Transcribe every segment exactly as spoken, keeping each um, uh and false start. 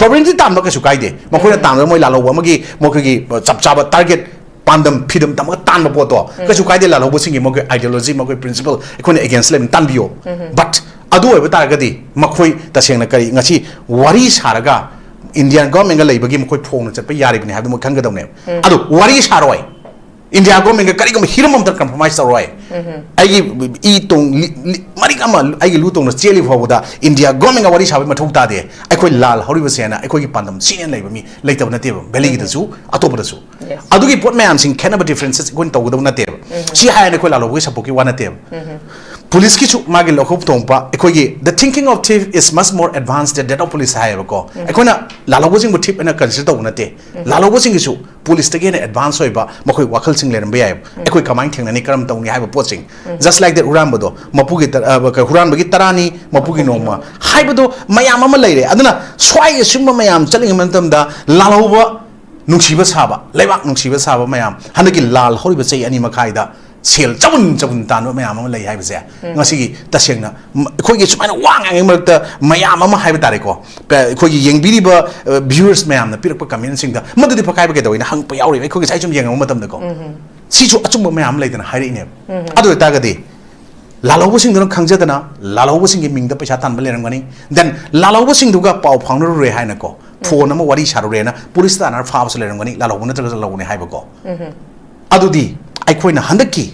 Sovereignty ꯇꯥꯟꯕ ꯀꯩꯁꯨ ꯀꯥꯏꯗꯦ, ꯃꯈꯣꯏꯅ ꯇꯥꯟꯕꯗ ꯃꯣꯏ ꯂꯥꯜꯍꯧꯕ ꯑꯃꯒꯤ ꯃꯈꯣꯏꯒꯤ ꯆꯞ ꯆꯥꯕ target, ꯄꯥꯟꯗꯝ ꯐꯤꯗꯝ ꯇꯝꯃꯒ ꯇꯥꯟꯕ ꯄꯣꯠꯇꯣ ꯀꯩꯁꯨ ꯀꯥꯏꯗꯦ꯫ ꯂꯥꯜꯍꯧꯕꯁꯤꯡꯒꯤ ꯃꯈꯣꯏ ideology, ꯃꯈꯣꯏ principle ꯑꯩꯈꯣꯏꯅ against ꯂꯩꯕꯅꯤ, ꯇꯥꯟꯕꯤꯌꯣ꯫ But ꯑꯗꯨ ꯑꯣꯏꯕ ꯇꯥꯔꯒꯗꯤ ꯃꯈꯣꯏ ꯇꯁꯦꯡꯅ ꯀꯔꯤ ꯉꯁꯤ ꯋꯥꯔꯤ ꯁꯥꯔꯒ Indian government ꯒ ꯂꯩꯕꯒꯤ ꯃꯈꯣꯏ ꯐꯣꯡꯅ ꯆꯠꯄ ꯌꯥꯔꯤꯕꯅꯤ ꯍꯥꯏꯕꯗꯨ ꯃꯣꯏ ꯈꯪꯒꯗꯧꯅꯦꯕ꯫ ꯑꯗꯨ ꯋꯥꯔꯤ ꯁꯥꯔꯣꯏ, India government ꯒ ꯀꯔꯤꯒꯨꯝꯕ ꯍꯤꯔꯝ ꯑꯃꯗ compromise ꯇꯧꯔꯣꯏ꯫ ꯑꯩꯒꯤ ꯏ ꯇꯣꯡ ꯂꯤ- ꯂꯤ- ꯃꯔꯤꯛ ꯑꯃ ꯑꯩꯒꯤ ꯂꯨ ꯇꯣꯡꯅ ꯆꯦꯜꯂꯤ ꯐꯥꯎꯕꯗ India government ꯒ ꯋꯥꯔꯤ ꯁꯥꯕꯒꯤ ꯃꯊꯧ ꯇꯥꯗꯦ꯫ ꯑꯩꯈꯣꯏ ꯂꯥꯜ ꯍꯧꯔꯤꯕꯁꯦꯅ ꯑꯩꯈꯣꯏꯒꯤ ꯄꯥꯟꯗꯝ ꯁꯤꯅꯦꯅ ꯂꯩꯕ ꯃꯤ ꯂꯩꯇꯕ ꯅꯠꯇꯦꯕ, ꯚꯦꯂꯤꯒꯤꯗꯁꯨ ꯑꯇꯣꯞꯄꯗꯁꯨ꯫ Yes. ꯑꯗꯨꯒꯤ ꯄꯣꯠ ꯃꯌꯥꯝꯁꯤꯡ ꯈꯦꯠꯅꯕ differences ꯑꯩꯈꯣꯏꯅ ꯇꯧꯒꯗꯕ ꯅꯠꯇꯦꯕ꯫ ꯁꯤ ꯍꯥꯏꯔꯅ ꯑꯩꯈꯣꯏ ꯂꯥꯜꯍꯧꯕꯒꯤ support ꯀꯤ ꯋꯥ ꯅꯠꯇꯦꯕ꯫ Police ꯀꯤꯁꯨ ꯃꯥꯒꯤ ꯂꯧꯈꯧ ꯊꯣꯡꯕ ꯑꯩꯈꯣꯏꯒꯤ the thinking of thief is much more advanced than that of police ꯍꯥꯏꯌꯦꯕꯀꯣ꯫ ꯑꯩꯈꯣꯏꯅ ꯂꯥꯜꯍꯧꯕꯁꯤꯡꯕꯨ thief ꯑꯅ consider ꯇꯧꯕ ꯅꯠꯇꯦ꯫ ꯂꯥꯜꯍꯧꯕꯁꯤꯡꯒꯤꯁꯨ police ꯇꯒꯤ ꯍꯦꯟꯅ advance ꯑꯣꯏꯕ ꯃꯈꯣꯏ ꯋꯥꯈꯜꯁꯤꯡ ꯂꯩꯔꯝꯕ ꯌꯥꯏꯕ꯫ ꯑꯩꯈꯣꯏ ꯀꯃꯥꯏꯅ ꯊꯦꯡꯅꯅꯤ, ꯀꯔꯝ ꯇꯧꯅꯤ ꯍꯥꯏꯕ ꯄꯣꯠꯁꯤꯡ꯫ Just like that ꯍꯨꯔꯥꯟꯕꯗꯣ, ꯃꯄꯨꯒꯤ ꯇ- ꯑ, ꯀ- ꯍꯨꯔꯥꯟꯕꯒꯤ ꯇꯔꯥꯅꯤ, ꯃꯄꯨꯒꯤ ꯅꯣꯡꯃ ꯍꯥꯏꯕꯗꯣ ꯃꯌꯥꯝ ꯑꯃ ꯂꯩꯔꯦ꯫ ꯑꯗꯨꯅ ꯁ꯭ꯋꯥꯏꯒꯤ ꯁꯤꯒꯨꯝꯕ ꯃꯌꯥꯝ ꯆꯠꯂꯤꯉꯩ ꯃꯇꯝꯗ ꯂꯥꯜꯍꯧꯕ ꯅꯨꯡꯁꯤꯕ ꯁꯥꯕ, ꯂꯩꯕꯥꯛ ꯅꯨꯡꯁꯤꯕ ꯁꯥꯕ ꯃꯌꯥꯝ, ꯍꯟꯗꯛꯀꯤ ꯂꯥꯜ ꯍꯧꯔꯤꯕ ꯆꯍꯤ ꯑꯅꯤ ꯃꯈꯥꯏꯗ ꯁꯦꯜ ꯆꯕꯨꯟ ꯆꯕꯨꯟ ꯇꯥꯟꯕ ꯃꯌꯥꯝ ꯑꯃ ꯂꯩ ꯍꯥꯏꯕꯁꯦ ꯉꯁꯤꯒꯤ ꯇꯁꯦꯡꯅ ꯃ- ꯑꯩꯈꯣꯏꯒꯤ ꯁꯨꯃꯥꯏꯅ ꯋꯥ ꯉꯥꯡꯉꯤ ꯃꯔꯛꯇ ꯃꯌꯥꯝ ꯑꯃ ꯍꯥꯏꯕ ꯇꯥꯔꯦꯀꯣ, ꯄ- ꯑꯩꯈꯣꯏꯒꯤ ꯌꯦꯡꯕꯤꯔꯤꯕ, ꯑ, viewers ꯃꯌꯥꯝꯅ ꯄꯤꯔꯛꯄ comment ꯁꯤꯡꯗ ꯃꯗꯨꯗꯤ ꯐꯀꯥꯏꯕ ꯀꯩꯗꯧꯋꯦꯅ ꯍꯪꯉꯛꯄ ꯌꯥꯎꯔꯤꯕ ꯑꯩꯈꯣꯏ ꯉꯁꯥꯏ ꯁꯨꯝ ꯌꯦꯡꯉꯛꯄ ꯃꯇꯝꯗꯀꯣ꯫ ꯁꯤꯁꯨ ꯑꯆꯨꯝꯕ ꯃꯌꯥꯝ ꯑꯃ ꯂꯩꯗꯅ ꯍꯥꯏꯔꯛꯏꯅꯦꯕ꯫ ꯑꯗꯨ ꯑꯣꯏꯇꯥꯔꯒꯗꯤ ꯂꯥꯜꯍꯧꯕꯁꯤꯡꯗꯨꯅ ꯈꯪꯖꯗꯅ ꯂꯥꯜꯍꯧꯕꯁꯤꯡꯒꯤ ꯃꯤꯡꯗ ꯄꯩꯁꯥ ꯇꯥꯟꯕ ꯂꯩꯔꯝꯒꯅꯤ, then ꯂꯥꯜꯍꯧꯕꯁꯤꯡꯗꯨꯒ ꯄꯥꯎ ꯐꯥꯎꯅꯔꯨꯔꯦ ꯍꯥꯏꯅꯀꯣ, phone ꯑꯃ ꯋꯥꯔꯤ ꯁꯥꯔꯨꯔꯦꯅ police ꯇꯥꯟꯅꯔ ꯐꯥꯕꯁꯨ ꯂꯩꯔꯝꯒꯅꯤ, ꯂꯥꯜꯍꯧꯕ ꯅꯠꯇ꯭ꯔꯒ ꯂꯥꯜꯍꯧꯕꯅꯤ ꯍꯥꯏꯕꯀꯣ꯫ ꯑꯗꯨꯗꯤ ꯑꯩꯈꯣꯏꯅ ꯍꯟꯗꯛꯀꯤ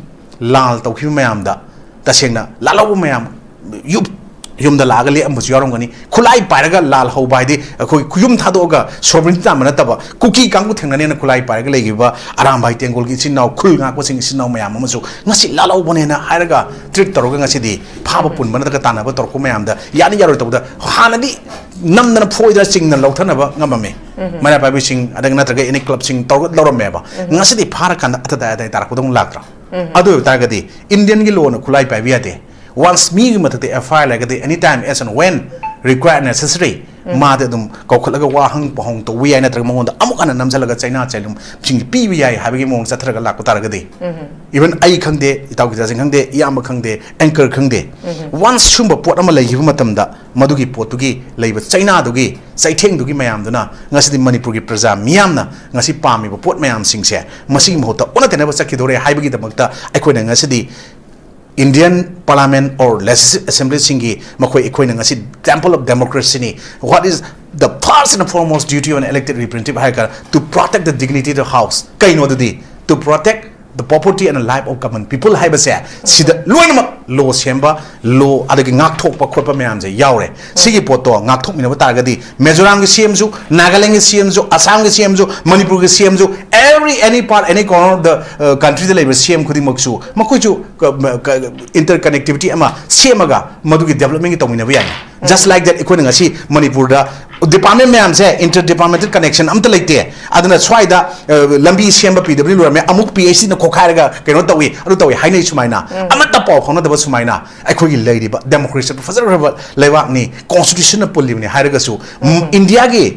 ꯂꯥꯜ ꯇꯧꯈꯤꯕ ꯃꯌꯥꯝꯗ ꯇꯁꯦꯡꯅ ꯂꯥꯜꯍꯧꯕ ꯃꯌꯥꯝ ꯌꯨꯝ ꯌꯨꯝꯗ ꯂꯥꯛꯑꯒ ꯂꯦꯛꯑꯝꯕꯁꯨ ꯌꯥꯎꯔꯝꯒꯅꯤ꯫ ꯈꯨꯠꯂꯥꯏ ꯄꯥꯏꯔꯒ ꯂꯥꯜ ꯍꯧꯕ ꯍꯥꯏꯗꯤ ꯑꯩꯈꯣꯏ ꯈꯨꯌꯨꯝ ꯊꯥꯗꯣꯛꯑꯒ sovereignty ꯇꯥꯟꯕ ꯅꯠꯇꯕ, ꯀꯨꯀꯤ ꯀꯥꯡꯕꯨ ꯊꯦꯡꯅꯅꯦꯅ ꯈꯨꯠꯂꯥꯏ ꯄꯥꯏꯔꯒ ꯂꯩꯈꯤꯕ ꯑꯔꯥꯝꯕꯥꯏ ꯇꯦꯡꯒꯣꯜꯒꯤ ꯏꯆꯤꯟ ꯏꯅꯥꯎ, ꯈꯨꯜ ꯉꯥꯛꯄꯁꯤꯡ ꯏꯆꯤꯟ ꯏꯅꯥꯎ ꯃꯌꯥꯝ ꯑꯃꯁꯨ ꯉꯁꯤ ꯂꯥꯜꯍꯧꯕꯅꯦꯅ ꯍꯥꯏꯔꯒ treat ꯇꯧꯔꯒ ꯉꯁꯤꯗꯤ ꯐꯥꯕ ꯄꯨꯟꯕ ꯅꯠꯇ꯭ꯔꯒ ꯇꯥꯟꯅꯕ ꯇꯧꯔꯛꯄ ꯃꯌꯥꯝꯗ ꯌꯥꯅꯤ ꯌꯥꯔꯣꯏ ꯇꯧꯕꯗ ꯍꯥꯟꯅꯗꯤ ꯅꯝꯗꯅ ꯐꯣꯏꯗꯅ ꯆꯤꯡꯗꯅ ꯂꯧꯊꯅꯕ ꯉꯝꯃꯝꯃꯤ꯫ ꯃꯩꯔꯥ ꯄꯥꯏꯕꯤꯁꯤꯡ ꯑꯗꯒꯤ ꯅꯠꯇ꯭ꯔꯒ any club ꯁꯤꯡ ꯇꯧꯔꯒ ꯂꯧꯔꯝꯃꯦꯕ꯫ ꯉꯁꯤꯗꯤ ꯐꯥꯔꯀꯥꯟꯗ ꯑꯇꯗꯥꯏ ꯑꯇꯥꯏ ꯇꯥꯔꯛꯄꯗꯧꯅ ꯂꯥꯛꯇ꯭ꯔꯥ? ꯑꯗꯨ ꯑꯣꯏꯕ ꯇꯥꯔꯒꯗꯤ Indian ꯒꯤ law ꯅ ꯈꯨꯠꯂꯥꯏ ꯄꯥꯏꯕ ꯌꯥꯗꯦ꯫ Once ꯃꯤꯒꯤ ꯃꯊꯛꯇ F I R ꯂꯩꯔꯒꯗꯤ any time as and when required necessary ꯃꯥꯗꯤ ꯑꯗꯨꯝ ꯀꯧꯈꯠꯂꯒ ꯋꯥꯍꯪ ꯄꯥꯎꯍꯪ ꯇꯧꯕ ꯌꯥꯏ, ꯅꯠꯇ꯭ꯔꯒ ꯃꯉꯣꯟꯗ ꯑꯃꯨꯛ ꯍꯟꯅ ꯅꯝꯁꯤꯜꯂꯒ ꯆꯩꯅꯥ ꯆꯩꯂꯨꯝꯁꯤꯡ ꯄꯤꯕ ꯌꯥꯏ ꯍꯥꯏꯕꯒꯤ ꯃꯑꯣꯡ ꯆꯠꯊꯔꯒ ꯂꯥꯛꯄ ꯇꯥꯔꯒꯗꯤ, even ꯑꯩ ꯈꯪꯗꯦ, ꯏꯇꯥꯎ ꯒꯤꯇꯥꯖꯤꯠ ꯈꯪꯗꯦ, ꯏꯌꯥꯝꯕ ꯈꯪꯗꯦ, anchor ꯈꯪꯗꯦ, once ꯁꯨꯝꯕ ꯄꯣꯠ ꯑꯃ ꯂꯩꯈꯤꯕ ꯃꯇꯝꯗ, ꯃꯗꯨꯒꯤ ꯄꯣꯠꯇꯨꯒꯤ ꯂꯩꯕ ꯆꯩꯅꯥꯗꯨꯒꯤ ꯆꯩꯊꯦꯡꯗꯨꯒꯤ ꯃꯌꯥꯝꯗꯨꯅ ꯉꯁꯤꯗꯤ ꯃꯅꯤꯄꯨꯔꯒꯤ ꯄ꯭ꯔꯖꯥ ꯃꯤꯌꯥꯝꯅ ꯉꯁꯤ ꯄꯥꯝꯃꯤꯕ ꯄꯣꯠ ꯃꯌꯥꯝꯁꯤꯡꯁꯦ ꯃꯁꯤꯒꯤ ꯃꯍꯨꯠꯇ ꯑꯣꯟꯅ ꯇꯩꯅꯕ ꯆꯠꯈꯤꯗꯧꯔꯦ ꯍꯥꯏꯕꯒꯤꯗꯃꯛꯇ ꯑꯩꯈꯣꯏꯅ ꯉꯁꯤꯗꯤ Indian Parliament or Legislative Assemblyꯁꯤꯡꯒꯤ ꯃꯈꯣꯏ ꯑꯩꯈꯣꯏꯅ ꯉꯁꯤ temple of democracyꯅꯤ꯫ What is the first and foremost duty of an elected representative ꯍꯥꯏꯔꯒ, to protect the dignity of the house꯫ ꯀꯩꯅꯣ ꯑꯗꯨꯗꯤ? To protect the property and life of common people ꯍꯥꯏꯕꯁꯦ ꯁꯤꯗ ꯂꯣꯏꯅꯃꯛ law ꯁꯦꯝꯕ, law ꯑꯗꯒꯤ ꯉꯥꯛꯊꯣꯛꯄ ꯈꯣꯠꯄ ꯃꯌꯥꯝꯁꯦ ꯌꯥꯎꯔꯦ꯫ ꯁꯤꯒꯤ ꯄꯣꯠꯇꯣ ꯉꯥꯛꯊꯣꯛꯃꯤꯟꯅꯕ ꯇꯥꯔꯒꯗꯤ ꯃꯤꯖꯣꯔꯥꯝꯒꯤ CMꯁꯨ, ꯅꯥꯒꯥꯂꯦꯟꯒꯤ CMꯁꯨ, ꯑꯁꯥꯝꯒꯤ CMꯁꯨ, ꯃꯅꯤꯄꯨꯔꯒꯤ CMꯁꯨ, every any part any corner of the countryꯗ ꯂꯩꯕ CM ꯈꯨꯗꯤꯡꯃꯛꯁꯨ ꯃꯈꯣꯏꯁꯨ interconnectivity ꯑꯃ ꯁꯦꯝꯃꯒ ꯃꯗꯨꯒꯤ developmentꯒꯤ ꯇꯧꯃꯤꯟꯅꯕ ꯌꯥꯏ꯫ Just like that ꯑꯩꯈꯣꯏꯅ ꯉꯁꯤ ꯃꯅꯤꯄꯨꯔꯗ department ꯃꯌꯥꯝꯁꯦ inter departmental connection ꯑꯝꯇ ꯂꯩꯇꯦ꯫ ꯑꯗꯨꯅ ꯁ꯭ꯋꯥꯏꯗ ꯂꯝꯕꯤ ꯁꯦꯝꯕ PWD ꯂꯣꯏꯔꯝꯃꯦ, ꯑꯃꯨꯛ PHCꯅ ꯈꯣꯈꯥꯏꯔꯒ ꯀꯩꯅꯣ ꯇꯧꯏ, ꯑꯗꯨ ꯇꯧꯏ ꯍꯥꯏꯅꯩ ꯁꯨꯃꯥꯏꯅ꯫ ꯑꯃꯠꯇ ꯄꯥꯎ ꯐꯥꯎꯅꯗꯕ ꯁꯨꯃꯥꯏꯅ꯫ ꯑꯩꯈꯣꯏꯒꯤ ꯂꯩꯔꯤꯕ democracy ꯐꯖꯈ꯭ꯔꯕ ꯂꯩꯕꯥꯛꯅꯤ, constitutionꯅ ꯄꯨꯜꯂꯤꯕꯅꯤ ꯍꯥꯏꯔꯒꯁꯨ, Indiaꯒꯤ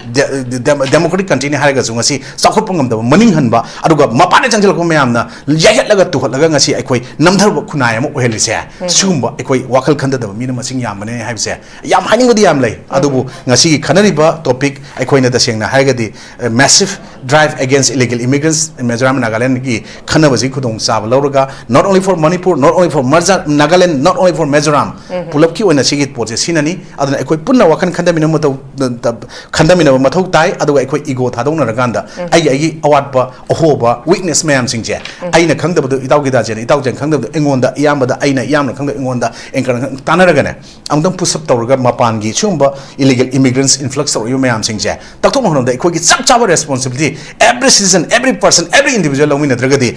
democratic countryꯅꯤ ꯍꯥꯏꯔꯒꯁꯨ ꯉꯁꯤ ꯆꯥꯎꯈꯠꯄ ꯉꯝꯗꯕ, ꯃꯅꯤꯡꯍꯟꯕ, ꯑꯗꯨꯒ ꯃꯄꯥꯟꯗ ꯆꯪꯁꯤꯜꯂꯛꯄ ꯃꯌꯥꯝꯅ ꯌꯩꯍꯠꯂꯒ ꯇꯨꯍꯠꯂꯒ ꯉꯁꯤ ꯑꯩꯈꯣꯏ ꯅꯝꯊꯔꯕ ꯈꯨꯟꯅꯥꯏ ꯑꯃ ꯑꯣꯏꯍꯜꯂꯤꯁꯦ꯫ ꯁꯤꯒꯨꯝꯕ ꯑꯩꯈꯣꯏ ꯋꯥꯈꯜ ꯈꯟꯊꯗꯕ ꯃꯤꯅ ꯃꯁꯤꯡ ꯌꯥꯝꯕꯅꯦ ꯍꯥꯏꯕꯁꯦ ꯌꯥꯝ ꯍꯥꯏꯅꯤꯡꯕꯗꯤ ꯌꯥꯝ ꯂꯩ꯫ ꯑꯗꯨꯕꯨ ꯉꯁꯤꯒꯤ ꯈꯟꯅꯔꯤꯕ topic ꯑꯩꯈꯣꯏꯅ ꯇꯁꯦꯡꯅ ꯍꯥꯏꯔꯒꯗꯤ massive drive against illegal immigrants in Mizoram and Nagalandꯒꯤ ꯈꯟꯅꯕꯁꯤ ꯈꯨꯗꯣꯡꯆꯥꯕ ꯂꯧꯔꯒ, not only for Manipur, not only for Nagaland, not only for Mizoram, ꯄꯨꯂꯞꯀꯤ ꯑꯣꯏꯅ ꯁꯤꯒꯤ ꯄꯣꯠꯁꯦ ꯁꯤꯅꯅꯤ꯫ ꯑꯗꯨꯅ ꯑꯩꯈꯣꯏ ꯄꯨꯟꯅ ꯋꯥꯈꯜ ꯈꯟꯊꯃꯤꯟꯅꯕ ꯃꯊꯧ ꯈꯟꯊꯃꯤꯟꯅꯕ ꯃꯊꯧ ꯇꯥꯏ꯫ ꯑꯗꯨꯒ ꯑꯩꯈꯣꯏ ego ꯊꯥꯗꯣꯛꯅꯔꯀꯥꯟꯗ ꯑꯩꯒꯤ ꯑꯩꯒꯤ ꯑꯋꯥꯠꯄ ꯑꯍꯣꯕ weakness ꯃꯌꯥꯝꯁꯤꯡꯁꯦ ꯑꯩꯅ ꯈꯪꯗꯕꯗꯣ ꯏꯇꯥꯎ ꯒꯤꯇꯥꯖꯤꯠꯅ, ꯏꯇꯥꯎꯖꯤꯠꯅ ꯈꯪꯗꯕꯗꯣ ꯑꯩꯉꯣꯟꯗ, ꯏꯌꯥꯝꯕꯗ ꯑꯩꯅ, ꯏꯌꯥꯝꯕꯅ ꯈꯪꯗꯕ ꯑꯩꯉꯣꯟꯗ, anchor ꯇꯥꯟꯅꯔꯒꯅꯦ ꯑꯃꯨꯛꯇꯪ push up ꯇꯧꯔꯒ ꯃꯄꯥꯟꯒꯤ ꯁꯤꯒꯨꯝꯕ illegal immigrants influx ꯇꯧꯔꯛꯏꯕ ꯃꯌꯥꯝꯁꯤꯡꯁꯦ ꯇꯛꯊꯣꯛꯅ ꯍꯣꯠꯅꯕꯗ ꯑꯩꯈꯣꯏꯒꯤ ꯆꯞ ꯆꯥꯕ responsibility every citizen, every person, every individual ꯂꯧꯃꯤꯟꯅꯗ꯭ꯔꯒꯗꯤ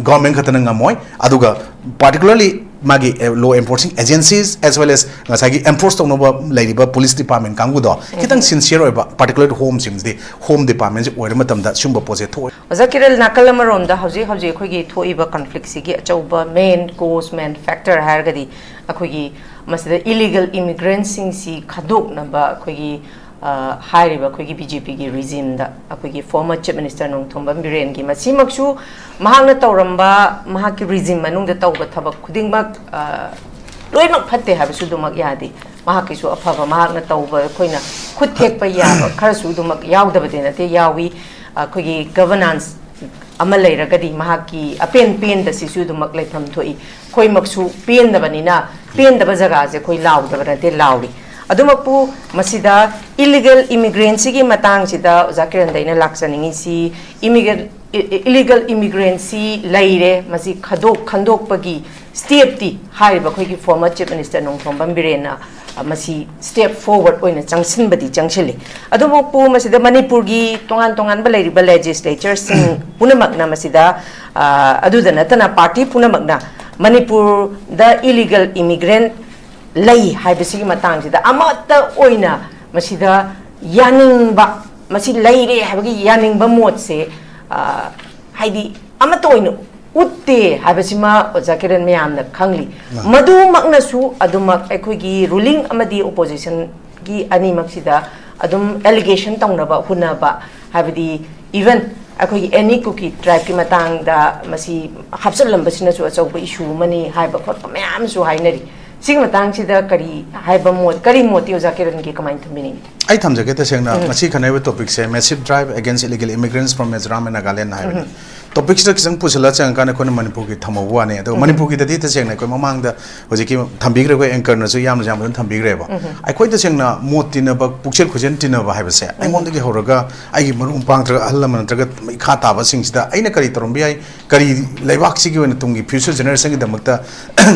government ꯈꯛꯇꯅ ꯉꯝꯃꯣꯏ꯫ ꯑꯗꯨꯒ particularly ꯃꯥꯒꯤ law enforcing agencies as well as ꯉꯁꯥꯏꯒꯤ enforce ꯇꯧꯅꯕ ꯂꯩꯔꯤꯕ police department ꯀꯥꯡꯕꯨꯗꯣ ꯈꯤꯇꯪ sincere ꯑꯣꯏꯕ, particularly homeꯁꯤꯡꯁꯤꯗꯤ, home departmentꯁꯤ ꯑꯣꯏꯔ ꯃꯇꯝꯗ ꯁꯤꯒꯨꯝꯕ ꯄꯣꯠꯁꯦ ꯊꯣꯛꯑꯣꯏ꯫ ꯑꯣꯖꯥ ꯀꯤꯔꯟ, ꯅꯥꯀꯜ ꯑꯃꯔꯣꯝꯗ ꯍꯧꯖꯤꯛ ꯍꯧꯖꯤꯛ ꯑꯩꯈꯣꯏꯒꯤ ꯊꯣꯛꯏꯕ conflictꯁꯤꯒꯤ ꯑꯆꯧꯕ main cause, main factor ꯍꯥꯏꯔꯒꯗꯤ ꯑꯩꯈꯣꯏꯒꯤ ꯃꯁꯤꯗ illegal immigrantꯁꯤꯡꯁꯤ ꯈꯟꯗꯣꯛꯅꯕ ꯑꯩꯈꯣꯏꯒꯤ ꯑ, ꯍꯥꯏꯔꯤꯕ ꯑꯩꯈꯣꯏꯒꯤ ꯕꯤ ꯖꯦ ꯄꯤꯒꯤ ꯔꯤꯖꯤꯝꯗ ꯑꯩꯈꯣꯏꯒꯤ former Chief Minister ꯅꯣꯡꯊꯣꯝꯕꯝ ꯕꯤꯔꯦꯟꯒꯤ, ꯃꯁꯤꯃꯛꯁꯨ ꯃꯍꯥꯛꯅ ꯇꯧꯔꯝꯕ, ꯃꯍꯥꯛꯀꯤ ꯔꯤꯖꯤꯝ ꯃꯅꯨꯡꯗ ꯇꯧꯕ ꯊꯕꯛ ꯈꯨꯗꯤꯡꯃꯛ, ꯑ, ꯂꯣꯏꯅꯃꯛ ꯐꯠꯇꯦ ꯍꯥꯏꯕꯁꯨ ꯑꯗꯨꯃꯛ ꯌꯥꯗꯦ꯫ ꯃꯍꯥꯛꯀꯤꯁꯨ ꯑꯐꯕ, ꯃꯍꯥꯛꯅ ꯇꯧꯕ, ꯑꯩꯈꯣꯏꯅ ꯈꯨꯠ ꯊꯦꯛꯄ ꯌꯥꯕ ꯈꯔꯁꯨ ꯑꯗꯨꯃꯛ ꯌꯥꯎꯗꯕꯗꯤ ꯅꯠꯇꯦ, ꯌꯥꯎꯏ꯫ ꯑꯩꯈꯣꯏꯒꯤ governance ꯑꯃ ꯂꯩꯔꯒꯗꯤ ꯃꯍꯥꯛꯀꯤ ꯑꯄꯦꯟ ꯄꯦꯟꯗꯁꯤꯁꯨ ꯑꯗꯨꯃꯛ ꯂꯩꯐꯝ ꯊꯣꯛꯏ꯫ ꯑꯩꯈꯣꯏꯃꯛꯁꯨ ꯄꯦꯟꯗꯕꯅꯤꯅ, ꯄꯦꯟꯗꯕ ꯖꯒꯥꯁꯦ ꯑꯩꯈꯣꯏ ꯂꯥꯎꯗꯕ ꯅꯠꯇꯦ, ꯂꯥꯎꯔꯤ꯫ ꯑꯗꯨꯃꯛꯄꯨ ꯃꯁꯤꯗ illegal immigrantꯁꯤꯒꯤ ꯃꯇꯥꯡꯁꯤꯗ ꯑꯣꯖꯥ ꯀꯤꯔꯟꯗ ꯑꯩꯅ ꯂꯥꯛꯆꯅꯤꯡꯉꯤꯁꯤ, illegal, illegal immigrantꯁꯤ ꯂꯩꯔꯦ, ꯃꯁꯤ ꯈꯟꯗꯣꯛ-, ꯈꯟꯗꯣꯛꯄꯒꯤ stepꯇꯤ ꯍꯥꯏꯔꯤꯕ ꯑꯩꯈꯣꯏꯒꯤ former Chief Minister ꯅꯣꯡꯊꯣꯝꯕꯝ ꯕꯤꯔꯦꯟꯅ, ꯑ, ꯃꯁꯤ step forward ꯑꯣꯏꯅ ꯆꯪꯁꯤꯟꯕꯗꯤ ꯆꯪꯁꯤꯜꯂꯤ꯫ ꯑꯗꯨꯃꯛꯄꯨ ꯃꯁꯤꯗ ꯃꯅꯤꯄꯨꯔꯒꯤ ꯇꯣꯉꯥꯟ ꯇꯣꯉꯥꯟꯕ ꯂꯩꯔꯤꯕ legislatureꯁꯤꯡ ꯄꯨꯝꯅꯃꯛꯅ ꯃꯁꯤꯗ, ꯑ, ꯑꯗꯨꯗ ꯅꯠꯇꯅ party ꯄꯨꯝꯅꯃꯛꯅ ꯃꯅꯤꯄꯨꯔꯗ illegal immigrant ꯂꯩ ꯍꯥꯏꯕꯁꯤꯒꯤ ꯃꯇꯥꯡꯁꯤꯗ ꯑꯃꯠꯇ ꯑꯣꯏꯅ ꯃꯁꯤꯗ ꯌꯥꯅꯤꯡꯕ, ꯃꯁꯤ ꯂꯩꯔꯦ ꯍꯥꯏꯕꯒꯤ ꯌꯥꯅꯤꯡꯕ ꯃꯣꯠꯁꯦ, ꯑ, ꯍꯥꯏꯗꯤ ꯑꯃꯠꯇ ꯑꯣꯏꯅ ꯎꯠꯇꯦ ꯍꯥꯏꯕꯁꯤꯃ ꯑꯣꯖꯥ ꯀꯤꯔꯟ ꯃꯌꯥꯝꯅ ꯈꯪꯂꯤ꯫ ꯃꯥꯅꯤ꯫ ꯃꯗꯨꯃꯛꯅꯁꯨ ꯑꯗꯨꯃꯛ ꯑꯩꯈꯣꯏꯒꯤ ruling ꯑꯃꯗꯤ oppositionꯒꯤ ꯑꯅꯤꯃꯛꯁꯤꯗ ꯑꯗꯨꯝ allegation ꯇꯧꯅꯕ ꯍꯣꯠꯅꯕ, ꯍꯥꯏꯕꯗꯤ even ꯑꯩꯈꯣꯏꯒꯤ any Kuki tribeꯀꯤ ꯃꯇꯥꯡꯗ ꯃꯁꯤ ꯍꯥꯞꯆꯤꯜꯂꯝꯕꯁꯤꯅꯁꯨ ꯑꯆꯧꯕ issue ꯑꯃꯅꯤ ꯍꯥꯏꯕ ꯈꯣꯠꯄ ꯃꯌꯥꯝꯁꯨ ꯍꯥꯏꯅꯔꯤ꯫ ꯁꯤꯒꯤ ꯃꯇꯥꯡꯁꯤꯗ ꯀꯔꯤ ꯍꯥꯏꯕ ꯃꯣꯠ, ꯀꯔꯤ ꯃꯣꯠꯇꯤ ꯑꯣꯖꯥ ꯀꯤꯔꯟꯒꯤ ꯀꯃꯥꯏꯅ ꯊꯝꯕꯤꯅꯤꯡꯉꯤ? ꯑꯩ ꯊꯝꯖꯒꯦ, ꯇꯁꯦꯡꯅ ꯎꯝ꯫ ꯉꯁꯤ ꯈꯟꯅꯔꯤꯕ topicꯁꯦ Massive Drive Against Illegal Immigrants from Mizoram and Nagaland ꯍꯥꯏꯕꯅꯤ꯫ ꯎꯝ꯫ Topicꯁꯤꯗ ꯈꯤꯇꯪ ꯄꯨꯁꯤꯜꯂ ꯆꯪꯉꯀꯥꯟꯗ ꯑꯩꯈꯣꯏꯅ ꯃꯅꯤꯄꯨꯔꯒꯤ ꯊꯝꯍꯧꯕ ꯋꯥꯅꯤ꯫ ꯑꯗꯨꯒ ꯎꯝ꯫ ꯃꯅꯤꯄꯨꯔꯒꯤꯗꯗꯤ ꯇꯁꯦꯡꯅ ꯑꯩꯈꯣꯏ ꯃꯃꯥꯡꯗ ꯍꯧꯖꯤꯛꯀꯤ ꯊꯝꯕꯤꯈ꯭ꯔꯦ, ꯑꯩꯈꯣꯏ anchorꯅꯁꯨ ꯌꯥꯝꯅ ꯌꯥꯝꯅ ꯊꯝꯕꯤꯈ꯭ꯔꯦꯕ꯫ ꯎꯝ꯫ ꯑꯩꯈꯣꯏ ꯇꯁꯦꯡꯅ ꯃꯣꯠ ꯇꯤꯟꯅꯕ, ꯄꯨꯛꯆꯦꯜ ꯈꯣꯏꯖꯦꯜ ꯇꯤꯟꯅꯕ ꯍꯥꯏꯕꯁꯦ ꯎꯝ꯫ ꯑꯩꯉꯣꯟꯗꯒꯤ ꯍꯧꯔꯒ ꯑꯩꯒꯤ ꯃꯔꯨꯞ ꯃꯄꯥꯡ ꯅꯠꯇ꯭ꯔꯒ ꯑꯍꯜ ꯂꯃꯟ ꯅꯠꯇ꯭ꯔꯒ ꯏꯈꯥ ꯇꯥꯕꯁꯤꯡꯁꯤꯗ ꯑꯩꯅ ꯀꯔꯤ ꯇꯧꯔꯝꯕ ꯌꯥꯏ, ꯀꯔꯤ ꯂꯩꯕꯥꯛꯁꯤꯒꯤ ꯑꯣꯏꯅ ꯇꯨꯡꯒꯤ future generationꯒꯤꯗꯃꯛꯇ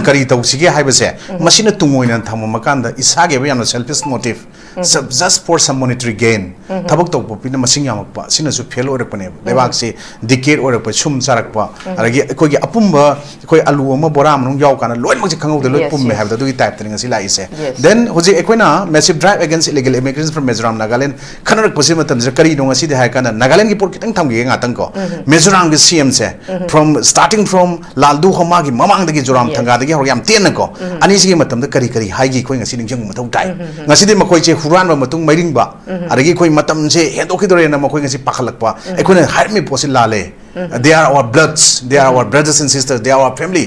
ꯀꯔꯤ ꯇꯧꯁꯤꯒꯦ ꯍꯥꯏꯕꯁꯦ ꯎꯝ꯫ ꯃꯁꯤꯅ ꯇꯨꯡ ꯑꯣꯏꯅ ꯊꯝꯃꯝꯃꯀꯥꯟꯗ ꯏꯁꯥꯒꯤ ꯑꯣꯏꯕ ꯌꯥꯝꯅ selfish motive, um. Sub-, just for some monetary gain, ꯎꯝ꯫ ꯊꯕꯛ ꯇꯧꯕ ꯄꯤꯅ ꯃꯁꯤꯡ ꯌꯥꯝꯃꯛꯄ, ꯑꯁꯤꯅꯁꯨ fail ꯑꯣꯏꯔꯛꯄꯅꯦꯕ꯫ ꯎꯝ꯫ ꯂꯩꯕꯥꯛꯁꯤ decay ꯑꯣꯏꯔꯛꯄ, ꯁꯨꯝ ꯆꯥꯔꯛꯄ, ꯎꯝ꯫ ꯑꯗꯒꯤ ꯑꯩꯈꯣꯏꯒꯤ ꯑꯄꯨꯝꯕ ꯑꯩꯈꯣꯏ ꯑꯂꯨ ꯑꯃ ꯕꯣꯔꯥ ꯃꯅꯨꯡ ꯌꯥꯎ ꯀꯥꯟꯗ ꯂꯣꯏꯅꯃꯛꯁꯦ ꯈꯪꯍꯧꯗꯦ, ꯂꯣꯏ Yes, ꯄꯨꯝꯃꯦ yes. ꯍꯥꯏꯕꯗꯣ ꯑꯗꯨꯒꯤ typeꯇꯅꯤ ꯉꯁꯤ ꯂꯥꯛꯏꯁꯦ꯫ Yes. Then ꯍꯧꯖꯤꯛ ꯑꯩꯈꯣꯏꯅ Massive Drive Against Illegal Immigrants from Mizoram, Nagaland ꯈꯟꯅꯔꯛꯄꯁꯤ ꯃꯇꯝꯁꯤꯗ ꯀꯔꯤꯅꯣ ꯉꯁꯤꯗꯤ ꯍꯥꯏꯔ ꯀꯥꯟꯗ ꯅꯥꯒꯥꯂꯦꯟꯒꯤ ꯄꯣꯠ ꯈꯤꯇꯪ ꯊꯝꯈꯤꯒꯦ ꯉꯥꯛꯇꯪ ꯀꯣ꯫ ꯎꯝ꯫ ꯃꯤꯖꯣꯔꯥꯝꯒꯤ ꯁꯤ ꯑꯦꯝꯁꯦ ꯎꯝ꯫ From, starting from ꯂꯥꯜꯗꯨ ꯍꯣꯃꯥꯒꯤ ꯃꯃꯥꯡꯗꯒꯤ ꯖꯣꯔꯥꯝ Yes. ꯊꯪꯒꯥꯗꯒꯤ ꯍꯧꯔꯒ ꯌꯥꯝ ꯇꯦꯟꯅꯀꯣ ꯎꯝ꯫ ꯑꯅꯤꯁꯤꯒꯤ ꯃꯇꯝꯗ ꯀꯔꯤ ꯀꯔꯤ ꯍꯥꯏꯒꯤ ꯑꯩꯈꯣꯏ ꯉꯁꯤ ꯅꯤꯡꯁꯤꯡꯕ ꯃꯊꯧ ꯇꯥꯏ꯫ ꯎꯝ, ꯎꯝ, ꯎꯝ꯫ ꯉꯁꯤꯗꯤ ꯃꯈꯣꯏꯁꯦ ꯍꯨꯔꯥꯟꯕ ꯃꯇꯨꯡ ꯃꯩꯔꯤꯡꯕ, ꯑꯗꯒꯤ ꯑꯩꯈꯣꯏ ꯃꯇꯝꯁꯦ ꯍꯦꯟꯗꯣꯛꯈꯤꯗꯣꯔꯦꯅ ꯃꯈꯣꯏ ꯉꯁꯤ ꯄꯥꯈꯠꯂꯛꯄ, ꯑꯩꯈꯣꯏꯅ ꯍꯥꯏꯔꯝꯃꯤ ꯄꯣꯠꯁꯤ ꯂꯥꯜꯂꯦ, they are our bloods, they are our brothers and sisters, they are our family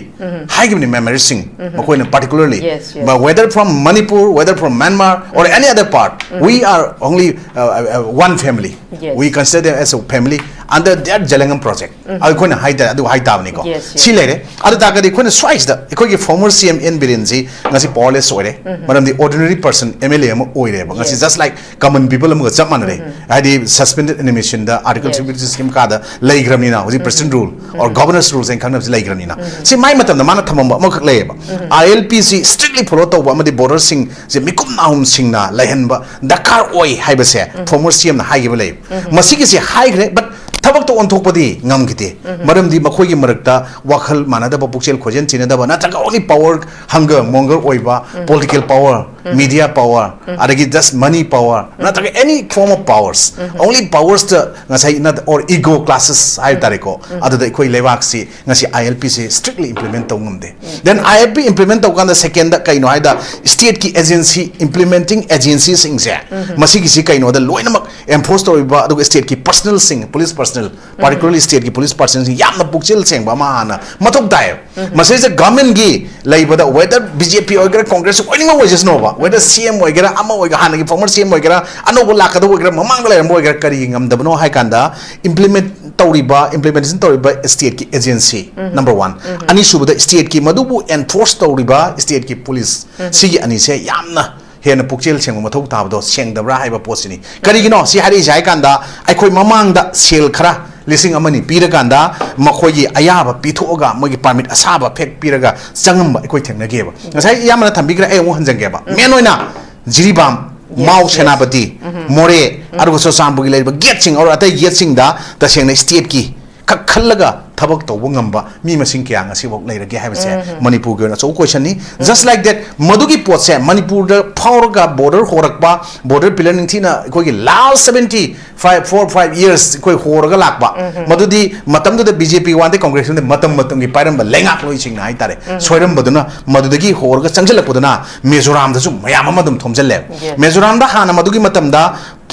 ꯍꯥꯏꯈꯤꯕꯅꯤ ꯃꯦꯝ ꯃꯍꯦꯁ ꯁꯤꯡ, ꯃꯈꯣꯏꯅ particularly. Yes, yes. But whether from Manipur, whether from Myanmar or any other part, we are only uh, uh, one family. Yes. We consider them as a family under that Jalangam project. ꯑꯩꯈꯣꯏꯅ ꯍꯥꯏꯇꯥꯔꯦ, ꯑꯗꯨ ꯍꯥꯏꯇꯥꯕꯅꯤꯀꯣ. Yes, yes. ꯁꯤ ꯂꯩꯔꯦ. ꯑꯗꯨ ꯇꯥꯔꯒꯗꯤ ꯑꯩꯈꯣꯏꯅ ꯁ꯭ꯋꯥꯏꯁꯤꯗ ꯑꯩꯈꯣꯏꯒꯤ former C M N Biren ꯁꯤ ꯉꯁꯤ powerless ꯑꯣꯏꯔꯦ, ꯃꯔꯝꯗꯤ ordinary person M L A ꯑꯃ ꯑꯣꯏꯔꯦꯕ ꯉꯁꯤ, Yes. just like common people ꯑꯃꯒ ꯆꯞ ꯃꯥꯟꯅꯔꯦ. ꯍꯥꯏꯗꯤ suspended animation ꯗ Article Yes. three fifty six scheme ꯀꯥꯗ ꯂꯩꯈ꯭ꯔꯕꯅꯤꯅ, ꯍꯧꯖꯤꯛ president rule or governor's rules ꯍꯥꯏꯅ ꯈꯪꯅꯕꯁꯤ ꯂꯩꯈ꯭ꯔꯕꯅꯤꯅ, ꯁꯤ ꯃꯥꯏ ꯃꯇꯝꯗ ꯃꯥꯅ ꯊꯝꯃꯝꯕ ꯑꯃꯈꯛ ꯂꯩꯌꯦꯕ, I L P ꯁꯤ strictly follow ꯇꯧꯕ ꯑꯃꯗꯤ border ꯁꯤꯡꯁꯦ ꯃꯤꯀꯨꯞ ꯅꯥꯍꯨꯝꯁꯤꯡꯅ ꯂꯩꯍꯟꯕ ꯗꯔꯀꯥꯔ ꯑꯣꯏ ꯍꯥꯏꯕꯁꯦ former C M ꯅ ꯍꯥꯏꯈꯤꯕ ꯂꯩ꯫ ꯃꯁꯤꯒꯤꯁꯦ ꯍꯥꯏꯈ꯭ꯔꯦ, but ꯊꯕꯛꯇ ꯑꯣꯟꯊꯣꯛꯄꯗꯤ ꯉꯝꯈꯤꯗꯦ꯫ ꯃꯔꯝꯗꯤ ꯃꯈꯣꯏꯒꯤ ꯃꯔꯛꯇ ꯋꯥꯈꯜ ꯃꯥꯟꯅꯗꯕ, ꯄꯨꯛꯆꯦꯜ ꯈꯣꯏꯖꯦꯜ ꯆꯤꯟꯅꯗꯕ, ꯅꯠꯇ꯭ꯔꯒ only power hunger monger ꯑꯣꯏꯕ, political power, media power, ꯑꯗꯒꯤ just money power, ꯅꯠꯇ꯭ꯔꯒ any form of powers, only powers ꯇ ꯉꯁꯥꯏ ꯅꯠ-, or ego clashes ꯍꯥꯏꯕ ꯇꯥꯔꯦꯀꯣ, ꯑꯗꯨꯗ ꯑꯩꯈꯣꯏ ꯂꯩꯕꯥꯛꯁꯤ ꯉꯁꯤ I L P ꯁꯤ strictly implement ꯇꯧ ꯉꯝꯗꯦ꯫ Then I L P implement ꯇꯧꯀꯥꯟꯗ second ꯗ ꯀꯩꯅꯣ ꯍꯥꯏꯗ state ꯀꯤ agency, implementing agency ꯁꯤꯡꯁꯦ ꯃꯁꯤꯒꯤꯁꯤ ꯀꯩꯅꯣꯗ ꯂꯣꯏꯅꯃꯛ enforce ꯇꯧꯔꯤꯕ, ꯑꯗꯨꯒ state ꯀꯤ personnel ꯁꯤꯡ, police personnel, particularly state ꯀꯤ police personnel ꯁꯤꯡ ꯌꯥꯝꯅ ꯄꯨꯛꯆꯦꯜ ꯁꯦꯡꯕ ꯑꯃ ꯍꯥꯟꯅ ꯃꯊꯧ ꯇꯥꯏꯌꯦꯕ꯫ ꯃꯁꯤꯁꯦ government ꯀꯤ ꯂꯩꯕꯗ whether B J P ꯑꯣꯏꯒꯦꯔꯥ, Congress ꯑꯣꯏꯅꯤꯡꯕ ꯑꯣꯏꯖꯁꯅꯣꯕ, whether C M ꯑꯣꯏꯒꯦꯔꯥ, ꯑꯃ ꯑꯣꯏꯒꯦꯔꯥ, ꯍꯥꯟꯅꯒꯤ former C M ꯑꯣꯏꯒꯦꯔꯥ, ꯑꯅꯧꯕ ꯂꯥꯛꯀꯗꯕ ꯑꯣꯏꯒꯦꯔꯥ, ꯃꯃꯥꯡꯗ ꯂꯩꯔꯝꯕ ꯑꯣꯏꯒꯦꯔꯥ, ꯀꯔꯤꯒꯤ ꯉꯝꯗꯕꯅꯣ ꯍꯥꯏ ꯀꯥꯟꯗ implement ꯇꯧꯔꯤꯕ, implementation ꯇꯧꯔꯤꯕ state ꯀꯤ agency number one, ꯑꯅꯤꯁꯨꯕꯗ state ꯀꯤ ꯃꯗꯨꯕꯨ enforce ꯇꯧꯔꯤꯕ state ꯀꯤ police, ꯁꯤꯒꯤ ꯑꯅꯤꯁꯦ ꯌꯥꯝꯅ ꯍꯦꯟꯅ ꯄꯨꯛꯆꯦꯜ ꯁꯦꯡꯕ ꯃꯊꯧ ꯇꯥꯕꯗꯣ ꯁꯦꯡꯗꯕ꯭ꯔꯥ ꯍꯥꯏꯕ ꯄꯣꯠꯁꯤꯅꯤ꯫ ꯀꯔꯤꯒꯤꯅꯣ ꯁꯤ ꯍꯥꯏꯔꯛꯏꯁꯦ ꯍꯥꯏ ꯀꯥꯟꯗ, ꯑꯩꯈꯣꯏ ꯃꯃꯥꯡꯗ ꯁꯦꯜ ꯈꯔ ꯂꯤꯁꯤꯡ ꯑꯃ ꯑꯅꯤ ꯄꯤꯔꯀꯥꯟꯗ ꯃꯈꯣꯏꯒꯤ ꯑꯌꯥꯕ ꯄꯤꯊꯣꯛꯑꯒ ꯃꯣꯏꯒꯤ permit ꯑꯁꯥꯕ ꯐꯦꯛ ꯄꯤꯔꯒ ꯆꯪꯉꯝꯕ ꯑꯩꯈꯣꯏ ꯊꯦꯡꯅꯈꯤꯑꯕ꯫ ꯉꯁꯥꯏ ꯏꯌꯥꯝꯕꯅ ꯊꯝꯕꯤꯈ꯭ꯔꯦ, ꯑꯩ ꯑꯃꯨꯛ ꯍꯟꯖꯟꯒꯦꯕ꯫ Main ꯑꯣꯏꯅ ꯖꯤꯔꯤꯕꯥꯝ, Yes, ꯃꯥꯎ, yes. ꯁꯦꯅꯥꯄꯇꯤ, ꯃꯣꯔꯦ, ꯑꯗꯨꯒ ꯆꯨꯔꯆꯥꯟꯄꯨꯔꯒꯤ ꯂꯩꯔꯤꯕ gate ꯁꯤꯡ ꯑꯣꯔ ꯑꯇꯩ gate ꯁꯤꯡꯗ ꯇꯁꯦꯡꯅ state ꯀꯤ ꯈꯛ ꯈꯜꯂꯒ ꯊꯕꯛ ꯇꯧꯕ ꯉꯝꯕ ꯃꯤ ꯃꯁꯤꯡ ꯀꯌꯥ ꯉꯁꯤꯐꯥꯎ ꯂꯩꯔꯒꯦ ꯍꯥꯏꯕꯁꯦ ꯃꯅꯤꯄꯨꯔꯒꯤ ꯑꯣꯏꯅ ꯑꯆꯧꯕ question ꯅꯤ꯫ Just like that, ꯃꯗꯨꯒꯤ ꯄꯣꯠꯁꯦ ꯃꯅꯤꯄꯨꯔꯗ ꯐꯥꯎꯔꯒ border ꯍꯣꯔꯛꯄ, border pillar ꯅꯤꯡꯊꯤꯅ ꯑꯩꯈꯣꯏꯒꯤ last seventy five, four, five years ꯑꯩꯈꯣꯏ ꯍꯣꯔꯒ ꯂꯥꯛꯄ, ꯃꯗꯨꯗꯤ ꯃꯇꯝꯗꯨꯗ B J P ꯋꯥꯟꯗꯩ Congress ꯋꯥꯟꯗꯩ ꯃꯇꯝ ꯃꯇꯝꯒꯤ ꯄꯥꯏꯔꯝꯕ ꯂꯩꯉꯥꯛꯂꯣꯏꯁꯤꯡꯅ ꯍꯥꯏꯇꯥꯔꯦ, ꯁꯣꯏꯔꯝꯕꯗꯨꯅ ꯃꯗꯨꯗꯒꯤ ꯍꯣꯔꯒ ꯆꯪꯁꯤꯜꯂꯛꯄꯗꯨꯅ ꯃꯤꯖꯣꯔꯥꯝꯗꯁꯨ ꯃꯌꯥꯝ ꯑꯃ ꯑꯗꯨꯝ ꯊꯣꯝꯖꯤꯜꯂꯦ꯫ Yes. ꯃꯤꯖꯣꯔꯥꯝꯗ ꯍꯥꯟꯅ ꯃꯗꯨꯒꯤ ꯃꯇꯝꯗ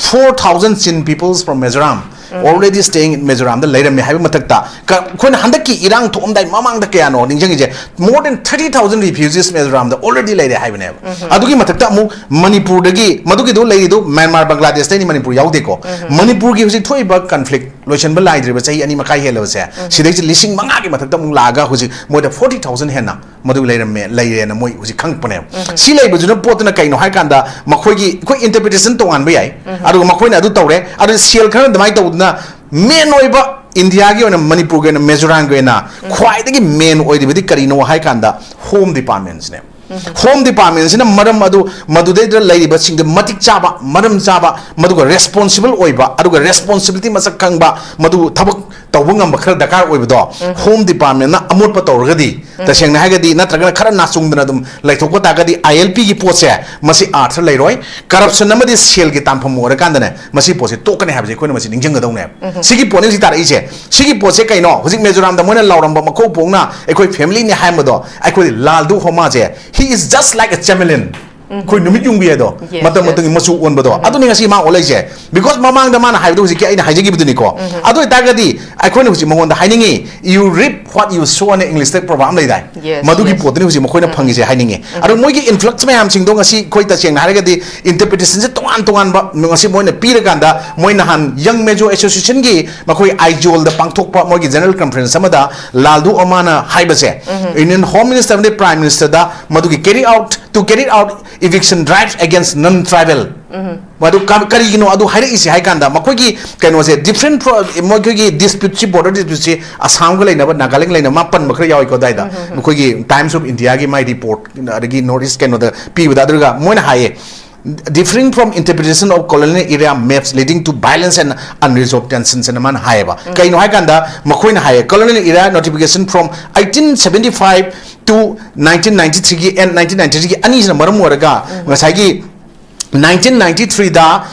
four thousand Chin peoples from Mizoram already staying in ꯃꯤꯖꯣꯔꯥꯝꯗ ꯂꯩꯔꯝꯃꯦ ꯍꯥꯏꯕ ꯃꯊꯛꯇ, ꯀ-, ꯑꯩꯈꯣꯏꯅ ꯍꯟꯗꯛꯀꯤ ꯏꯔꯥꯡ ꯊꯣꯛꯑꯝꯗꯥꯏ ꯃꯃꯥꯡꯗ ꯀꯌꯥꯅꯣ ꯅꯤꯡꯁꯤꯡꯉꯤꯁꯦ, more than thirty thousand refugees ꯃꯤꯖꯣꯔꯥꯝꯗ already ꯂꯩꯔꯦ ꯍꯥꯏꯕꯅꯦꯕ꯫ ꯑꯗꯨꯒꯤ ꯃꯊꯛꯇ ꯑꯃꯨꯛ ꯃꯅꯤꯄꯨꯔꯗꯒꯤ, ꯃꯗꯨꯒꯤꯗꯣ ꯂꯩꯔꯤꯗꯣ ꯃ꯭ꯌꯥꯟꯃꯥꯔ, ꯕꯪꯒ꯭ꯂꯥꯗꯦꯁꯇꯩꯅꯤ, ꯃꯅꯤꯄꯨꯔ ꯌꯥꯎꯗꯦꯀꯣ꯫ ꯃꯅꯤꯄꯨꯔꯒꯤ ꯍꯧꯖꯤꯛ ꯊꯣꯛꯏꯕ conflict ꯂꯣꯏꯁꯤꯟꯕ ꯂꯥꯏꯗ꯭ꯔꯤꯕ ꯆꯍꯤ ꯑꯅꯤ ꯃꯈꯥꯏ ꯍꯦꯜꯂꯕꯁꯦ, ꯁꯤꯗꯩꯁꯤ ꯂꯤꯁꯤꯡ ꯃꯉꯥꯒꯤ ꯃꯊꯛꯇ ꯑꯃꯨꯛ ꯂꯥꯛꯑꯒ ꯍꯧꯖꯤꯛ ꯃꯣꯏꯗ forty thousand ꯍꯦꯟꯅ ꯃꯗꯨ ꯂꯩꯔꯝꯃꯦ, ꯂꯩꯔꯦꯅ ꯃꯣꯏ ꯍꯧꯖꯤꯛ ꯈꯪꯉꯛꯄꯅꯦꯕ꯫ ꯁꯤ ꯂꯩꯕꯗꯨꯅ ꯄꯣꯠꯇꯨꯅ ꯀꯩꯅꯣ ꯍꯥꯏ ꯀꯥꯟꯗ, ꯃꯈꯣꯏꯒꯤ, ꯑꯩꯈꯣꯏ interpretation ꯇꯣꯉꯥꯟꯕ ꯌꯥꯏ, ꯑꯗꯨꯒ ꯃꯈꯣꯏꯅ ꯑꯗꯨ ꯇꯧꯔꯦ, ꯑꯗꯨ ꯁꯦꯜ ꯈꯔ ꯑꯗꯨꯃꯥꯏꯅ ꯇꯧꯗꯅ main ꯑꯣꯏꯕ ꯏꯟꯗꯤꯌꯥꯒꯤ ꯑꯣꯏꯅ, ꯃꯅꯤꯄꯨꯔꯒꯤ ꯑꯣꯏꯅ, ꯃꯤꯖꯣꯔꯥꯝꯒꯤ ꯑꯣꯏꯅ ꯈ꯭ꯋꯥꯏꯗꯒꯤ main ꯑꯣꯏꯔꯤꯕꯗꯤ ꯀꯔꯤꯅꯣ ꯍꯥꯏ ꯀꯥꯟꯗ Home Departmentꯁꯤꯅꯦ꯫ Home Departmentꯁꯤꯅ ꯃꯔꯝ ꯑꯗꯨ, ꯃꯗꯨꯗꯩꯗ ꯂꯩꯔꯤꯕꯁꯤꯡꯗ ꯃꯇꯤꯛ ꯆꯥꯕ, ꯃꯔꯝ ꯆꯥꯕ, ꯃꯗꯨꯒ responsible ꯑꯣꯏꯕ, ꯑꯗꯨꯒ responsibility ꯃꯁꯛ ꯈꯪꯕ, ꯃꯗꯨ ꯊꯕꯛ ꯇꯧꯕ ꯉꯝꯕ ꯈꯔ ꯗꯔꯀꯥꯔ ꯑꯣꯏꯕꯗꯣ Home Departmentꯅ ꯑꯃꯣꯠꯄ ꯇꯧꯔꯒꯗꯤ, ꯇꯁꯦꯡꯅ ꯍꯥꯏꯔꯒꯗꯤ, ꯅꯠꯇ꯭ꯔꯒꯅ ꯈꯔ ꯅꯥꯆꯨꯡꯗꯅ ꯑꯗꯨꯝ ꯂꯩꯊꯣꯛꯄ ꯇꯥꯔꯒꯗꯤ, ILPꯒꯤ ꯄꯣꯠꯁꯦ ꯃꯁꯤ ꯑꯥꯔꯊ ꯂꯩꯔꯣꯏ꯫ Corruption ꯑꯃꯗꯤ ꯁꯦꯜꯒꯤ ꯇꯥꯟꯐꯝ ꯑꯣꯏꯔꯀꯥꯟꯗꯅꯦ, ꯃꯁꯤ ꯄꯣꯠꯁꯦ ꯇꯣꯛꯀꯅꯤ ꯍꯥꯏꯕꯁꯦ ꯑꯩꯈꯣꯏꯅ ꯃꯁꯤ ꯅꯤꯡꯁꯤꯡꯒꯗꯧꯅꯦꯕ꯫ ꯁꯤꯒꯤ ꯄꯣꯠꯅꯤ ꯍꯧꯖꯤꯛ ꯇꯥꯔꯛꯏꯁꯦ꯫ ꯁꯤꯒꯤ ꯄꯣꯠꯁꯦ ꯀꯩꯅꯣ? ꯍꯧꯖꯤꯛ ꯃꯤꯖꯣꯔꯥꯝꯗ ꯃꯣꯏꯅ ꯂꯥꯎꯔꯝꯕ ꯃꯈꯧ ꯄꯣꯡꯅ ꯑꯩꯈꯣꯏ familyꯅꯤ ꯍꯥꯏꯔꯝꯕꯗꯣ, ꯑꯩꯈꯣꯏ ꯂꯥꯜꯗꯨ ꯍꯣꯃꯥꯁꯦ, he is just like a chameleon꯫ ꯑꯩꯈꯣꯏ ꯅꯨꯃꯤꯠ ꯌꯨꯡꯕꯤ ꯍꯥꯏꯗꯣ, ꯃꯇꯝ ꯃꯇꯝꯒꯤ ꯃꯆꯨ ꯑꯣꯟꯕꯗꯣ, ꯑꯗꯨꯅꯤ ꯉꯁꯤ ꯃꯥ ꯑꯣꯜꯂꯛꯏꯁꯦ꯫ Because ꯃꯃꯥꯡꯗ ꯃꯥꯅ ꯍꯥꯏꯕꯗꯣ ꯍꯧꯖꯤꯛꯀꯤ ꯑꯩꯅ ꯍꯥꯏꯖꯈꯤꯕꯗꯨꯅꯤꯀꯣ꯫ ꯑꯗꯨ ꯑꯣꯏꯇꯥꯔꯒꯗꯤ ꯑꯩꯈꯣꯏꯅ ꯍꯧꯖꯤꯛ ꯃꯉꯣꯟꯗ ꯍꯥꯏꯅꯤꯡꯉꯤ, "You reap what you sow" ꯑꯅ Englishꯇ proverb ꯑꯃ ꯂꯩꯗꯥꯏ? Yes, ꯃꯗꯨꯒꯤ yes. ꯄꯣꯠꯇꯨꯅꯤ ꯍꯧꯖꯤꯛ ꯃꯈꯣꯏꯅ ꯐꯪꯉꯤꯁꯦ ꯍꯥꯏꯅꯤꯡꯉꯤ꯫ ꯑꯗꯣ ꯃꯣꯏꯒꯤ influx ꯃꯌꯥꯝꯁꯤꯡꯗꯣ ꯉꯁꯤ ꯑꯩꯈꯣꯏ ꯇꯁꯦꯡꯅ ꯍꯥꯏꯔꯒꯗꯤ interpretationꯁꯦ ꯇꯣꯉꯥꯟ ꯇꯣꯉꯥꯟꯕ ꯉꯁꯤ ꯃꯣꯏꯅ ꯄꯤꯔꯀꯥꯟꯗ, ꯃꯣꯏ ꯅꯍꯥꯟ Young Mizo Associationꯒꯤ ꯃꯈꯣꯏ ꯑꯥꯏꯖꯣꯜꯗ ꯄꯥꯡꯊꯣꯛꯄ ꯃꯣꯏꯒꯤ general conference ꯑꯃꯗ ꯂꯥꯜꯗꯨ ꯑꯣꯃꯥꯅ ꯍꯥꯏꯕꯁꯦ, Indian Home Minister ꯑꯃꯗꯤ Prime Ministerꯗ ꯃꯗꯨꯒꯤ carry out, to carry out eviction drive against non-tribal꯫ ꯃꯗꯨ ꯀ-, ꯀꯔꯤꯒꯤꯅꯣ ꯑꯗꯨ ꯍꯥꯏꯔꯛꯏꯁꯦ ꯍꯥꯏ ꯀꯥꯟꯗ, ꯃꯈꯣꯏꯒꯤ ꯀꯩꯅꯣꯁꯦ, different pro-, ꯃꯈꯣꯏꯒꯤ disputeꯁꯤ, border disputeꯁꯤ ꯑꯁꯥꯝꯒ ꯂꯩꯅꯕ, ꯅꯥꯒꯥꯂꯦꯟꯒ ꯂꯩꯅꯕ, ꯃꯥ ꯄꯟꯕ ꯈꯔ ꯌꯥꯎꯏꯀꯣ ꯑꯗꯥꯏꯗ꯫ ꯃꯈꯣꯏꯒꯤ Times of Indiaꯒꯤ ꯃꯥꯏ report, ꯑꯗꯒꯤ North East ꯀꯩꯅꯣꯗ ꯄꯤꯕꯗ, ꯑꯗꯨꯒ ꯃꯣꯏꯅ ꯍꯥꯏꯌꯦ, differing from interpretation of colonial era maps leading to violence and unresolved tensions ꯍꯥꯏꯅ ꯃꯥꯅ ꯍꯥꯏꯌꯦꯕ꯫ ꯀꯩꯅꯣ ꯍꯥꯏꯀꯥꯟꯗ ꯃꯈꯣꯏꯅ ꯍꯥꯏꯌꯦ, colonial era notification from eighteen seventy five to nineteen ninety three ꯒꯤ and nineteen ninety three ꯒꯤ ꯑꯅꯤꯁꯤꯅ ꯃꯔꯝ ꯑꯣꯏꯔꯒ ꯉꯁꯥꯏꯒꯤ nineteen ninety three the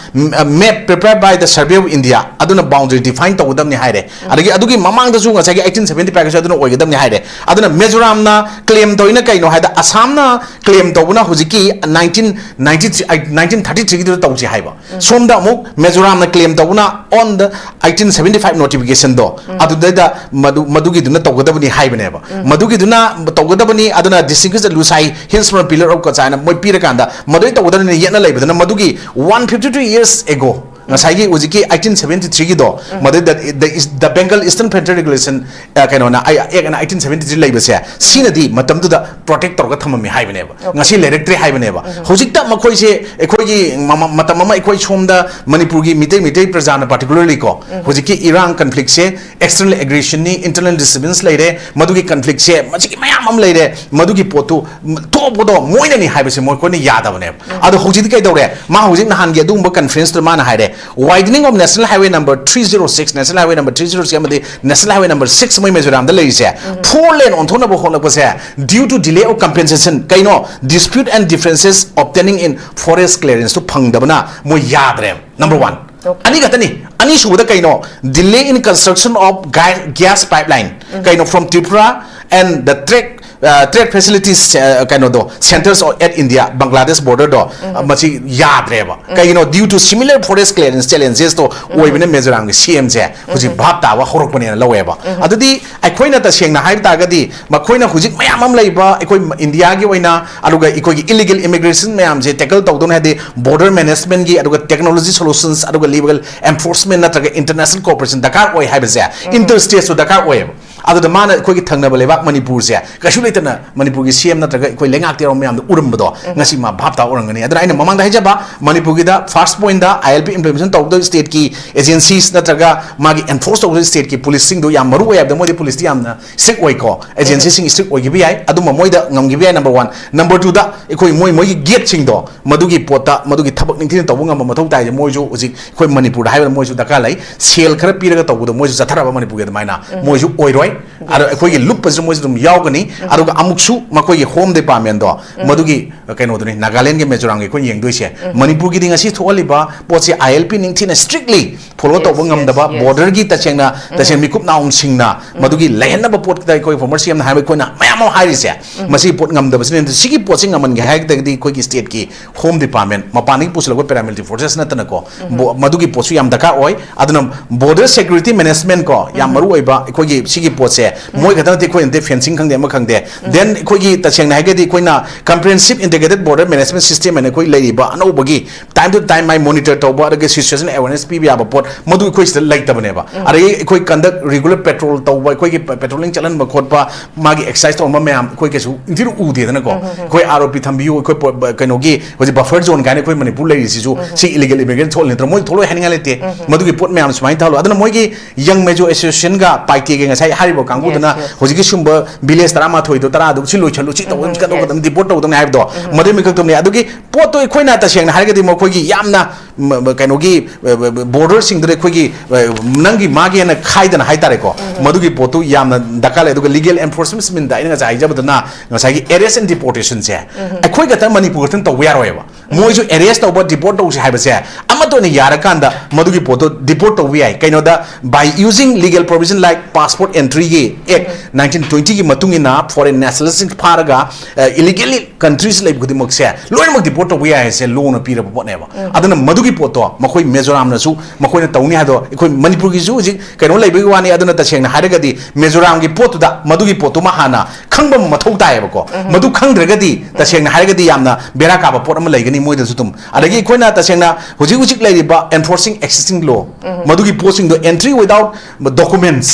map prepared by the Survey of India ꯑꯗꯨꯅ boundary define ꯇꯧꯒꯗꯕꯅꯤ ꯍꯥꯏꯔꯦ꯫ ꯑꯗꯒꯤ ꯑꯗꯨꯒꯤ ꯃꯃꯥꯡꯗꯁꯨ ꯉꯁꯥꯏꯒꯤ eighteen seventy five ꯒꯤꯁꯨ ꯑꯗꯨꯅ ꯑꯣꯏꯒꯗꯕꯅꯤ ꯍꯥꯏꯔꯦ꯫ ꯑꯗꯨꯅ ꯃꯤꯖꯣꯔꯥꯝꯅ claim ꯇꯧꯔꯤꯅ ꯀꯩꯅꯣ ꯍꯥꯏꯗ, ꯑꯁꯥꯝꯅ claim ꯇꯧꯕꯅ ꯍꯧꯖꯤꯛꯀꯤ nineteen ninety three, nineteen thirty three ꯒꯤꯗꯨꯗ ꯇꯧꯁꯤ ꯍꯥꯏꯕ꯫ ꯁꯣꯝꯗ ꯑꯃꯨꯛ ꯃꯤꯖꯣꯔꯥꯝꯅ claim ꯇꯧꯕꯅ on the eighteen seventy five notification ꯗꯣ, ꯑꯗꯨꯗꯩꯗ ꯃꯗꯨ ꯃꯗꯨꯒꯤꯗꯨꯅ ꯇꯧꯒꯗꯕꯅꯤ ꯍꯥꯏꯕꯅꯦꯕ꯫ ꯃꯗꯨꯒꯤꯗꯨꯅ ꯇꯧꯒꯗꯕꯅꯤ꯫ ꯑꯗꯨꯅ distinguish the Lusai Hills from pillar of Cachar ꯍꯥꯏꯅ ꯃꯣꯏ ꯄꯤꯔꯀꯥꯟꯗ ꯃꯗꯨꯗꯩ ꯇꯧꯒꯗꯕꯅꯤ ꯌꯦꯠꯅ ꯂꯩꯕꯗꯨꯅ ꯃꯗꯨꯒꯤ one fifty two years ago ꯉꯁꯥꯏꯒꯤ ꯍꯧꯖꯤꯛꯀꯤ eighteen seventy three ꯒꯤꯗꯣ, ꯃꯗꯨꯗ the, the Bengal Eastern Federal Regulation, ꯑ, ꯀꯩꯅꯣꯅ ꯑꯦꯛ ꯑꯅ eighteen seventy three ꯂꯩꯕꯁꯦ, ꯁꯤꯅꯗꯤ ꯃꯇꯝꯗꯨꯗ protect ꯇꯧꯔꯒ ꯊꯝꯃꯝꯃꯤ ꯍꯥꯏꯕꯅꯦꯕ꯫ ꯉꯁꯤ ꯂꯩꯔꯛꯇ꯭ꯔꯦ ꯍꯥꯏꯕꯅꯦꯕ꯫ ꯍꯧꯖꯤꯛꯇ ꯃꯈꯣꯏꯁꯦ ꯑꯩꯈꯣꯏꯒꯤ ꯃꯃ-, ꯃꯇꯝ ꯑꯃ ꯑꯩꯈꯣꯏ ꯁꯣꯝꯗ ꯃꯅꯤꯄꯨꯔꯒꯤ ꯃꯤꯇꯩ, ꯃꯤꯇꯩ ꯄ꯭ꯔꯖꯥꯅ particularly ꯀꯣ, ꯍꯧꯖꯤꯛꯀꯤ ꯏꯔꯥꯡ conflict ꯁꯦ external aggression ꯅꯤ, internal disturbance ꯂꯩꯔꯦ, ꯃꯗꯨꯒꯤ conflict ꯁꯦ ꯃꯁꯤꯒꯤ ꯃꯌꯥꯝ ꯑꯃ ꯂꯩꯔꯦ, ꯃꯗꯨꯒꯤ ꯄꯣꯠꯇꯨ ꯊꯣꯛꯄꯗꯣ ꯃꯣꯏꯅꯅꯤ ꯍꯥꯏꯕꯁꯦ ꯃꯈꯣꯏꯅ ꯌꯥꯗꯕꯅꯦꯕ꯫ ꯑꯗꯣ ꯍꯧꯖꯤꯛꯇꯤ ꯀꯩꯗꯧꯔꯦ? ꯃꯥ ꯍꯧꯖꯤꯛ ꯅꯍꯥꯟꯒꯤ ꯑꯗꯨꯒꯨꯝꯕ conference ꯇꯨ ꯃꯥꯅ ꯍꯥꯏꯔꯦ, widening of National Highway number three zero six, National Highway number three zero six ꯑꯃꯗꯤ National Highway number six ꯃꯣꯏ ꯃꯤꯖꯣꯔꯥꯝꯗ ꯂꯩꯔꯤꯁꯦ, four lane ꯑꯣꯟꯊꯣꯛꯅꯕ ꯍꯣꯠꯅꯕꯁꯦ due to delay of compensation, ꯀꯩꯅꯣ, dispute and differences obtaining in forest clearance two ꯐꯪꯗꯕꯅ ꯃꯣꯏ ꯌꯥꯗ꯭ꯔꯦꯕ꯫ Number one. ꯑꯅꯤ ꯈꯛꯇꯅꯤ꯫ ꯑꯅꯤꯁꯨꯕꯗ ꯀꯩꯅꯣ? Delay in construction of ga-, gas pipeline. ꯀꯩꯅꯣ, from Tripura and the trade, uh, trade facilities, uh, ꯀꯩꯅꯣꯗꯣ, centers of, at India, Bangladesh border ꯗꯣ, ꯃꯁꯤ ꯌꯥꯗ꯭ꯔꯦꯕ꯫ ꯀꯩꯒꯤꯅꯣ? Due to similar forest clearance challenges ꯇꯣ ꯑꯣꯏꯕꯅ ꯃꯤꯖꯣꯔꯥꯝꯒꯤ C M ꯁꯦ ꯍꯧꯖꯤꯛ ꯚꯥꯞ ꯇꯥꯕ ꯍꯧꯔꯛꯄꯅꯦꯅ ꯂꯧꯋꯦꯕ꯫ ꯑꯗꯨꯗꯤ ꯑꯩꯈꯣꯏꯅ ꯇꯁꯦꯡꯅ ꯍꯥꯏꯕ ꯇꯥꯔꯒꯗꯤ ꯃꯈꯣꯏꯅ ꯍꯧꯖꯤꯛ ꯃꯌꯥꯝ ꯑꯃ ꯂꯩꯕ ꯑꯩꯈꯣꯏ ꯏꯟꯗꯤꯌꯥꯒꯤ ꯑꯣꯏꯅ, ꯑꯗꯨꯒ ꯑꯩꯈꯣꯏꯒꯤ illegal immigration ꯃꯌꯥꯝꯁꯦ tackle ꯇꯧꯗꯧꯅꯤ ꯍꯥꯏꯗꯤ border management ꯀꯤ, ꯑꯗꯨꯒ technology solutions, ꯑꯗꯨꯒ legal enforcement ꯅꯠꯇ꯭ꯔꯒ international cooperation ꯗꯔꯀꯥꯔ ꯑꯣꯏ ꯍꯥꯏꯕꯁꯦ, inter state ꯁꯨ ꯗꯔꯀꯥꯔ ꯑꯣꯏꯌꯦꯕ꯫ ꯑꯗꯨꯗ ꯃꯥꯅ ꯑꯩꯈꯣꯏꯒꯤ ꯊꯪꯅꯕ ꯂꯩꯕꯥꯛ ꯃꯅꯤꯄꯨꯔꯁꯦ ꯀꯩꯁꯨ ꯂꯩꯇꯅ ꯃꯅꯤꯄꯨꯔꯒꯤ ꯁꯤ ꯑꯦꯝ ꯅꯠꯇ꯭ꯔꯒ ꯑꯩꯈꯣꯏ ꯂꯩꯉꯥꯛꯇ ꯌꯥꯎꯕ ꯃꯌꯥꯝꯗꯣ ꯎꯔꯝꯕꯗꯣ ꯉꯁꯤ ꯃꯥ ꯚꯥꯞ ꯇꯥ ꯎꯔꯝꯒꯅꯤ꯫ ꯑꯗꯨꯅ ꯑꯩꯅ ꯃꯃꯥꯡꯗ ꯍꯥꯏꯖꯕ, ꯃꯅꯤꯄꯨꯔꯒꯤꯗ ꯐꯥꯔꯁ ꯄꯣꯏꯟꯗ ꯑꯥꯏ ꯑꯦꯜ ꯄꯤ ꯏꯝꯄ꯭ꯂꯤꯃꯦꯟꯇꯦꯁꯟ ꯇꯧꯗꯧꯔꯤꯕ ꯁ꯭ꯇꯦꯠꯀꯤ ꯑꯦꯖꯦꯟꯁꯤꯁ ꯅꯠꯇ꯭ꯔꯒ ꯃꯥꯒꯤ ꯑꯦꯟꯐꯣꯔꯁ ꯇꯧꯗꯧꯔꯤꯕ ꯁ꯭ꯇꯦꯠꯀꯤ ꯄꯨꯂꯤꯁꯁꯤꯡꯗꯣ ꯌꯥꯝ ꯃꯔꯨ ꯑꯣꯏ ꯍꯥꯏꯕꯗ, ꯃꯣꯏꯗꯤ ꯄꯨꯂꯤꯁꯇꯤ ꯌꯥꯝꯅ ꯁ꯭ꯇ꯭ꯔꯤꯛ ꯑꯣꯏꯀꯣ, ꯑꯦꯖꯦꯟꯁꯤꯁꯤꯡ ꯁ꯭ꯇ꯭ꯔꯤꯛ ꯑꯣꯏꯈꯤꯕ ꯌꯥꯏ, ꯑꯗꯨꯝꯕ ꯃꯣꯏꯗ ꯉꯝꯈꯤꯕ ꯌꯥꯏ꯫ Number one. ꯅꯝꯕꯔ ꯇꯨꯗ, ꯑꯩꯈꯣꯏ ꯃꯣꯏ ꯃꯣꯏꯒꯤ ꯒꯦꯠꯁꯤꯡꯗꯣ, ꯃꯗꯨꯒꯤ ꯄꯣꯠꯇ, ꯃꯗꯨꯒꯤ ꯊꯕꯛ ꯅꯤꯡꯊꯤꯅ ꯇꯧꯕ ꯉꯝꯕ ꯃꯊꯧ ꯇꯥꯏꯁꯦ꯫ ꯃꯣꯏꯁꯨ ꯍꯧꯖꯤꯛ ꯑꯩꯈꯣꯏ ꯃꯅꯤꯄꯨꯔꯗ ꯍꯥꯏꯕꯗ ꯃꯣꯏꯁꯨ ꯗꯔꯀꯥꯔ ꯂꯩ꯫ ꯁꯦꯜ ꯈꯔ ꯄꯤꯔꯒ ꯇꯧꯕꯗꯣ ꯃꯣꯏꯁꯨ ꯆꯠꯊꯔꯕ ꯃꯅꯤꯄꯨꯔꯒꯤ ꯑꯗꯨꯃꯥꯏꯅ ꯃꯣꯏꯁꯨ ꯑꯣꯏꯔꯣꯏ꯫ ꯑꯗꯣ ꯑꯩꯈꯣꯏꯒꯤ ꯂꯨꯞꯄꯁꯨ ꯃꯣꯏꯁꯨ ꯑꯗꯨꯝ ꯌꯥꯎꯒꯅꯤ꯫ ꯑꯗꯨꯒ ꯑꯃꯨꯛꯁꯨ ꯃꯈꯣꯏꯒꯤ ꯍꯣꯝ ꯗꯤꯄꯥꯔꯠꯃꯦꯟꯗꯣ, ꯃꯗꯨꯒꯤ ꯀꯩꯅꯣꯗꯨꯅꯤ, ꯅꯥꯒꯥꯂꯦꯟꯒꯤ, ꯃꯤꯖꯣꯔꯥꯝꯒꯤ ꯑꯩꯈꯣꯏꯅ ꯌꯦꯡꯗꯣꯏꯁꯦ꯫ ꯃꯅꯤꯄꯨꯔꯒꯤꯗꯤ ꯉꯁꯤ ꯊꯣꯛꯍꯜꯂꯤꯕ ꯄꯣꯠꯁꯦ ꯑꯥꯏ ꯑꯦꯜ ꯄꯤ ꯅꯤꯡꯊꯤꯅ ꯁ꯭ꯇ꯭ꯔꯤꯛꯂꯤ ꯐꯣꯂꯣ ꯇꯧꯕ ꯉꯝꯗꯕ, ꯕꯣꯔꯗꯔꯒꯤ ꯇꯁꯦꯡꯅ, ꯇꯁꯦꯡ ꯃꯤꯀꯨꯞ ꯅꯥꯎꯟꯁꯤꯡꯅ ꯃꯗꯨꯒꯤ ꯂꯩꯍꯟꯅꯕ ꯄꯣꯠꯇ ꯑꯩꯈꯣꯏ ꯐꯣꯔꯃꯔ ꯁꯤ ꯑꯦꯝꯅ ꯍꯥꯏꯕ ꯑꯩꯈꯣꯏꯅ ꯃꯌꯥꯝ ꯑꯃ ꯍꯥꯏꯔꯤꯁꯦ, ꯃꯁꯤꯒꯤ ꯄꯣꯠ ꯉꯝꯗꯕꯁꯤꯅ꯫ ꯑꯗꯨ ꯁꯤꯒꯤ ꯄꯣꯠꯁꯤ ꯉꯝꯍꯟꯒꯦ ꯍꯥꯏꯔꯒꯗꯤ ꯑꯩꯈꯣꯏꯒꯤ ꯁ꯭ꯇꯦꯠꯀꯤ ꯍꯣꯝ ꯗꯤꯄꯥꯔꯠꯃꯦꯟ, ꯃꯄꯥꯟꯗꯒꯤ ꯄꯨꯁꯤꯜꯂꯛꯄ ꯄꯦꯔꯥꯃꯤꯂꯤꯇꯔꯤ ꯐꯣꯔꯁꯦꯁ ꯅꯠꯇꯅꯀꯣ, ꯕꯣ-, ꯃꯗꯨꯒꯤ ꯄꯣꯠꯁꯨ ꯌꯥꯝ ꯗꯔꯀꯥꯔ ꯑꯣꯏ꯫ ꯑꯗꯨꯅ ꯕꯣꯔꯗꯔ ꯁꯦꯀ꯭ꯌꯨꯔꯤꯇꯤ ꯃꯦꯅꯦꯖꯃꯦꯟꯠ ꯀꯣ, ꯌꯥꯝ ꯃꯔꯨ ꯑꯣꯏꯕ ꯑꯩꯈꯣꯏꯒꯤ ꯁꯤꯒꯤ ꯄꯣꯠꯁꯦ꯫ ꯃꯣꯏ ꯈꯛꯇ ꯅꯠꯇꯦ, ꯑꯩꯈꯣꯏ ꯅꯠꯇꯦ, ꯐꯦꯟꯁꯤꯡ ꯈꯪꯗꯦ, ꯑꯃ ꯈꯪꯗꯦ꯫ Then ꯑꯩꯈꯣꯏꯒꯤ ꯇꯁꯦꯡꯅ ꯍꯥꯏꯔꯒꯗꯤ ꯑꯩꯈꯣꯏꯅ Comprehensive Integrated Border Management System ꯍꯥꯏꯅ ꯑꯩꯈꯣꯏ ꯂꯩꯔꯤꯕ ꯑꯅꯧꯕꯒꯤ time to time my monitor ꯇꯧꯕ, ꯑꯗꯒꯤ situation awareness ꯄꯤꯕ ꯌꯥꯕ ꯄꯣꯠ, ꯃꯗꯨ ꯑꯩꯈꯣꯏ ꯁꯤꯗ ꯂꯩꯇꯕꯅꯦꯕ꯫ ꯑꯗꯒꯤ ꯑꯩꯈꯣꯏ conduct regular patrol ꯇꯧꯕ, ꯑꯩꯈꯣꯏꯒꯤ patrolling ꯆꯠꯍꯟꯕ ꯈꯣꯠꯄ, ꯃꯥꯒꯤ exercise ꯇꯧꯔꯝꯕ ꯃꯌꯥꯝ ꯑꯩꯈꯣꯏ ꯀꯩꯁꯨ ꯏꯟꯊꯤꯅ ꯎꯗꯦꯗꯅꯀꯣ꯫ ꯑꯩꯈꯣꯏ ꯑꯥꯔ ꯑꯣ ꯄꯤ ꯊꯝꯕꯤꯌꯨ, ꯑꯩꯈꯣꯏ ꯄꯣ-, ꯕ-, ꯀꯩꯅꯣꯒꯤ ꯍꯧꯖꯤꯛ buffer zone ꯀꯥꯏꯅ ꯑꯩꯈꯣꯏ ꯃꯅꯤꯄꯨꯔ ꯂꯩꯔꯤꯁꯤꯁꯨ ꯁꯤ illegal immigrant ꯊꯣꯛꯍꯜꯂꯤ ꯅꯠꯇ꯭ꯔꯣ? ꯃꯣꯏ ꯊꯣꯛꯂꯛꯑꯣꯏ ꯍꯥꯏꯅꯤꯡꯉꯥꯏ ꯂꯩꯇꯦ꯫ ꯃꯗꯨꯒꯤ ꯄꯣꯠ ꯃꯌꯥꯝ ꯁꯨꯃꯥꯏꯅ ꯊꯥꯍꯜꯂꯣ꯫ ꯑꯗꯨꯅ ꯃꯣꯏꯒꯤ Young Mizo Association ꯒ ꯄꯥꯏꯇꯦꯒ ꯉꯁꯥꯏ ꯍꯥꯏꯔꯤꯕ ꯀꯥꯡꯕꯨꯗꯨꯅ ꯍꯧꯖꯤꯛꯀꯤ ꯁꯤꯒꯨꯝꯕ village ꯇꯔꯥꯃꯥꯊꯣꯏꯗꯣ, ꯇꯔꯥꯗꯣ ꯁꯤ ꯂꯣꯏꯁꯜꯂꯨ, ꯁꯤ ꯇꯧꯕ, ꯀꯩꯅꯣ ꯇꯧꯒꯗꯕꯅꯤ, deport ꯇꯧꯒꯗꯕꯅꯤ ꯍꯥꯏꯕꯗꯣ, ꯃꯗꯨꯒꯤ ꯃꯤꯀꯛꯇꯨꯅꯤ꯫ ꯑꯗꯨꯒꯤ ꯄꯣꯠꯇꯣ ꯑꯩꯈꯣꯏꯅ ꯇꯁꯦꯡꯅ ꯍꯥꯏꯔꯒꯗꯤ ꯃꯈꯣꯏꯒꯤ ꯌꯥꯝꯅ ꯃ-, ꯃ-, ꯀꯩꯅꯣꯒꯤ, ꯑ, ꯕ-, ꯕ-, ꯕꯣꯔꯗꯔꯁꯤꯡꯗꯨꯗ ꯑꯩꯈꯣꯏꯒꯤ, ꯑ, ꯅꯪꯒꯤ ꯃꯥꯒꯤ ꯍꯥꯏꯅ ꯈꯥꯏꯗꯅ ꯍꯥꯏꯇꯥꯔꯦꯀꯣ, ꯃꯗꯨꯒꯤ ꯄꯣꯠꯇꯨ ꯌꯥꯝꯅ ꯗꯔꯀꯥꯔ ꯂꯩ꯫ ꯑꯗꯨꯒ legal enforcement ꯗ ꯑꯩꯅ ꯉꯁꯥꯏ ꯍꯥꯏꯖꯕꯗꯨꯅ ꯉꯁꯥꯏꯒꯤ arrest and deportation ꯁꯦ ꯑꯩꯈꯣꯏ ꯈꯛꯇꯪ, ꯃꯅꯤꯄꯨꯔ ꯈꯛꯇꯪ ꯇꯧꯕ ꯌꯥꯔꯣꯏꯕ꯫ ꯃꯣꯏꯁꯨ arrest ꯇꯧꯕ, deport ꯇꯧꯁꯦ ꯍꯥꯏꯕꯁꯦ ꯑꯃꯠꯇ ꯑꯣꯏꯅ ꯌꯥꯔꯀꯥꯟꯗ ꯃꯗꯨꯒꯤ ꯄꯣꯠꯇꯣ deport ꯇꯧꯕ ꯌꯥꯏ꯫ ꯀꯩꯅꯣꯗ, by using legal provision like passport entry ꯒꯤ act nineteen twenty ꯒꯤ ꯃꯇꯨꯡ ꯏꯟꯅ foreign nationalist ꯁꯤꯡ ꯐꯥꯔꯒ, ꯑ, illegally countries ꯂꯩꯕ ꯈꯨꯗꯤꯡꯃꯛꯁꯦ ꯂꯣꯏꯅꯃꯛ deport ꯇꯧꯕ ꯌꯥꯏ ꯍꯥꯏꯁꯦ law ꯅ ꯄꯤꯔꯕ ꯄꯣꯠꯅꯦꯕ꯫ ꯑꯗꯨꯅ ꯃꯗꯨꯒꯤ ꯄꯣꯠꯇꯣ ꯃꯈꯣꯏ ꯃꯤꯖꯣꯔꯥꯝꯅꯁꯨ ꯃꯈꯣꯏꯅ ꯇꯧꯅꯤ ꯍꯥꯏꯗꯣ, ꯑꯩꯈꯣꯏ ꯃꯅꯤꯄꯨꯔꯒꯤꯁꯨ ꯍꯧꯖꯤꯛ ꯀꯩꯅꯣ ꯂꯩꯕꯒꯤ ꯋꯥꯅꯤ꯫ ꯑꯗꯨꯅ ꯇꯁꯦꯡꯅ ꯍꯥꯏꯔꯒꯗꯤ ꯃꯤꯖꯣꯔꯥꯝꯒꯤ ꯄꯣꯠꯇꯨꯗ ꯃꯗꯨꯒꯤ ꯄꯣꯠꯇꯨꯃ ꯍꯥꯟꯅ ꯈꯪꯕ ꯑꯃ ꯃꯊꯧ ꯇꯥꯏꯌꯦꯕꯀꯣ꯫ ꯃꯗꯨ ꯈꯪꯗ꯭ꯔꯒꯗꯤ ꯇꯁꯦꯡꯅ ꯍꯥꯏꯔꯒꯗꯤ ꯌꯥꯝꯅ ꯕꯦꯔꯥ ꯀꯥꯕ ꯄꯣꯠ ꯑꯃ ꯂꯩꯒꯅꯤ꯫ ꯃꯣꯏꯗꯁꯨ ꯑꯗꯨꯝ꯫ ꯑꯗꯒꯤ ꯑꯩꯈꯣꯏꯅ ꯇꯁꯦꯡꯅ ꯍꯧꯖꯤꯛ ꯍꯧꯖꯤꯛ ꯂꯩꯔꯤꯕ enforcing existing law, ꯃꯗꯨꯒꯤ ꯄꯣꯠꯁꯤꯡꯗꯣ entry without documents,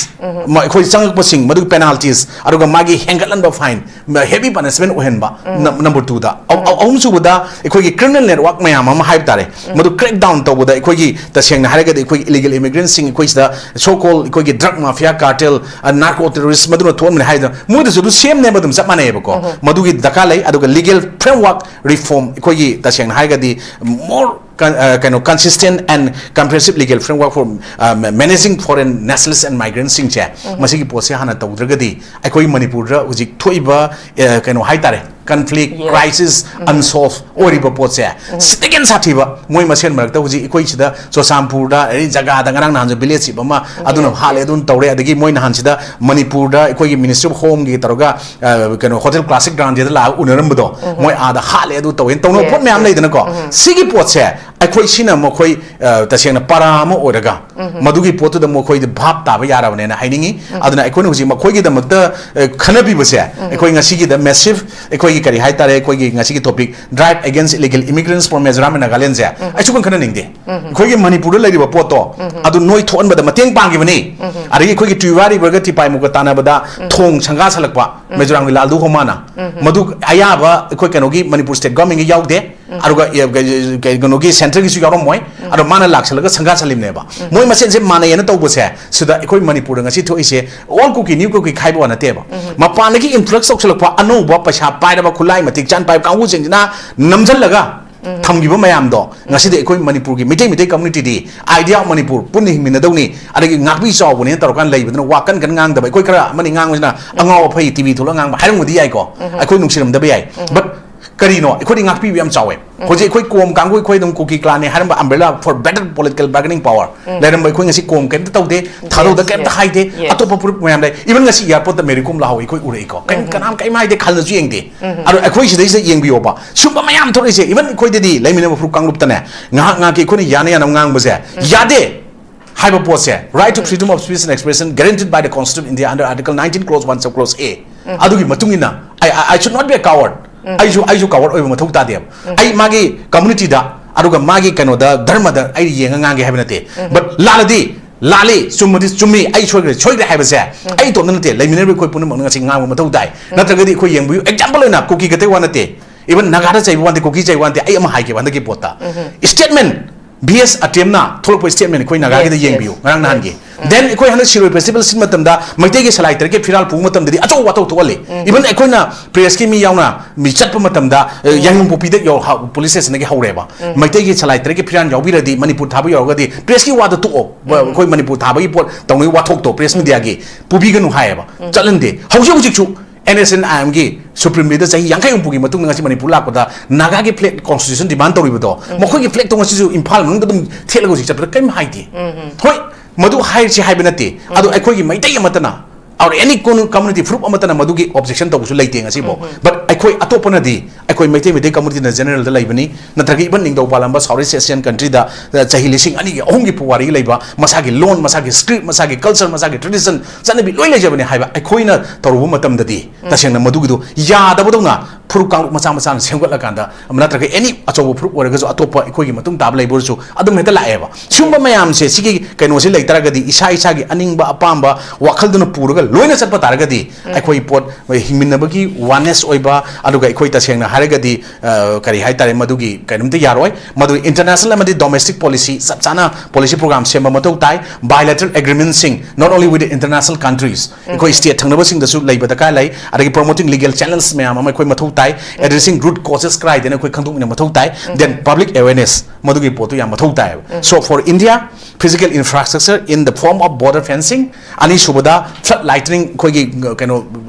ꯃ-, ꯑꯩꯈꯣꯏ ꯆꯪꯉꯛꯄꯁꯤꯡ ꯃꯗꯨꯒꯤ penalties, ꯑꯗꯨꯒ ꯃꯥꯒꯤ ꯍꯦꯟꯒꯠꯍꯟꯕ fine, ꯃ-, heavy punishment ꯑꯣꯏꯍꯟꯕ, ꯅꯝ-, number two ꯗ꯫ ꯑ-, ꯑ-, ꯑꯍꯨꯝꯁꯨꯕꯗ, ꯑꯩꯈꯣꯏꯒꯤ criminal network ꯃꯌꯥꯝ ꯑꯃ ꯍꯥꯏꯕ ꯇꯥꯔꯦ, ꯃꯗꯨ crack down ꯇꯧꯕꯗ ꯑꯩꯈꯣꯏꯒꯤ, ꯇꯁꯦꯡꯅ ꯍꯥꯏꯔꯒꯗꯤ, ꯑꯩꯈꯣꯏꯒꯤ illegal immigrant ꯁꯤꯡ, ꯑꯩꯈꯣꯏ ꯁꯤꯗ so called ꯑꯩꯈꯣꯏꯒꯤ drug mafia, cartel, ꯑ, narco terrorist ꯃꯗꯨꯅ ꯊꯣꯛꯍꯟꯕꯅꯤ ꯍꯥꯏꯗꯅ, ꯃꯣꯏꯗꯁꯨ ꯑꯗꯨ same ꯅꯦꯕ ꯑꯗꯨꯝ ꯆꯞ ꯃꯥꯟꯅꯩꯌꯦꯕꯀꯣ꯫ ꯃꯗꯨꯒꯤ ꯗꯔꯀꯥꯔ ꯂꯩ꯫ ꯑꯗꯨꯒ legal framework reform, ꯑꯩꯈꯣꯏꯒꯤ ꯇꯁꯦꯡꯅ ꯍꯥꯏꯔꯒꯗꯤ more con-, ꯑ, ꯀꯩꯅꯣ, consistent and comprehensive legal framework for, ꯑ, ma-, managing foreign nationals and migrants ꯁꯤꯡꯁꯦ, ꯃꯁꯤꯒꯤ ꯄꯣꯠꯁꯦ ꯍꯥꯟꯅ ꯇꯧꯗ꯭ꯔꯒꯗꯤ ꯑꯩꯈꯣꯏ ꯃꯅꯤꯄꯨꯔꯗ ꯍꯧꯖꯤꯛ ꯊꯣꯛꯏꯕ, ꯑ, ꯀꯩꯅꯣ ꯍꯥꯏꯇꯥꯔꯦ, conflict, yes, crisis, unsolved ꯑꯣꯏꯔꯤꯕ ꯄꯣꯠꯁꯦ, ꯁꯤꯗꯒꯤ ꯍꯦꯟꯅ ꯁꯥꯊꯤꯕ, ꯃꯣꯏ ꯃꯁꯦꯟ ꯃꯔꯛꯇ ꯍꯧꯖꯤꯛ ꯑꯩꯈꯣꯏ ꯁꯤꯗ ꯆꯨꯔꯆꯥꯟꯄꯨꯔꯗ, ꯑꯗꯩ ꯖꯒꯥꯗ ꯉꯔꯥꯡ ꯅꯍꯥꯟꯁꯨ village ꯁꯤꯕ ꯑꯃ, ꯑꯗꯨꯅ ꯍꯥꯠꯂꯦ, ꯑꯗꯨꯅ ꯇꯧꯔꯦ, ꯑꯗꯒꯤ ꯃꯣꯏ ꯅꯍꯥꯟꯁꯤꯗ ꯃꯅꯤꯄꯨꯔꯗ ꯑꯩꯈꯣꯏꯒꯤ Ministry of Home ꯒꯤ ꯇꯧꯔꯒ, ꯑ, ꯀꯩꯅꯣ, Hotel Classic Grande ꯗ ꯂꯥꯛꯑꯒ ꯎꯅꯔꯝꯕꯗꯣ, ꯃꯣꯏ ꯑꯥꯗ ꯍꯥꯠꯂꯦ, ꯑꯗꯨ ꯇꯧꯋꯦꯅ ꯇꯧꯅꯕ ꯄꯣꯠ ꯃꯌꯥꯝ ꯂꯩꯗꯅꯀꯣ꯫ ꯁꯤꯒꯤ ꯄꯣꯠꯁꯦ ꯑꯩꯈꯣꯏ ꯁꯤꯅ ꯃꯈꯣꯏ, ꯑ, ꯇꯁꯦꯡꯅ ꯄꯔꯥ ꯑꯃ ꯑꯣꯏꯔꯒ ꯃꯗꯨꯒꯤ ꯄꯣꯠꯇꯨꯗ ꯃꯈꯣꯏꯗ ꯚꯥꯞ ꯇꯥꯕ ꯌꯥꯔꯕꯅꯦꯅ ꯍꯥꯏꯅꯤꯡꯉꯤ꯫ ꯑꯗꯨꯅ ꯑꯩꯈꯣꯏꯅ ꯍꯧꯖꯤꯛ ꯃꯈꯣꯏꯒꯤꯗꯃꯛꯇ, ꯑ, ꯈꯟꯅꯕꯤꯕꯁꯦ, ꯑꯩꯈꯣꯏ ꯉꯁꯤꯒꯤꯗ massive, ꯑꯩꯈꯣꯏꯒꯤ ꯀꯔꯤ ꯍꯥꯏꯇꯥꯔꯦ, ꯑꯩꯈꯣꯏꯒꯤ ꯉꯁꯤꯒꯤ topic, drive against illegal immigrants from Mizoram and Nagaland ꯁꯦ ꯑꯩ ꯁꯨꯈꯟ ꯈꯟꯅꯅꯤꯡꯗꯦ꯫ ꯑꯩꯈꯣꯏꯒꯤ ꯃꯅꯤꯄꯨꯔꯗ ꯂꯩꯔꯤꯕ ꯄꯣꯠꯇꯣ ꯑꯗꯨ ꯅꯣꯏ ꯊꯣꯛꯍꯟꯕꯗ ꯃꯇꯦꯡ ꯄꯥꯡꯈꯤꯕꯅꯤ꯫ ꯑꯗꯒꯤ ꯑꯩꯈꯣꯏꯒꯤ ꯇ꯭ꯔꯤꯋꯥ ꯔꯤꯚꯔꯒ ꯇꯤꯄꯥꯏꯃꯨꯛꯀ ꯇꯥꯟꯅꯕꯗ ꯊꯣꯡ ꯁꯪꯒꯥ ꯁꯥꯜꯂꯛꯄ ꯃꯤꯖꯣꯔꯥꯝꯒꯤ ꯂꯥꯜꯗꯨ ꯍꯣꯃꯥꯅ, ꯃꯗꯨ ꯑꯌꯥꯕ ꯑꯩꯈꯣꯏ ꯀꯩꯅꯣꯒꯤ ꯃꯅꯤꯄꯨꯔ state government ꯀꯤ ꯌꯥꯎꯗꯦ꯫ ꯑꯗꯨꯒ, ꯑꯦ, ꯀꯩ-, ꯀꯩ-, ꯀꯩꯅꯣꯒꯤ centre ꯒꯤꯁꯨ ꯌꯥꯎꯔꯝꯃꯣꯏ꯫ ꯑꯗꯣ ꯃꯥꯅ ꯂꯥꯛꯁꯜꯂꯒ ꯁꯪꯒꯥ ꯁꯥꯜꯂꯤꯕꯅꯦꯕ꯫ ꯃꯣꯏ ꯃꯁꯦꯟꯁꯦ ꯃꯥꯟꯅꯩꯌꯦꯅ ꯇꯧꯕꯁꯦ, ꯁꯤꯗ ꯑꯩꯈꯣꯏ ꯃꯅꯤꯄꯨꯔꯗ ꯉꯁꯤ ꯊꯣꯛꯏꯁꯦ all Kuki, New Kuki ꯈꯥꯏꯕ ꯋꯥ ꯅꯠꯇꯦꯕ꯫ ꯃꯄꯥꯟꯗꯒꯤ influx ꯇꯧꯁꯜꯂꯛꯄ ꯑꯅꯧꯕ ꯄꯩꯁꯥ ꯄꯥꯏꯔꯕ, ꯈꯨꯠꯂꯥꯏ ꯃꯇꯤꯛ ꯆꯥꯅ ꯄꯥꯏꯕ ꯀꯥꯡꯕꯨꯁꯤꯡꯁꯤꯅ ꯅꯝꯁꯤꯜꯂꯒ ꯊꯝꯈꯤꯕ ꯃꯌꯥꯝꯗꯣ ꯉꯁꯤꯗꯤ ꯑꯩꯈꯣꯏ ꯃꯅꯤꯄꯨꯔꯒꯤ Meitei, Meitei community D, idea of Manipur, ꯄꯨꯟꯅ ꯍꯤꯡꯃꯤꯟꯅꯗꯧꯅꯤ, ꯑꯗꯒꯤ ꯉꯥꯛꯄꯤ ꯆꯥꯎꯕꯅꯦꯅ ꯇꯧꯔꯀꯥꯟꯗ ꯂꯩꯕꯗꯨꯅ ꯋꯥ ꯀꯟ ꯀꯟ ꯉꯥꯡꯗꯕ, ꯑꯩꯈꯣꯏ ꯈꯔ ꯑꯃꯅꯤ ꯉꯥꯡꯕꯁꯤꯅ ꯑꯉꯥꯎ ꯑꯐꯩ ꯇꯤ ꯚꯤ ꯊꯣꯛꯂꯒ ꯉꯥꯡꯕ ꯍꯥꯏꯔꯝꯕꯗꯤ ꯌꯥꯏꯀꯣ, ꯑꯩꯈꯣꯏ ꯅꯨꯡꯁꯤꯔꯝꯗꯕ ꯌꯥꯏ꯫ But ꯀꯔꯤꯅꯣ? ꯑꯩꯈꯣꯏꯗꯤ ꯉꯥꯛꯄꯤꯕ ꯌꯥꯝ ꯆꯥꯎꯋꯦ꯫ ꯍꯧꯖꯤꯛ ꯑꯩꯈꯣꯏ ꯀꯣꯝ ꯀꯥꯡꯕꯨ, ꯑꯩꯈꯣꯏ ꯑꯗꯨꯝ ꯀꯨꯀꯤ clan ꯅꯦ ꯍꯥꯏꯔꯝꯕ umbrella for better political bargaining power ꯂꯩꯔꯝꯕ, ꯑꯩꯈꯣꯏ ꯉꯁꯤ ꯀꯣꯝ ꯀꯩꯝꯇ ꯇꯧꯗꯦ, ꯊꯥꯗꯧꯗ ꯀꯩꯝꯇ ꯍꯥꯏꯗꯦ꯫ ꯑꯇꯣꯞꯄ ꯐꯨꯔꯨꯞ ꯃꯌꯥꯝ ꯂꯩ꯫ Even ꯉꯁꯤ airport ꯇ ꯃꯦꯔꯤ ꯀꯣꯝ ꯂꯥꯛꯍꯧꯋꯤ, ꯑꯩꯈꯣꯏ ꯎꯔꯛꯏꯀꯣ꯫ ꯀꯩꯝ, ꯀꯅꯥꯝ ꯀꯩꯝ ꯍꯥꯏꯗꯦ, ꯈꯜꯂꯁꯨ ꯌꯦꯡꯗꯦ꯫ ꯑꯗꯣ ꯑꯩꯈꯣꯏ ꯁꯤꯗꯩꯁꯤꯗ ꯌꯦꯡꯕꯤꯌꯣꯕ, ꯁꯨꯝꯕ ꯃꯌꯥꯝ ꯊꯣꯛꯂꯛꯏꯁꯦ꯫ Even ꯑꯩꯈꯣꯏꯗꯗꯤ ꯂꯩꯃꯤꯟꯅꯕ ꯐꯨꯔꯨꯞ ꯀꯥꯡꯂꯨꯞꯇꯅꯦ, ꯉꯥꯏꯍꯥꯛ ꯉꯥꯏꯍꯥꯛꯀꯤ ꯑꯩꯈꯣꯏꯅ ꯌꯥꯅ ꯌꯥꯅꯕ ꯉꯥꯡꯕꯁꯦ ꯌꯥꯗꯦ ꯍꯥꯏꯕ ꯄꯣꯠꯁꯦ, right to freedom of speech and expression guaranteed by the Constitution of India under Article nineteen, clause one, sub clause A, ꯑꯗꯨꯒꯤ ꯃꯇꯨꯡ ꯏꯟꯅ I, I, I should not be a coward꯫ ꯑꯩꯁꯨ ꯑꯩꯁꯨ ꯀꯋꯥꯔ ꯑꯣꯏꯕ ꯃꯊꯧ ꯇꯥꯗꯦꯕ꯫ ꯑꯩ ꯃꯥꯒꯤ ꯀꯝꯃꯨꯅꯤꯇꯤꯗ, ꯑꯗꯨꯒ ꯃꯥꯒꯤ ꯀꯩꯅꯣꯗ, ꯙꯔꯃꯗ ꯑꯩ ꯌꯦꯡꯉ ꯉꯥꯡꯒꯦ ꯍꯥꯏꯕ ꯅꯠꯇꯦ꯫ ꯕꯠ ꯂꯥꯜꯂꯗꯤ ꯂꯥꯜꯂꯤ, ꯆꯨꯝꯃꯗꯤ ꯆꯨꯝꯃꯤ, ꯑꯩ ꯁꯣꯏꯈ꯭ꯔꯦ ꯁꯣꯏꯈ꯭ꯔꯦ ꯍꯥꯏꯕꯁꯦ ꯑꯩ ꯏꯇꯣꯝꯇ ꯅꯠꯇꯦ, ꯂꯩꯃꯤꯟꯅꯔꯤꯕ ꯑꯩꯈꯣꯏ ꯄꯨꯝꯅꯃꯛꯅ ꯉꯁꯤ ꯉꯥꯡꯕ ꯃꯊꯧ ꯇꯥꯏ꯫ ꯅꯠꯇ꯭ꯔꯒꯗꯤ ꯑꯩꯈꯣꯏ ꯌꯦꯡꯕꯤꯌꯨ, ꯑꯦꯛꯖꯥꯝꯄꯜ ꯑꯣꯏꯅ ꯀꯨꯀꯤ ꯈꯛꯇꯒꯤ ꯋꯥ ꯅꯠꯇꯦ, ꯏꯚꯟ ꯅꯥꯒꯥꯗ ꯆꯩꯕ ꯋꯥ ꯅꯠꯇꯦ, ꯀꯨꯀꯤ ꯆꯩꯕ ꯋꯥ ꯅꯠꯇꯦ꯫ ꯑꯩ ꯑꯃ ꯍꯥꯏꯒꯦꯕ ꯍꯟꯗꯛꯀꯤ ꯄꯣꯠꯇ, ꯁ꯭ꯇꯦꯠꯃꯦꯟ ꯚꯤ ꯑꯦꯁ ꯑꯇꯦꯝꯅ ꯊꯣꯛꯂꯛꯄ ꯁ꯭ꯇꯦꯠꯃꯦꯟ ꯑꯩꯈꯣꯏ ꯅꯥꯒꯥꯒꯤꯗ ꯌꯦꯡꯕꯤꯌꯨ ꯉꯔꯥꯡ ꯅꯍꯥꯟꯒꯤ꯫ ꯗꯦꯟ ꯑꯩꯈꯣꯏ ꯍꯟꯗꯛ ꯁꯤꯔꯣꯏ ꯐꯦꯁꯇꯤꯚꯦꯜ ꯁꯤꯟꯕ ꯃꯇꯝꯗ ꯃꯩꯇꯩꯒꯤ ꯁꯂꯥꯏ ꯇꯔꯦꯠꯀꯤ ꯐꯤꯔꯥꯜ ꯄꯨꯕ ꯃꯇꯝꯗꯗꯤ ꯑꯆꯧꯕ ꯋꯥꯊꯣꯛ ꯊꯣꯛꯍꯜꯂꯤ꯫ ꯏꯚꯟ ꯑꯩꯈꯣꯏꯅ ꯄ꯭ꯔꯦꯁꯀꯤ ꯃꯤ ꯌꯥꯎꯅ ꯃꯤ ꯆꯠꯄ ꯃꯇꯝꯗ, ꯑ, ꯌꯥꯏꯉꯪꯄꯣꯛꯄꯤꯗ ꯌꯧ-, ꯍ-, ꯄꯨꯂꯤꯁ ꯁ꯭ꯇꯦꯁꯟꯗꯒꯤ ꯍꯧꯔꯦꯕ꯫ ꯃꯩꯇꯩꯒꯤ ꯁꯂꯥꯏ ꯇꯔꯦꯠꯀꯤ ꯐꯤꯔꯥꯜ ꯌꯥꯎꯕꯤꯔꯗꯤ, ꯃꯅꯤꯄꯨꯔ ꯊꯥꯕ ꯌꯧꯔꯒꯗꯤ ꯄ꯭ꯔꯦꯁꯀꯤ ꯋꯥꯗꯣ ꯇꯣꯛꯑꯣ꯫ ꯕ-, ꯑꯩꯈꯣꯏ ꯃꯅꯤꯄꯨꯔ ꯊꯥꯕꯒꯤ ꯄꯣꯠ ꯇꯧꯅꯕꯒꯤ ꯋꯥꯊꯣꯛꯇꯣ ꯄ꯭ꯔꯦꯁ ꯃꯤꯗꯤꯌꯥꯒꯤ ꯄꯨꯕꯤꯒꯅꯨ ꯍꯥꯏꯌꯦꯕ꯫ ꯆꯠꯍꯟꯗꯦ꯫ ꯍꯧꯖꯤꯛ ꯍꯧꯖꯤꯛꯁꯨ ꯑꯦꯟ ꯑꯦꯁ ꯑꯦꯟ ꯑꯥꯏ ꯑꯦꯝꯒꯤ ꯁꯨꯄ꯭ꯔꯤꯝ ꯂꯤꯗꯔ ꯆꯍꯤ ꯌꯥꯡꯈꯩ ꯍꯨꯝꯐꯨꯒꯤ ꯃꯇꯨꯡꯗ ꯉꯁꯤ ꯃꯅꯤꯄꯨꯔ ꯂꯥꯛꯄꯗ ꯅꯥꯒꯥꯒꯤ ꯐ꯭ꯂꯦꯒ ꯀꯣꯟꯁꯇꯤꯇ꯭ꯌꯨꯁꯟ ꯗꯤꯃꯥꯟ ꯇꯧꯔꯤꯕꯗꯣ, ꯃꯈꯣꯏꯒꯤ ꯐ꯭ꯂꯦꯒꯇꯣ ꯉꯁꯤꯁꯨ ꯏꯝꯐꯥꯜ ꯃꯅꯨꯡꯗ ꯑꯗꯨꯝ ꯊꯦꯠꯂꯒ ꯍꯧꯖꯤꯛ ꯆꯠꯄꯗ ꯀꯔꯤꯝ ꯍꯥꯏꯗꯦ꯫ ꯍꯣꯏ, ꯃꯗꯨ ꯍꯥꯏꯔꯤꯁꯤ ꯍꯥꯏꯕ ꯅꯠꯇꯦ꯫ ꯑꯗꯣ ꯑꯩꯈꯣꯏꯒꯤ ꯃꯩꯇꯩ ꯑꯃꯠꯇꯅ, or any commu-, community ꯐꯨꯔꯨꯞ ꯑꯃꯠꯇꯅ ꯃꯗꯨꯒꯤ ꯑꯣꯕꯖꯦꯛꯁꯟ ꯇꯧꯕꯁꯨ ꯂꯩꯇꯦ ꯉꯁꯤꯐꯥꯎ꯫ ꯕꯠ ꯑꯩꯈꯣꯏ ꯑꯇꯣꯞꯄꯅꯗꯤ, ꯑꯩꯈꯣꯏ ꯃꯩꯇꯩ, ꯃꯩꯇꯩ ꯀꯝꯃꯨꯅꯤꯇꯤꯅ ꯖꯦꯅꯔꯦꯜꯗ ꯂꯩꯕꯅꯤ, ꯅꯠꯇ꯭ꯔꯒ ꯏꯚꯟ ꯅꯤꯡꯊꯧ ꯄꯥꯜꯂꯝꯕ ꯁꯥꯎꯠ ꯏꯁ ꯑꯦꯁꯤꯌꯥꯟ ꯀꯟꯇ꯭ꯔꯤꯗ, ꯑ, ꯆꯍꯤ ꯂꯤꯁꯤꯡ ꯑꯅꯤꯒꯤ ꯑꯍꯨꯝꯒꯤ ꯄꯨꯋꯥꯔꯤ ꯂꯩꯕ, ꯃꯁꯥꯒꯤ ꯂꯣꯟ, ꯃꯁꯥꯒꯤ ꯁ꯭ꯀ꯭ꯔꯤꯞ, ꯃꯁꯥꯒꯤ ꯀꯜꯆꯔ, ꯃꯁꯥꯒꯤ ꯇ꯭ꯔꯦꯗꯤꯁꯟ, ꯆꯠꯅꯕꯤ ꯂꯣꯏ ꯂꯩꯖꯕꯅꯤ ꯍꯥꯏꯕ ꯑꯩꯈꯣꯏꯅ ꯇꯧꯔꯨꯕ ꯃꯇꯝꯗꯗꯤ, ꯇꯁꯦꯡꯅ ꯃꯗꯨꯒꯤꯗꯣ ꯌꯥꯗꯕꯗꯧꯅ ꯐꯨꯔꯨꯞ ꯀꯥꯡꯂꯨꯞ ꯃꯆꯥ ꯃꯆꯥꯅ ꯁꯦꯝꯒꯠꯂꯀꯥꯟꯗ, ꯑꯃ ꯅꯠꯇ꯭ꯔꯒ ꯑꯦꯅꯤ ꯑꯆꯧꯕ ꯐꯨꯔꯨꯞ ꯑꯣꯏꯔꯒꯁꯨ, ꯑꯇꯣꯞꯄ ꯑꯩꯈꯣꯏꯒꯤ ꯃꯇꯨꯡ ꯇꯥꯕ ꯂꯩꯕ ꯑꯣꯏꯔꯁꯨ, ꯑꯗꯨꯝ ꯍꯦꯛꯇ ꯂꯥꯛꯑꯦꯕ꯫ ꯁꯤꯒꯨꯝꯕ ꯃꯌꯥꯝꯁꯦ, ꯁꯤꯒꯤ ꯀꯩꯅꯣꯁꯤ ꯂꯩꯇꯥꯔꯒꯗꯤ, ꯏꯁꯥ ꯏꯁꯥꯒꯤ ꯑꯅꯤꯡꯕ ꯑꯄꯥꯝꯕ ꯋꯥꯈꯜꯗꯨꯅ ꯄꯨꯔꯒ ꯂꯣꯏꯅ ꯆꯠꯄ ꯇꯥꯔꯒꯗꯤ, ꯑꯩꯈꯣꯏ ꯄꯣꯠ ꯍꯤꯡꯃꯤꯟꯅꯕꯒꯤ ꯋꯥꯅꯦꯁ ꯑꯣꯏꯕ, ꯑꯗꯨꯒ ꯑꯩꯈꯣꯏ ꯇꯁꯦꯡꯅ ꯍꯥꯏꯔꯒꯗꯤ, ꯑ, ꯀꯔꯤ ꯍꯥꯏꯇꯥꯔꯦ, ꯃꯗꯨꯒꯤ ꯀꯩꯅꯣꯝꯇ ꯌꯥꯔꯣꯏ꯫ ꯃꯗꯨ ꯏꯟꯇꯔꯅꯦꯁꯅꯦꯜ ꯑꯃꯗꯤ ꯗꯣꯃꯦꯁꯇꯤꯛ ꯄꯣꯂꯤꯁꯤ ꯆꯞ ꯆꯥꯅ ꯄꯣꯂꯤꯁꯤ ꯄ꯭ꯔꯣꯒ꯭ꯔꯥꯝ ꯁꯦꯝꯕ ꯃꯊꯧ ꯇꯥꯏ꯫ Bilateral agreementꯁꯤꯡ, not only with the international countries, ꯑꯩꯈꯣꯏ ꯁ꯭ꯇꯦꯠ ꯊꯪꯅꯕꯁꯤꯡꯗꯁꯨ ꯂꯩꯕ ꯗꯔꯀꯥꯔ ꯂꯩ꯫ ꯑꯗꯒꯤ promoting legal channels ꯃꯌꯥꯝ ꯑꯃ ꯑꯩꯈꯣꯏ ꯃꯊꯧ ꯇꯥꯏ꯫ Addressing root causes ꯀꯗꯥꯏꯗꯅ ꯑꯩꯈꯣꯏ ꯈꯪꯗꯣꯛꯃꯤꯟꯅ ꯃꯊꯧ ꯇꯥꯏ꯫ Then public awareness, ꯃꯗꯨꯒꯤ ꯄꯣꯠꯇꯨ ꯌꯥꯝ ꯃꯊꯧ ꯇꯥꯏꯌꯦꯕ꯫ So for India, physical infrastructure in the form of border fencing, ꯑꯅꯤꯁꯨꯕꯗ flood lightning, ꯑꯩꯈꯣꯏꯒꯤ, ꯑ, ꯀꯩꯅꯣ,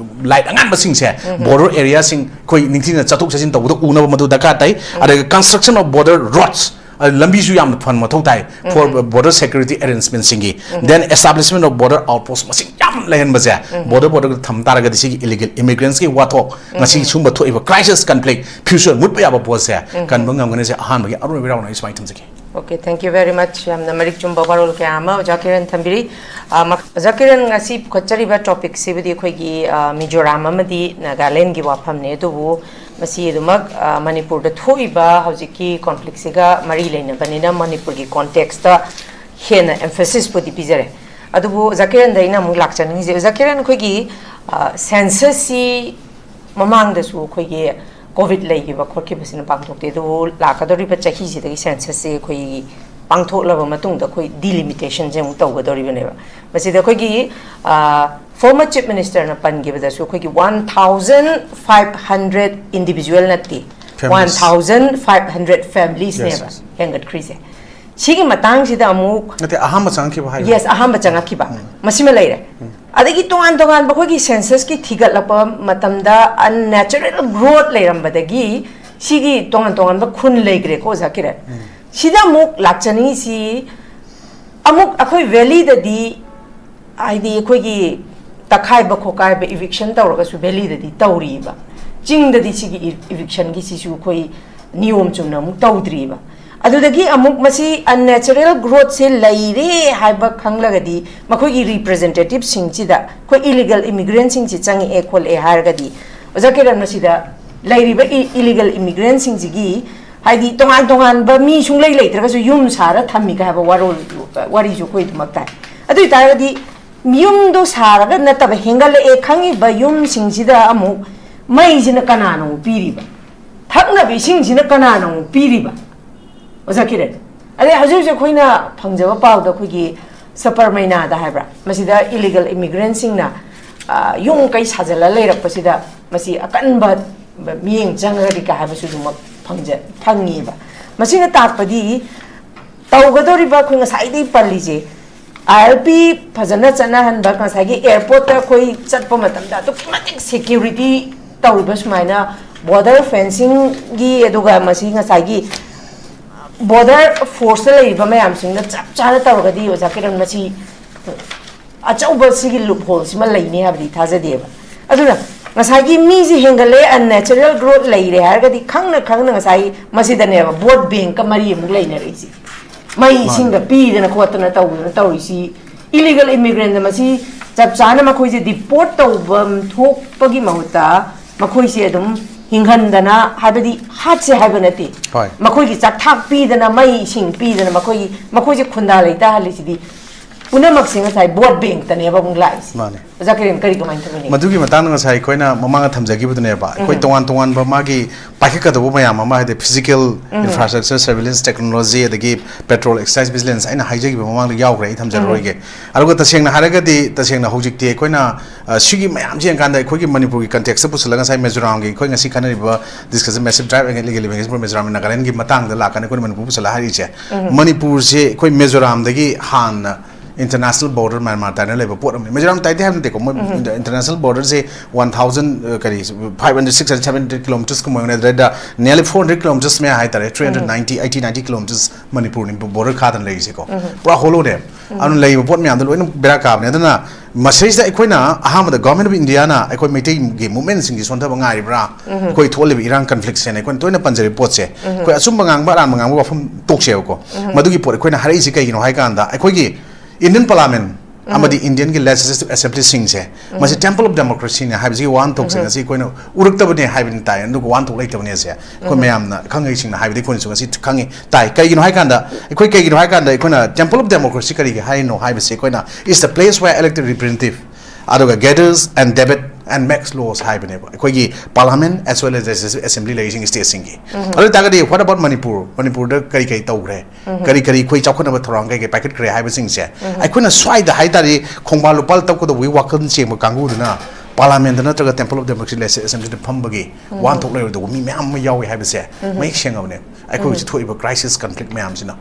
ꯂꯥꯏꯠ ꯑꯉꯥꯟꯕꯁꯤꯡꯁꯦ, ꯕꯣꯔꯗꯔ ꯑꯦꯔꯤꯌꯥꯁꯤꯡ ꯑꯩꯈꯣꯏ ꯅꯤꯡꯊꯤꯅ ꯆꯠꯊꯣꯛ ꯆꯠꯁꯤꯟ ꯇꯧꯕꯗ ꯎꯅꯕ ꯃꯗꯨ ꯗꯔꯀꯥꯔ ꯇꯥꯏ꯫ ꯑꯗꯒꯤ construction of border roads, ꯑ, ꯂꯝꯕꯤꯁꯨ ꯌꯥꯝꯅ ꯐꯍꯟꯕ ꯃꯊꯧ ꯇꯥꯏ for border security arrangementsꯁꯤꯡꯒꯤ꯫ Then establishment of border outpost, ꯃꯁꯤꯡ ꯌꯥꯝ ꯂꯩꯍꯟꯕꯁꯦ, ꯕꯣꯔꯗꯔ, ꯕꯣꯔꯗꯔꯗ ꯊꯝ ꯇꯥꯔꯒꯗꯤ ꯁꯤꯒꯤ ꯏꯂꯤꯒꯦꯜ ꯏꯃꯤꯒ꯭ꯔꯦꯟꯁꯀꯤ ꯋꯥꯊꯣꯛ, ꯉꯁꯤ ꯁꯤꯒꯨꯝꯕ ꯊꯣꯛꯏꯕ ꯀ꯭ꯔꯥꯏꯁꯤꯁ, ꯀꯟꯐ꯭ꯂꯤꯛ, ꯐ꯭ꯌꯨꯆꯔ ꯃꯨꯠꯄ ꯌꯥꯕ ꯄꯣꯠꯁꯦ ꯀꯟꯕ ꯉꯝꯒꯅꯤ꯫ ꯁꯦ ꯑꯍꯥꯟꯕꯒꯤ ꯑꯔꯣꯏꯕ ꯔꯥꯎꯟ ꯑꯩ ꯁꯨꯃꯥꯏꯅ ꯊꯝꯖꯒꯦ꯫ Okay, thank you very much. ꯌꯥꯝꯅ ꯃꯔꯤꯛ ꯆꯨꯝꯕ ꯋꯥꯔꯣꯜ ꯀꯌꯥ ꯑꯃ ꯑꯣꯖꯥ ꯀꯤꯔꯟ ꯊꯝꯕꯤꯔꯤ꯫ ꯑ, ꯃꯈ-, ꯑꯣꯖꯥ ꯀꯤꯔꯟ, ꯉꯁꯤ ꯄꯨꯈꯠꯆꯔꯤꯕ ꯇꯣꯄꯤꯛꯁꯤꯕꯨꯗꯤ ꯑꯩꯈꯣꯏꯒꯤ, ꯑ, ꯃꯤꯖꯣꯔꯥꯝ ꯑꯃꯗꯤ ꯅꯥꯒꯥꯂꯦꯟꯒꯤ ꯋꯥꯐꯝꯅꯤ꯫ ꯑꯗꯨꯕꯨ ꯃꯁꯤ ꯑꯗꯨꯃꯛ, ꯑ, ꯃꯅꯤꯄꯨꯔꯗ ꯊꯣꯛꯏꯕ ꯍꯧꯖꯤꯛꯀꯤ ꯀꯣꯟꯐ꯭ꯂꯤꯛꯁꯤꯒ ꯃꯔꯤ ꯂꯩꯅꯕꯅꯤꯅ ꯃꯅꯤꯄꯨꯔꯒꯤ ꯀꯣꯟꯇꯦꯛꯁꯇ ꯍꯦꯟꯅ ꯑꯦꯝꯐꯦꯁꯤꯁꯄꯨꯗꯤ ꯄꯤꯖꯔꯦ꯫ ꯑꯗꯨꯕꯨ ꯑꯣꯖꯥ ꯀꯤꯔꯟꯗ ꯑꯩꯅ ꯑꯃꯨꯛ ꯂꯥꯛꯆꯅꯤꯡꯉꯤꯁꯦ, ꯑꯣꯖꯥ ꯀꯤꯔꯟ, ꯑꯩꯈꯣꯏꯒꯤ, ꯑ, ꯁꯦꯟꯁꯁꯁꯤ ꯃꯃꯥꯡꯗꯁꯨ ꯑꯩꯈꯣꯏꯒꯤ ꯀꯣꯚꯤꯗ ꯂꯩꯈꯤꯕ ꯈꯣꯠꯈꯤꯕꯁꯤꯅ ꯄꯥꯡꯊꯣꯛꯇꯦ, ꯑꯗꯨꯕꯨ ꯂꯥꯛꯀꯗꯧꯔꯤꯕ ꯆꯍꯤꯁꯤꯗꯒꯤ ꯁꯦꯟꯁꯁꯁꯤ ꯑꯩꯈꯣꯏꯒꯤ ꯄꯥꯡꯊꯣꯛꯂꯕ ꯃꯇꯨꯡꯗ ꯑꯩꯈꯣꯏ ꯗꯤꯂꯤꯃꯤꯇꯦꯁꯟꯁꯦ ꯑꯃꯨꯛ ꯇꯧꯒꯗꯧꯔꯤꯕꯅꯦꯕ꯫ ꯃꯁꯤꯗ ꯑꯩꯈꯣꯏꯒꯤ, ꯑ, ꯐꯣꯔꯃꯔ ꯆꯤꯐ ꯃꯤꯅꯤꯁꯇꯔꯅ ꯄꯟꯈꯤꯕꯗꯁꯨ ꯑꯩꯈꯣꯏꯒꯤ one thousand five hundred individual ꯅꯠꯇꯦ, Families. One thousand five hundred ꯐꯦꯃꯤꯂꯤꯁꯅꯦꯕ Yes, yes. ꯍꯦꯟꯒꯠꯈ꯭ꯔꯤꯁꯦ꯫ ꯁꯤꯒꯤ ꯃꯇꯥꯡꯁꯤꯗ ꯑꯃꯨꯛ ꯅꯠꯇꯦ, ꯑꯍꯥꯟꯕ ꯆꯪꯉꯛꯈꯤꯕ ꯍꯥꯏꯕ꯫ ꯌꯦꯁ, ꯑꯍꯥꯟꯕ ꯆꯪꯉꯛꯈꯤꯕ ꯃꯁꯤꯃ ꯂꯩꯔꯦ꯫ ꯑꯗꯒꯤ ꯇꯣꯉꯥꯟ ꯇꯣꯉꯥꯟꯕ ꯑꯩꯈꯣꯏꯒꯤ ꯁꯦꯟꯁꯁꯀꯤ ꯊꯤꯒꯠꯂꯛꯄ ꯃꯇꯝꯗ ꯑꯟꯅꯦꯆꯔꯦꯜ ꯒ꯭ꯔꯣꯠ ꯂꯩꯔꯝꯕꯗꯒꯤ ꯁꯤꯒꯤ ꯇꯣꯉꯥꯟ ꯇꯣꯉꯥꯟꯕ ꯈꯨꯟ ꯂꯩꯈ꯭ꯔꯦꯀꯣ, ꯑꯣꯖꯥ ꯀꯤꯔꯟ꯫ ꯁꯤꯗ ꯑꯃꯨꯛ ꯂꯥꯛꯆꯅꯤꯡꯉꯤꯁꯤ, ꯑꯃꯨꯛ ꯑꯩꯈꯣꯏ ꯚꯦꯂꯤꯗꯗꯤ, ꯍꯥꯏꯗꯤ ꯑꯩꯈꯣꯏꯒꯤ ꯇꯛꯈꯥꯏꯕ ꯈꯣꯠꯀꯥꯏꯕ, ꯏꯚꯤꯛꯁꯟ ꯇꯧꯔꯒꯁꯨ ꯚꯦꯂꯤꯗꯗꯤ ꯇꯧꯔꯤꯕ, ꯆꯤꯡꯗꯗꯤ ꯁꯤꯒꯤ ꯏ- ꯏꯚꯤꯛꯁꯟꯒꯤꯁꯤꯁꯨ ꯑꯩꯈꯣꯏ ꯅꯤꯌꯣꯝ ꯆꯨꯝꯅ ꯑꯃꯨꯛ ꯇꯧꯗ꯭ꯔꯤꯕ꯫ ꯑꯗꯨꯗꯒꯤ ꯑꯃꯨꯛ ꯃꯁꯤ ꯑꯟꯅꯦꯆꯔꯦꯜ ꯒ꯭ꯔꯣꯠꯁꯦ ꯂꯩꯔꯦ ꯍꯥꯏꯕ ꯈꯪꯂꯒꯗꯤ ꯃꯈꯣꯏꯒꯤ ꯔꯤꯄ꯭ꯔꯖꯦꯟꯇꯦꯇꯤꯞꯁꯤꯡꯁꯤꯗ ꯑꯩꯈꯣꯏ ꯏꯂꯤꯒꯜ ꯏꯃꯤꯒ꯭ꯔꯦꯟꯁꯤꯡꯁꯤ ꯆꯪꯉꯛꯑꯦ ꯈꯣꯠꯂꯛꯑꯦ ꯍꯥꯏꯔꯒꯗꯤ, ꯑꯣꯖꯥ ꯀꯤꯔꯟ, ꯃꯁꯤꯗ ꯂꯩꯔꯤꯕ ꯏꯂꯤꯒꯜ ꯏꯃꯤꯒ꯭ꯔꯦꯟꯁꯤꯡꯁꯤꯒꯤ, ꯍꯥꯏꯗꯤ ꯇꯣꯉꯥꯟ ꯇꯣꯉꯥꯟꯕ ꯃꯤ ꯁꯨꯡꯂꯩ ꯂꯩꯇ꯭ꯔꯒꯁꯨ ꯌꯨꯝ ꯁꯥꯔ ꯊꯝꯃꯤꯒ ꯍꯥꯏꯕ ꯋꯥꯔꯣꯜ, ꯋꯥꯔꯤꯁꯨ ꯑꯩꯈꯣꯏ ꯑꯗꯨꯃꯛ ꯇꯥꯏ꯫ ꯑꯗꯨ ꯑꯣꯏꯇꯥꯔꯒꯗꯤ ꯌꯨꯝꯗꯣ ꯁꯥꯔꯒ ꯅꯠꯇꯕ ꯍꯦꯟꯒꯠꯂꯛꯑꯦ ꯈꯪꯉꯤꯕ ꯌꯨꯝꯁꯤꯡꯁꯤꯗ ꯑꯃꯨꯛ ꯃꯩꯁꯤꯅ ꯀꯅꯥꯅ ꯑꯃꯨꯛ ꯄꯤꯔꯤꯕ? ꯊꯛꯅꯕ ꯏꯁꯤꯡꯁꯤꯅ ꯀꯅꯥꯅ ꯑꯃꯨꯛ ꯄꯤꯔꯤꯕ? ꯑꯣꯖꯥ ꯀꯤꯔꯟ, ꯑꯗꯩ ꯍꯧꯖꯤꯛ ꯍꯧꯖꯤꯛ ꯑꯩꯈꯣꯏꯅ ꯐꯪꯖꯕ ꯄꯥꯎꯗ ꯑꯩꯈꯣꯏꯒꯤ ꯁꯄꯔ ꯃꯩꯅꯥꯗ ꯍꯥꯏꯕ꯭ꯔꯥ, ꯃꯁꯤꯗ ꯏꯂꯤꯒꯜ ꯏꯃꯤꯒ꯭ꯔꯦꯟꯁꯤꯡꯅ, ꯑ, ꯌꯨꯝ ꯀꯩ ꯁꯥꯖꯜꯂ ꯂꯩꯔꯛꯄꯁꯤꯗ ꯃꯁꯤ ꯑꯀꯟꯕ ꯃꯤꯠꯌꯦꯡ ꯆꯪꯉꯒꯗꯤ ꯀꯥ ꯍꯥꯏꯕꯁꯨ ꯑꯗꯨꯃꯛ ꯐꯪꯖ-, ꯐꯪꯉꯤꯕ꯫ ꯃꯁꯤꯅ ꯇꯥꯛꯄꯗꯤ ꯇꯧꯒꯗꯧꯔꯤꯕ ꯑꯩꯈꯣꯏ ꯉꯁꯥꯏꯗꯒꯤ ꯄꯜꯂꯤꯁꯦ, ꯑꯥꯏ ꯑꯦꯜ ꯄꯤ ꯐꯖꯅ ꯆꯠꯅꯍꯟꯕ, ꯉꯁꯥꯏꯒꯤ ꯑꯦꯌꯔꯄꯣꯔꯠꯇ ꯑꯩꯈꯣꯏ ꯆꯠꯄ ꯃꯇꯝꯗ ꯑꯗꯨꯛꯀꯤ ꯃꯇꯤꯛ ꯁꯦꯀ꯭ꯌꯨꯔꯤꯇꯤ ꯇꯧꯔꯤꯕ ꯁꯨꯃꯥꯏꯅ ꯕꯣꯔꯗꯔ ꯐꯦꯟꯁꯤꯡꯒꯤ, ꯑꯗꯨꯒ ꯃꯁꯤ ꯉꯁꯥꯏꯒꯤ ꯕꯣꯔꯗꯔ ꯐꯣꯔꯁꯇ ꯂꯩꯔꯤꯕ ꯃꯌꯥꯝꯁꯤꯡꯅ ꯆꯞ ꯆꯥꯅ ꯇꯧꯔꯒꯗꯤ, ꯑꯣꯖꯥ ꯀꯤꯔꯟ, ꯃꯁꯤ ꯑꯆꯧꯕ ꯁꯤꯒꯤ ꯂꯨꯞ ꯍꯣꯜꯁꯤꯃ ꯂꯩꯅꯤ ꯍꯥꯏꯕꯗꯤ ꯊꯥꯖꯗꯦꯕ꯫ ꯑꯗꯨꯅ ꯉꯁꯥꯏꯒꯤ ꯃꯤꯁꯤ ꯍꯦꯟꯒꯠꯂꯦ, ꯑꯟꯅꯦꯆꯔꯦꯜ ꯒ꯭ꯔꯣꯠ ꯂꯩꯔꯦ ꯍꯥꯏꯔꯒꯗꯤ ꯈꯪꯅ ꯈꯪꯅ ꯉꯁꯥꯏ ꯃꯁꯤꯗꯅꯦꯕ ꯚꯣꯠ ꯕꯦꯡꯀ ꯃꯔꯤ ꯑꯃꯨꯛ ꯂꯩꯅꯔꯛꯏꯁꯦ꯫ ꯃꯩ ꯏꯁꯤꯡꯒ ꯄꯤꯗꯅ ꯈꯣꯠꯇꯅ ꯇꯧꯗꯅ ꯇꯧꯔꯤꯁꯤ, ꯏꯂꯤꯒꯜ ꯏꯃꯤꯒ꯭ꯔꯦꯟꯗ ꯃꯁꯤ ꯆꯞ ꯆꯥꯅ ꯃꯈꯣꯏꯁꯦ ꯗꯤꯄꯣꯔꯠ ꯇꯧꯕ ꯊꯣꯛꯄꯒꯤ ꯃꯍꯨꯠꯇ ꯃꯈꯣꯏꯁꯦ ꯑꯗꯨꯝ ꯍꯤꯡꯍꯟꯗꯅ, ꯍꯥꯏꯕꯗꯤ ꯍꯥꯠꯁꯦ ꯍꯥꯏꯕ ꯅꯠꯇꯦ, ꯍꯣꯏ꯫ ꯃꯈꯣꯏꯒꯤ ꯆꯥꯛꯊꯥꯛ ꯄꯤꯗꯅ, ꯃꯩ ꯏꯁꯤꯡ ꯄꯤꯗꯅ, ꯃꯈꯣꯏꯒꯤ ꯃꯈꯣꯏꯁꯦ ꯈꯨꯟꯗꯥ ꯂꯩꯇꯥꯍꯜꯂꯤꯁꯤꯗꯤ ꯄꯨꯝꯅꯃꯛꯁꯦ ꯉꯁꯥꯏ ꯚꯣꯠ ꯕꯦꯡꯛꯇꯅꯦꯕ ꯑꯃꯨꯛ ꯂꯥꯛꯏꯁꯦ꯫ ꯃꯥꯅꯦ꯫ ꯑꯣꯖꯥ ꯀꯤꯔꯟ, ꯀꯔꯤ, ꯀꯃꯥꯏꯅ ꯇꯧꯕꯤꯅꯤ? ꯃꯗꯨꯒꯤ ꯃꯇꯥꯡꯗ ꯉꯁꯥꯏ ꯑꯩꯈꯣꯏꯅ ꯃꯃꯥꯡꯗ ꯊꯝꯖꯈꯤꯕꯗꯨꯅꯦꯕ, ꯑꯩꯈꯣꯏ ꯇꯣꯉꯥꯟ ꯇꯣꯉꯥꯟꯕ ꯃꯥꯒꯤ ꯄꯥꯏꯈꯠꯀꯗꯧꯕ ꯃꯌꯥꯝ ꯑꯃ, ꯍꯥꯏꯗꯤ physical infrastructure, surveillance technology, ꯑꯗꯒꯤ petrol, excise, vigilance, ꯑꯩꯅ ꯍꯥꯏꯖꯈꯤꯕ ꯃꯃꯥꯡꯗ ꯌꯥꯎꯈ꯭ꯔꯦ, ꯑꯩ ꯊꯝꯖꯔꯔꯣꯏꯒꯦ꯫ ꯑꯗꯨꯒ ꯇꯁꯦꯡꯅ ꯍꯥꯏꯔꯒꯗꯤ, ꯇꯁꯦꯡꯅ ꯍꯧꯖꯤꯛꯇꯤ ꯑꯩꯈꯣꯏꯅ, ꯑ, ꯁꯤꯒꯤ ꯃꯌꯥꯝꯁꯤ ꯌꯦꯡꯀꯥꯟꯗ ꯑꯩꯈꯣꯏꯒꯤ ꯃꯅꯤꯄꯨꯔꯒꯤ context ꯄꯨꯁꯤꯜꯂꯒ ꯉꯁꯥꯏ ꯃꯤꯖꯣꯔꯥꯝꯒꯤ ꯑꯩꯈꯣꯏ ꯉꯁꯤ ꯈꯟꯅꯔꯤꯕ discussion, massive drive against illegal immigration from Mizoram and Nagaland ꯒꯤ ꯃꯇꯥꯡꯗ ꯂꯥꯛꯀꯅꯤ ꯑꯩꯈꯣꯏꯅ ꯃꯅꯤꯄꯨꯔ ꯄꯨꯁꯤꯜꯂꯒ ꯍꯥꯏꯔꯤꯁꯦ꯫ ꯃꯅꯤꯄꯨꯔꯁꯦ ꯑꯩꯈꯣꯏ ꯃꯤꯖꯣꯔꯥꯝꯗꯒꯤ ꯍꯥꯟꯅ international border ꯃ꯭ꯌꯥꯟꯃꯥꯔ ꯇꯥꯏꯅ ꯂꯩꯕ ꯄꯣꯠ ꯑꯃꯅꯤ꯫ ꯃꯤꯖꯣꯔꯥꯝ ꯇꯥꯏꯗꯦ ꯍꯥꯏꯕ ꯅꯠꯇꯦꯀꯣ, ꯃꯣꯏ international border ꯁꯦ one thousand, ꯑ, ꯀꯔꯤ, five hundred, six hundred, seven hundred kilometers ꯀꯨꯝꯕ ꯑꯣꯏꯒꯅꯤ, ꯑꯗꯨꯗꯩꯗ nearly four hundred kilometers ꯃꯌꯥ ꯍꯥꯏꯇꯥꯔꯦ, three hundred ninety, eighty, ninety kilometers ꯃꯅꯤꯄꯨꯔꯅꯤ border ꯈꯥꯗꯅ ꯂꯩꯔꯤꯁꯦꯀꯣ꯫ ꯄꯨꯔꯥ hollow ꯅꯦ꯫ ꯑꯗꯨꯅ ꯂꯩꯔꯤꯕ ꯄꯣꯠ ꯃꯌꯥꯝꯗꯣ ꯂꯣꯏꯅ ꯕꯦꯔꯥ ꯀꯥꯕꯅꯦ꯫ ꯑꯗꯨꯅ ꯃꯁꯤꯗꯩꯁꯤꯗ ꯑꯩꯈꯣꯏꯅ ꯑꯍꯥꯟꯕꯗ Government of India ꯅ ꯑꯩꯈꯣꯏ ꯃꯩꯇꯩꯒꯤ movement ꯁꯤꯡꯁꯤ ꯁꯣꯟꯊꯕ ꯉꯥꯏꯔꯤꯕ꯭ꯔꯥ, ꯑꯩꯈꯣꯏ ꯊꯣꯛꯍꯜꯂꯤꯕ ꯏꯔꯥꯡ conflict ꯁꯦꯅ ꯑꯩꯈꯣꯏꯅ ꯇꯣꯏꯅ ꯄꯟꯖꯔꯤꯕ ꯄꯣꯠꯁꯦ, ꯑꯩꯈꯣꯏ ꯑꯆꯨꯝꯕ ꯉꯥꯡꯕ ꯑꯔꯥꯟꯕ ꯉꯥꯡꯕ ꯋꯥꯐꯝ ꯇꯣꯛꯁꯦꯕꯀꯣ꯫ ꯃꯗꯨꯒꯤ ꯄꯣꯠ ꯑꯩꯈꯣꯏꯅ ꯍꯥꯏꯔꯛꯏꯁꯤ ꯀꯩꯒꯤꯅꯣ ꯍꯥꯏ ꯀꯥꯟꯗ, ꯑꯩꯈꯣꯏꯒꯤ Indian Parliament ꯑꯃꯗꯤ Indian ꯒꯤ Legislative Assembly ꯁꯤꯡꯁꯦ, ꯃꯁꯤ Temple of Democracy ꯅꯦ ꯍꯥꯏꯕꯁꯤꯒꯤ ꯋꯥꯍꯟꯊꯣꯛꯁꯦ ꯉꯁꯤ ꯑꯩꯈꯣꯏꯅ ꯎꯔꯛꯇꯕꯅꯦ ꯍꯥꯏꯕꯅꯤ ꯇꯥꯏ, ꯑꯗꯨꯒ ꯋꯥꯍꯟꯊꯣꯛ ꯂꯩꯇꯕꯅꯦꯁꯦ ꯑꯩꯈꯣꯏ ꯃꯌꯥꯝꯅ ꯈꯪꯉꯩꯁꯤꯡꯅ ꯍꯥꯏꯕꯗꯤ ꯑꯩꯈꯣꯏꯅꯁꯨ ꯉꯁꯤ ꯈꯪꯉꯤ ꯇꯥꯏ꯫ ꯀꯩꯒꯤꯅꯣ ꯍꯥꯏ ꯀꯥꯟꯗ, ꯑꯩꯈꯣꯏ ꯀꯩꯒꯤꯅꯣ ꯍꯥꯏ ꯀꯥꯟꯗ, ꯑꯩꯈꯣꯏꯅ Temple of Democracy ꯀꯔꯤꯒꯤ ꯍꯥꯏꯔꯤꯅꯣ ꯍꯥꯏꯕꯁꯦ, ꯑꯩꯈꯣꯏꯅ is the place where elected representative ꯑꯗꯨꯒ gathers and debate and makes laws ꯍꯥꯏꯕꯅꯦꯕ꯫ ꯑꯩꯈꯣꯏꯒꯤ Parliament as well as Legislative Assembly ꯂꯩꯔꯤꯁꯤꯡ state ꯁꯤꯡꯒꯤ꯫ ꯑꯗꯨ ꯑꯣꯏꯇꯥꯔꯒꯗꯤ what about ꯃꯅꯤꯄꯨꯔ? ꯃꯅꯤꯄꯨꯔꯗ ꯀꯔꯤ ꯀꯔꯤ ꯇꯧꯈ꯭ꯔꯦ? ꯀꯔꯤ ꯀꯔꯤ ꯑꯩꯈꯣꯏ ꯆꯥꯎꯈꯠꯅꯕ ꯊꯧꯔꯥꯡ ꯀꯩ ꯀꯩ ꯄꯥꯏꯈꯠꯈ꯭ꯔꯦ ꯍꯥꯏꯕꯁꯤꯡꯁꯦ ꯑꯩꯈꯣꯏꯅ ꯁ꯭ꯋꯥꯏꯗ ꯍꯥꯏ ꯇꯥꯔꯗꯤ ꯈꯣꯡꯕꯥꯜ ꯂꯨꯄꯥꯜ ꯇꯧꯒꯗꯧꯕꯒꯤ ꯋꯥꯈꯜ ꯆꯦꯟꯕ ꯀꯥꯡꯕꯨꯗꯨꯅ Parliament ꯅꯠꯇ꯭ꯔꯒ Temple of Democracy Legislative Assembly ꯗ ꯐꯝꯕꯒꯤ ꯋꯥꯍꯟꯊꯣꯛ ꯂꯩꯔꯣꯏꯗꯧꯕ ꯃꯤ ꯃꯌꯥꯝ ꯑꯃ ꯌꯥꯎꯏ ꯍꯥꯏꯕꯁꯦ ꯃꯌꯦꯛ ꯁꯦꯡꯉꯕꯅꯦ꯫ ꯑꯩꯈꯣꯏ ꯍꯧꯖꯤꯛ ꯊꯣꯛꯏꯕ crisis conflict ꯃꯌꯥꯝꯁꯤꯅ꯫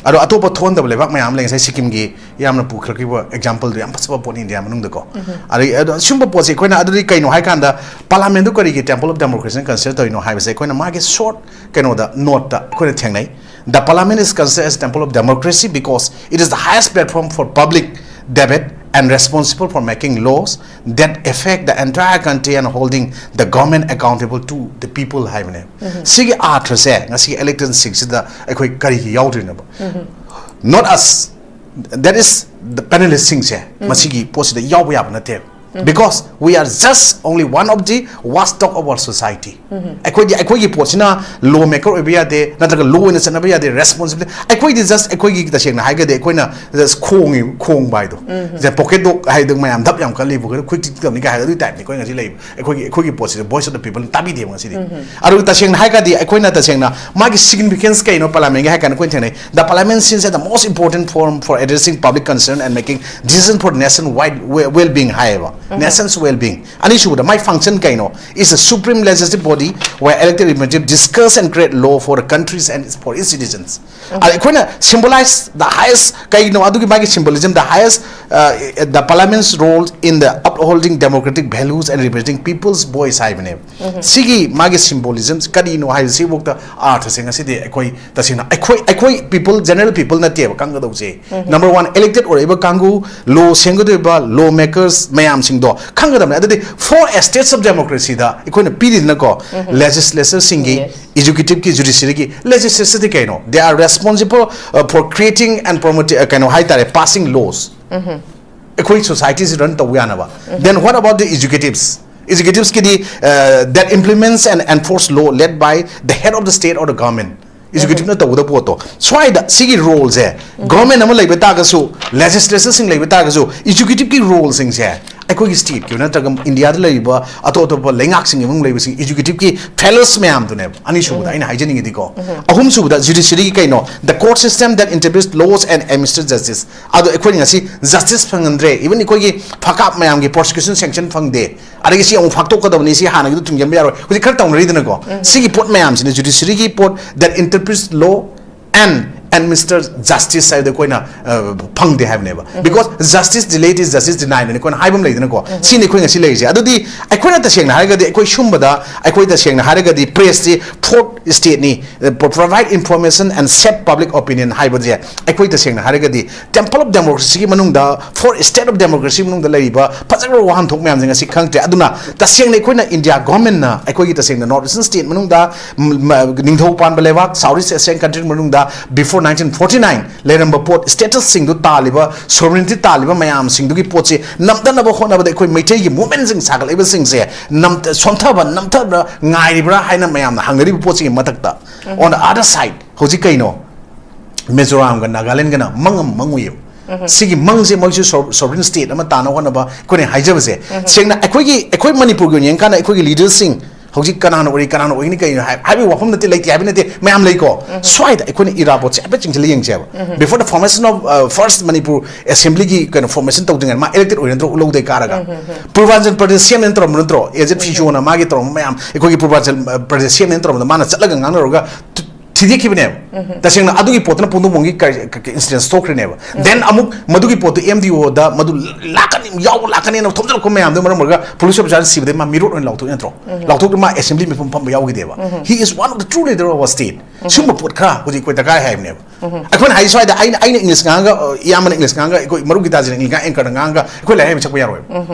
ꯑꯗꯣ ꯑꯇꯣꯞꯄ ꯊꯣꯛꯍꯟꯗꯕ ꯂꯩꯕꯥꯛ ꯃꯌꯥꯝ ꯑꯃ ꯂꯩ꯫ ꯉꯁꯥꯏ ꯁꯤꯛꯀꯤꯝꯒꯤ ꯌꯥꯝꯅ ꯄꯨꯈꯠꯈꯤꯕ example ꯗꯣ ꯌꯥꯝ ꯐꯖꯕ ꯄꯣꯠꯅꯤ India ꯃꯅꯨꯡꯗꯀꯣ꯫ ꯑꯗꯩ ꯑꯗꯣ ꯁꯤꯒꯨꯝꯕ ꯄꯣꯠꯁꯦ ꯑꯩꯈꯣꯏꯅ ꯑꯗꯨꯗꯤ ꯀꯩꯅꯣ ꯍꯥꯏ ꯀꯥꯟꯗ, Parliament ꯗꯨ ꯀꯔꯤꯒꯤ Temple of Democracy ꯅ consider ꯇꯧꯔꯤꯅꯣ ꯍꯥꯏꯕꯁꯦ ꯑꯩꯈꯣꯏꯅ ꯃꯥꯒꯤ short ꯀꯩꯅꯣꯗ, note ꯇ ꯑꯩꯈꯣꯏꯅ ꯊꯦꯡꯅꯩ꯫ The Parliament is considered as temple of democracy because it is the highest platform for public debate and responsible for making laws that affect the entire country and holding the government accountable to the people ꯍꯥꯏꯕꯅꯦ꯫ ꯁꯤꯒꯤ ꯑꯥꯔꯊꯁꯦ ꯉꯁꯤꯒꯤ election ꯁꯤꯡꯁꯤꯗ ꯑꯩꯈꯣꯏ ꯀꯔꯤꯒꯤ ꯌꯥꯎꯗ꯭ꯔꯤꯅꯣꯕ? Not us, that is the panelist ꯁꯤꯡꯁꯦ ꯃꯁꯤꯒꯤ ꯄꯣꯠꯁꯤꯗ ꯌꯥꯎꯕ ꯌꯥꯕ ꯅꯠꯇꯦꯕ꯫ Because we are just only one of the watchdog of our society. ꯑꯩꯈꯣꯏꯗꯤ ꯑꯩꯈꯣꯏꯒꯤ ꯄꯣꯠꯁꯤꯅ ꯂꯣ ꯃꯦꯀꯔ ꯑꯣꯏꯕ ꯌꯥꯗꯦ, ꯅꯠꯇ꯭ꯔꯒ ꯂꯣ ꯑꯣꯏꯅ ꯆꯠꯅꯕ ꯌꯥꯗꯦ, ꯔꯦꯁꯄꯣꯟꯁꯤꯕꯤꯂꯤꯇꯤ ꯑꯩꯈꯣꯏꯗꯤ ꯖꯁ ꯑꯩꯈꯣꯏꯒꯤ ꯇꯁꯦꯡꯅ ꯍꯥꯏꯔꯒꯗꯤ ꯑꯩꯈꯣꯏꯅ ꯖꯁ ꯈꯣꯡꯉꯤ ꯈꯣꯡꯕ ꯍꯥꯏꯗꯣ, ꯄꯣꯀꯦꯠ ꯗꯣꯛ ꯍꯥꯏꯗꯣ ꯃꯌꯥꯝ ꯙꯞ ꯌꯥꯝ ꯀꯜꯂꯤꯕ ꯑꯩꯈꯣꯏ ꯈꯨꯠ ꯇꯤꯛꯇꯕꯅꯤ ꯀꯥꯏ ꯍꯥꯏ ꯑꯗꯨꯒꯤ ꯇꯥꯏꯞꯅꯤ ꯑꯩꯈꯣꯏ ꯉꯁꯤ ꯂꯩꯕ꯫ ꯑꯩꯈꯣꯏꯒꯤ ꯑꯩꯈꯣꯏꯒꯤ ꯄꯣꯠꯁꯤꯗ ꯚꯣꯏꯁ ꯑꯣꯐ ꯗ ꯄꯤꯄꯜ ꯇꯥꯕꯤꯗꯦꯕ ꯉꯁꯤꯗꯤ꯫ ꯑꯗꯨꯒ ꯇꯁꯦꯡꯅ ꯍꯥꯏꯔꯒꯗꯤ ꯑꯩꯈꯣꯏꯅ ꯇꯁꯦꯡꯅ ꯃꯥꯒꯤ ꯁꯤꯒꯅꯤꯐꯤꯀꯦꯟꯁ ꯀꯩꯅꯣ ꯄꯥꯔꯂꯤꯌꯥꯃꯦꯟꯒꯤ ꯍꯥꯏ ꯀꯥꯟꯗ ꯑꯩꯈꯣꯏꯅ ꯊꯦꯡꯅꯩ, "The parliament sins are the most important forum for addressing public concern and making decision for nation wide well-being" ꯍꯥꯏꯌꯦꯕ꯫ Nation's well-being꯫ ꯑꯅꯤꯁꯨꯕꯗ ꯃꯥꯏ ꯐꯪꯁꯟ ꯀꯩꯅꯣ? "Is a supreme legislative body where elected representatives discuss and create law for the countries and for its citizens." ꯑꯗ ꯑꯩꯈꯣꯏꯅ symbolize the highest ꯀꯩꯅꯣ ꯑꯗꯨꯒꯤ ꯃꯥꯒꯤ symbolism, "The highest, uh, the parliament's role in the upholding democratic values and representing people's voice" ꯍꯥꯏꯕꯅꯦꯕ꯫ ꯁꯤꯒꯤ ꯃꯥꯒꯤ symbolism ꯀꯔꯤꯅꯣ ꯍꯥꯏꯕꯁꯤꯐꯥꯎꯗ ꯑꯥꯔꯊꯁꯦ ꯉꯁꯤꯗꯤ ꯑꯩꯈꯣꯏ ꯇꯁꯦꯡꯅ ꯑꯩꯈꯣꯏ ꯑꯩꯈꯣꯏ ꯄꯤꯄꯜ, ꯖꯦꯅꯔꯦꯜ ꯄꯤꯄꯜ ꯅꯠꯇꯦꯕ ꯈꯪꯒꯗꯧꯁꯦ꯫ ꯅꯝꯕꯔ ꯋꯥꯟ, ꯏꯂꯦꯛꯇꯦꯠ ꯑꯣꯏꯔꯛꯏꯕ ꯀꯥꯡꯕꯨ, ꯂꯣ ꯁꯦꯝꯒꯗꯧꯔꯤꯕ ꯂꯣ ꯃꯦꯀꯔꯁ ꯃꯌꯥꯝꯁꯤꯡꯗꯣ ꯈꯪꯒꯗꯕꯅꯦ꯫ ꯑꯗꯨꯗꯤ four states of democracyꯗ ꯑꯩꯈꯣꯏꯅ ꯄꯤꯔꯤꯗꯅꯀꯣ, ꯂꯦꯖꯤꯁꯂꯦꯆꯔꯁꯤꯡꯒꯤ, ꯑꯦꯛꯖꯤꯀ꯭ꯌꯨꯇꯤꯚꯀꯤ, ꯖꯨꯗꯤꯁꯤꯌꯔꯤꯒꯤ꯫ ꯂꯦꯖꯤꯁꯂꯦꯆꯔꯗꯤ ꯀꯩꯅꯣ? They are responsible, uh, for creating and promoting, uh, ꯀꯩꯅꯣ ꯍꯥꯏꯇꯥꯔꯦ, passing laws꯫ ꯑꯩꯈꯣꯏ ꯁꯣꯁꯥꯏꯇꯤꯁꯤ ꯔꯟ ꯇꯧꯕ ꯌꯥꯅꯕ꯫ Then what about the executives? Executives ꯀꯤꯗꯤ, uh, that implements and enforce law led by the head of the state or the government꯫ ꯑꯦꯛꯖꯤꯀ꯭ꯌꯨꯇꯤꯚꯅ ꯇꯧꯒꯗꯕ ꯄꯣꯠꯇꯣ꯫ ꯁ꯭ꯋꯥꯏꯗ ꯁꯤꯒꯤ ꯔꯣꯜꯁꯦ, ꯒꯚꯔꯟꯃꯦꯟ ꯑꯃ ꯂꯩꯕ ꯇꯥꯔꯒꯁꯨ, ꯂꯦꯖꯤꯁꯂꯦꯆꯔꯁꯤꯡ ꯂꯩꯕ ꯇꯥꯔꯒꯁꯨ, ꯑꯦꯛꯖꯤꯀ꯭ꯌꯨꯇꯤꯚꯀꯤ ꯔꯣꯜꯁꯤꯡꯁꯦ ꯑꯩꯈꯣꯏꯒꯤ ꯁ꯭ꯇꯦꯠꯀꯤ ꯑꯣꯏꯕ ꯅꯠꯇ꯭ꯔꯒ ꯏꯟꯗꯤꯌꯥꯗ ꯂꯩꯔꯤꯕ ꯑꯇꯣꯞ ꯑꯇꯣꯞꯄ ꯂꯩꯉꯥꯛꯁꯤꯡꯒꯤ ꯃꯅꯨꯡꯗ ꯂꯩꯕꯁꯤꯡ ꯑꯦꯛꯖꯤꯀ꯭ꯌꯨꯇꯤꯚꯀꯤ ꯐꯦꯂꯔꯁ ꯃꯌꯥꯝꯗꯨꯅꯦꯕ꯫ ꯑꯅꯤꯁꯨꯕꯗ ꯑꯩꯅ ꯍꯥꯏꯖꯅꯤꯡꯉꯤꯗꯤꯀꯣ꯫ ꯑꯍꯨꯝꯁꯨꯕꯗ ꯖꯨꯗꯤꯁꯤꯌꯔꯤꯒꯤ ꯀꯩꯅꯣ? The court system that interprets laws and administers justice꯫ ꯑꯗꯣ ꯑꯩꯈꯣꯏꯅ ꯉꯁꯤ ꯖꯁꯇꯤꯁ ꯐꯪꯍꯟꯗ꯭ꯔꯦ꯫ ꯏꯚꯟ ꯑꯩꯈꯣꯏꯒꯤ ꯐꯀꯥꯞ ꯃꯌꯥꯝꯒꯤ ꯄ꯭ꯔꯣꯁꯤꯀ꯭ꯌꯨꯁꯟ ꯁꯦꯡꯁꯟ ꯐꯪꯗꯦ꯫ ꯑꯗꯒꯤ ꯁꯤ ꯑꯃꯨꯛ ꯐꯥꯛꯇꯣꯛꯀꯗꯕꯅꯤ, ꯁꯤ ꯍꯥꯟꯅꯒꯤꯗꯨ ꯊꯤꯡꯖꯤꯟꯕ ꯌꯥꯔꯣꯏ꯫ ꯍꯧꯖꯤꯛ ꯈꯔ ꯇꯧꯅꯔꯤꯗꯅꯀꯣ꯫ ꯁꯤꯒꯤ ꯄꯣꯠ ꯃꯌꯥꯝꯁꯤꯅ, ꯖꯨꯗꯤꯁꯤꯌꯔꯤꯒꯤ ꯄꯣꯠ, that interprets law and administers justice ꯍꯥꯏꯕꯗꯣ ꯑꯩꯈꯣꯏꯅ, ꯑ, ꯐꯪꯗꯦ ꯍꯥꯏꯕꯅꯦꯕ꯫ Because justice delayed is justice denied ꯍꯥꯏꯅ ꯑꯩꯈꯣꯏꯅ ꯍꯥꯏꯕ ꯑꯃ ꯂꯩꯗꯅꯀꯣ꯫ ꯁꯤꯅꯤ ꯑꯩꯈꯣꯏ ꯉꯁꯤ ꯂꯩꯔꯤꯁꯦ꯫ ꯑꯗꯨꯗꯤ ꯑꯩꯈꯣꯏꯅ ꯇꯁꯦꯡꯅ ꯍꯥꯏꯔꯒꯗꯤ, ꯑꯩꯈꯣꯏ ꯁꯨꯝꯕꯗ ꯑꯩꯈꯣꯏ ꯇꯁꯦꯡꯅ ꯍꯥꯏꯔꯒꯗꯤ ꯄ꯭ꯔꯦꯁꯁꯤ fourth stateꯅꯤ, provide information and shape public opinion ꯍꯥꯏꯕꯁꯦ ꯑꯩꯈꯣꯏ ꯇꯁꯦꯡꯅ ꯍꯥꯏꯔꯒꯗꯤ temple of democracyꯒꯤ ꯃꯅꯨꯡꯗ, fourth state of democracy ꯃꯅꯨꯡꯗ ꯂꯩꯔꯤꯕ ꯐꯖꯈ꯭ꯔꯕ ꯋꯥꯍꯟꯊꯣꯛ ꯃꯌꯥꯝꯁꯦ ꯉꯁꯤ ꯈꯪꯗ꯭ꯔꯦ꯫ ꯑꯗꯨꯅ ꯇꯁꯦꯡꯅ ꯑꯩꯈꯣꯏꯅ ꯏꯟꯗꯤꯌꯥ ꯒꯚꯔꯟꯃꯦꯟꯠꯅ ꯑꯩꯈꯣꯏꯒꯤ ꯇꯁꯦꯡꯅ North Eastern state ꯃꯅꯨꯡꯗ, ꯅꯤꯡꯊꯧ ꯄꯥꯟꯕ ꯂꯩꯕꯥꯛ South East Asian country ꯃꯅꯨꯡꯗ before four nineteen forty nine ꯂꯩꯔꯝꯕ ꯄꯣꯠ, status ꯁꯤꯡꯗꯨ ꯇꯥꯜꯂꯤꯕ, sovereignty ꯇꯥꯜꯂꯤꯕ ꯃꯌꯥꯝꯁꯤꯡꯗꯨꯒꯤ ꯄꯣꯠꯁꯤ ꯅꯝꯊꯅꯕ ꯍꯣꯠꯅꯕꯗ ꯑꯩꯈꯣꯏ ꯃꯩꯇꯩꯒꯤ movementꯁꯤꯡ ꯁꯥꯒꯠꯂꯛꯏꯕꯁꯤꯡꯁꯦ ꯅꯝ-, ꯁꯣꯟꯊꯕ, ꯅꯝꯊꯕ ꯉꯥꯏꯔꯤꯕ꯭ꯔꯥ ꯍꯥꯏꯅ ꯃꯌꯥꯝꯅ ꯍꯪꯅꯔꯤꯕ ꯄꯣꯠꯁꯤꯒꯤ ꯃꯊꯛꯇ, on the other side, ꯍꯧꯖꯤꯛ ꯀꯩꯅꯣ, ꯃꯤꯖꯣꯔꯥꯝꯒ ꯅꯥꯒꯥꯂꯦꯟꯒꯅ ꯃꯪ ꯑꯃ ꯃꯪꯉꯨꯏꯌꯦꯕ꯫ ꯁꯤꯒꯤ ꯃꯪꯁꯦ ꯃꯣꯏꯁꯨ sovereign state ꯑꯃ ꯇꯥꯅ ꯍꯣꯠꯅꯕ ꯑꯩꯈꯣꯏꯅ ꯍꯥꯏꯖꯕꯁꯦ, ꯁꯦꯡꯅ ꯑꯩꯈꯣꯏꯒꯤ, ꯑꯩꯈꯣꯏ ꯃꯅꯤꯄꯨꯔꯒꯤ ꯑꯣꯏꯅ ꯌꯦꯡꯀꯥꯟꯗ ꯑꯩꯈꯣꯏꯒꯤ leaderꯁꯤꯡ ꯍꯧꯖꯤꯛ ꯀꯅꯥꯅ ꯑꯣꯏꯔꯤ, ꯀꯅꯥꯅ ꯑꯣꯏꯒꯅꯤ, ꯀꯩꯅꯣ ꯍꯥꯏ-, ꯍꯥꯏꯕꯒꯤ ꯋꯥꯐꯝ ꯅꯠꯇꯦ, ꯂꯩꯇꯦ ꯍꯥꯏꯕ ꯅꯠꯇꯦ, ꯃꯌꯥꯝ ꯂꯩꯀꯣ꯫ ꯁ꯭ꯋꯥꯏꯗ ꯑꯩꯈꯣꯏꯅ ꯏꯔꯥꯕꯣꯠꯁꯦ ꯍꯥꯏꯐꯦꯠ ꯆꯤꯡꯁꯤꯜꯂ ꯌꯦꯡꯁꯦꯕ꯫ Before the formation of, uh, first Manipur Assemblyꯒꯤ ꯀꯩꯅꯣ formation ꯇꯧꯗ꯭ꯔꯤꯉꯩꯗ ꯃꯥ elected ꯑꯣꯏꯔ ꯅꯠꯇ꯭ꯔꯣ, ꯎꯂꯧꯗꯩ ꯀꯥꯔꯒ? ꯄꯨꯔꯕꯥꯟꯆꯜ ꯄ꯭ꯔꯗꯦꯁ ꯁꯤ ꯑꯦꯝ ꯑꯦꯅ ꯇꯧꯔꯝꯕ ꯅꯠꯇ꯭ꯔꯣ? ꯑꯦ ꯖꯦꯠ ꯐꯤꯖꯣꯅ ꯃꯥꯒꯤ ꯇꯧꯔꯝꯕ ꯃꯌꯥꯝ, ꯑꯩꯈꯣꯏꯒꯤ ꯄꯨꯔꯕꯥꯟꯆꯜ, ꯑ, ꯄ꯭ꯔꯗꯦꯁ ꯁꯤ ꯑꯦꯝ ꯑꯦꯅ ꯇꯧꯔꯝꯕꯗ ꯃꯥꯅ ꯆꯠꯂꯒ ꯉꯥꯡꯅꯔꯨꯔꯒ ꯊꯨ-, ꯊꯤꯗꯦꯛꯈꯤꯕꯅꯦꯕ꯫ ꯇꯁꯦꯡꯅ ꯑꯗꯨꯒꯤ ꯄꯣꯠꯇꯨꯅ ꯄꯣꯡꯗꯣꯡꯕꯝꯒꯤ ꯀꯔꯤ, ꯀ-, ꯀ-, instance ꯊꯣꯛꯈ꯭ꯔꯤꯅꯦꯕ꯫ Then ꯑꯃꯨꯛ ꯃꯗꯨꯒꯤ ꯄꯣꯠꯇꯨ ꯑꯦꯝ ꯗꯤ ꯑꯣꯗ ꯃꯗꯨ ꯂꯥꯛꯀꯅꯤ, ꯌꯥꯎꯕ ꯂꯥꯛꯀꯅꯤꯅ ꯊꯣꯝꯖꯤꯜꯂꯛꯄ ꯃꯌꯥꯝꯗꯨꯅ ꯃꯔꯝ ꯑꯣꯏꯔꯒ ꯄꯨꯂꯤꯁ ꯑꯣꯐꯤꯁꯥꯔ ꯁꯤꯕꯗꯩ ꯃꯥ ꯃꯤꯔꯣꯠ ꯑꯣꯏꯅ ꯂꯥꯎꯊꯣꯛꯏ ꯅꯠꯇ꯭ꯔꯣ? ꯂꯥꯎꯊꯣꯛꯇꯅ ꯃꯥ assembly ꯃꯤꯐꯝ ꯐꯝꯕ ꯌꯥꯎꯈꯤꯗꯦꯕ꯫ He is one of the true leader of our state. ꯁꯤꯒꯨꯝꯕ ꯄꯣꯠ ꯈꯔ ꯍꯧꯖꯤꯛ ꯑꯩꯈꯣꯏ ꯗꯔꯀꯥꯔ ꯍꯥꯏꯕꯅꯦꯕ꯫ ꯑꯩꯈꯣꯏꯅ ꯍꯥꯏ ꯁ꯭ꯋꯥꯏꯗ ꯑꯩꯅ, ꯑꯩꯅ English ꯉꯥꯡꯉꯒ, ꯑ, ꯏꯌꯥꯝꯕꯅ English ꯉꯥꯡꯉꯒ, ꯑꯩꯈꯣꯏ ꯃꯔꯨꯞ ꯒꯤꯇꯥꯖꯤꯅ English ꯉꯥꯡꯉ, anchorꯗ ꯉꯥꯡꯉꯒ ꯑꯩꯈꯣꯏ ꯂꯥꯏꯔꯤꯛ ꯍꯩꯕ ꯆꯠꯄ ꯌꯥꯔꯣꯏꯕ꯫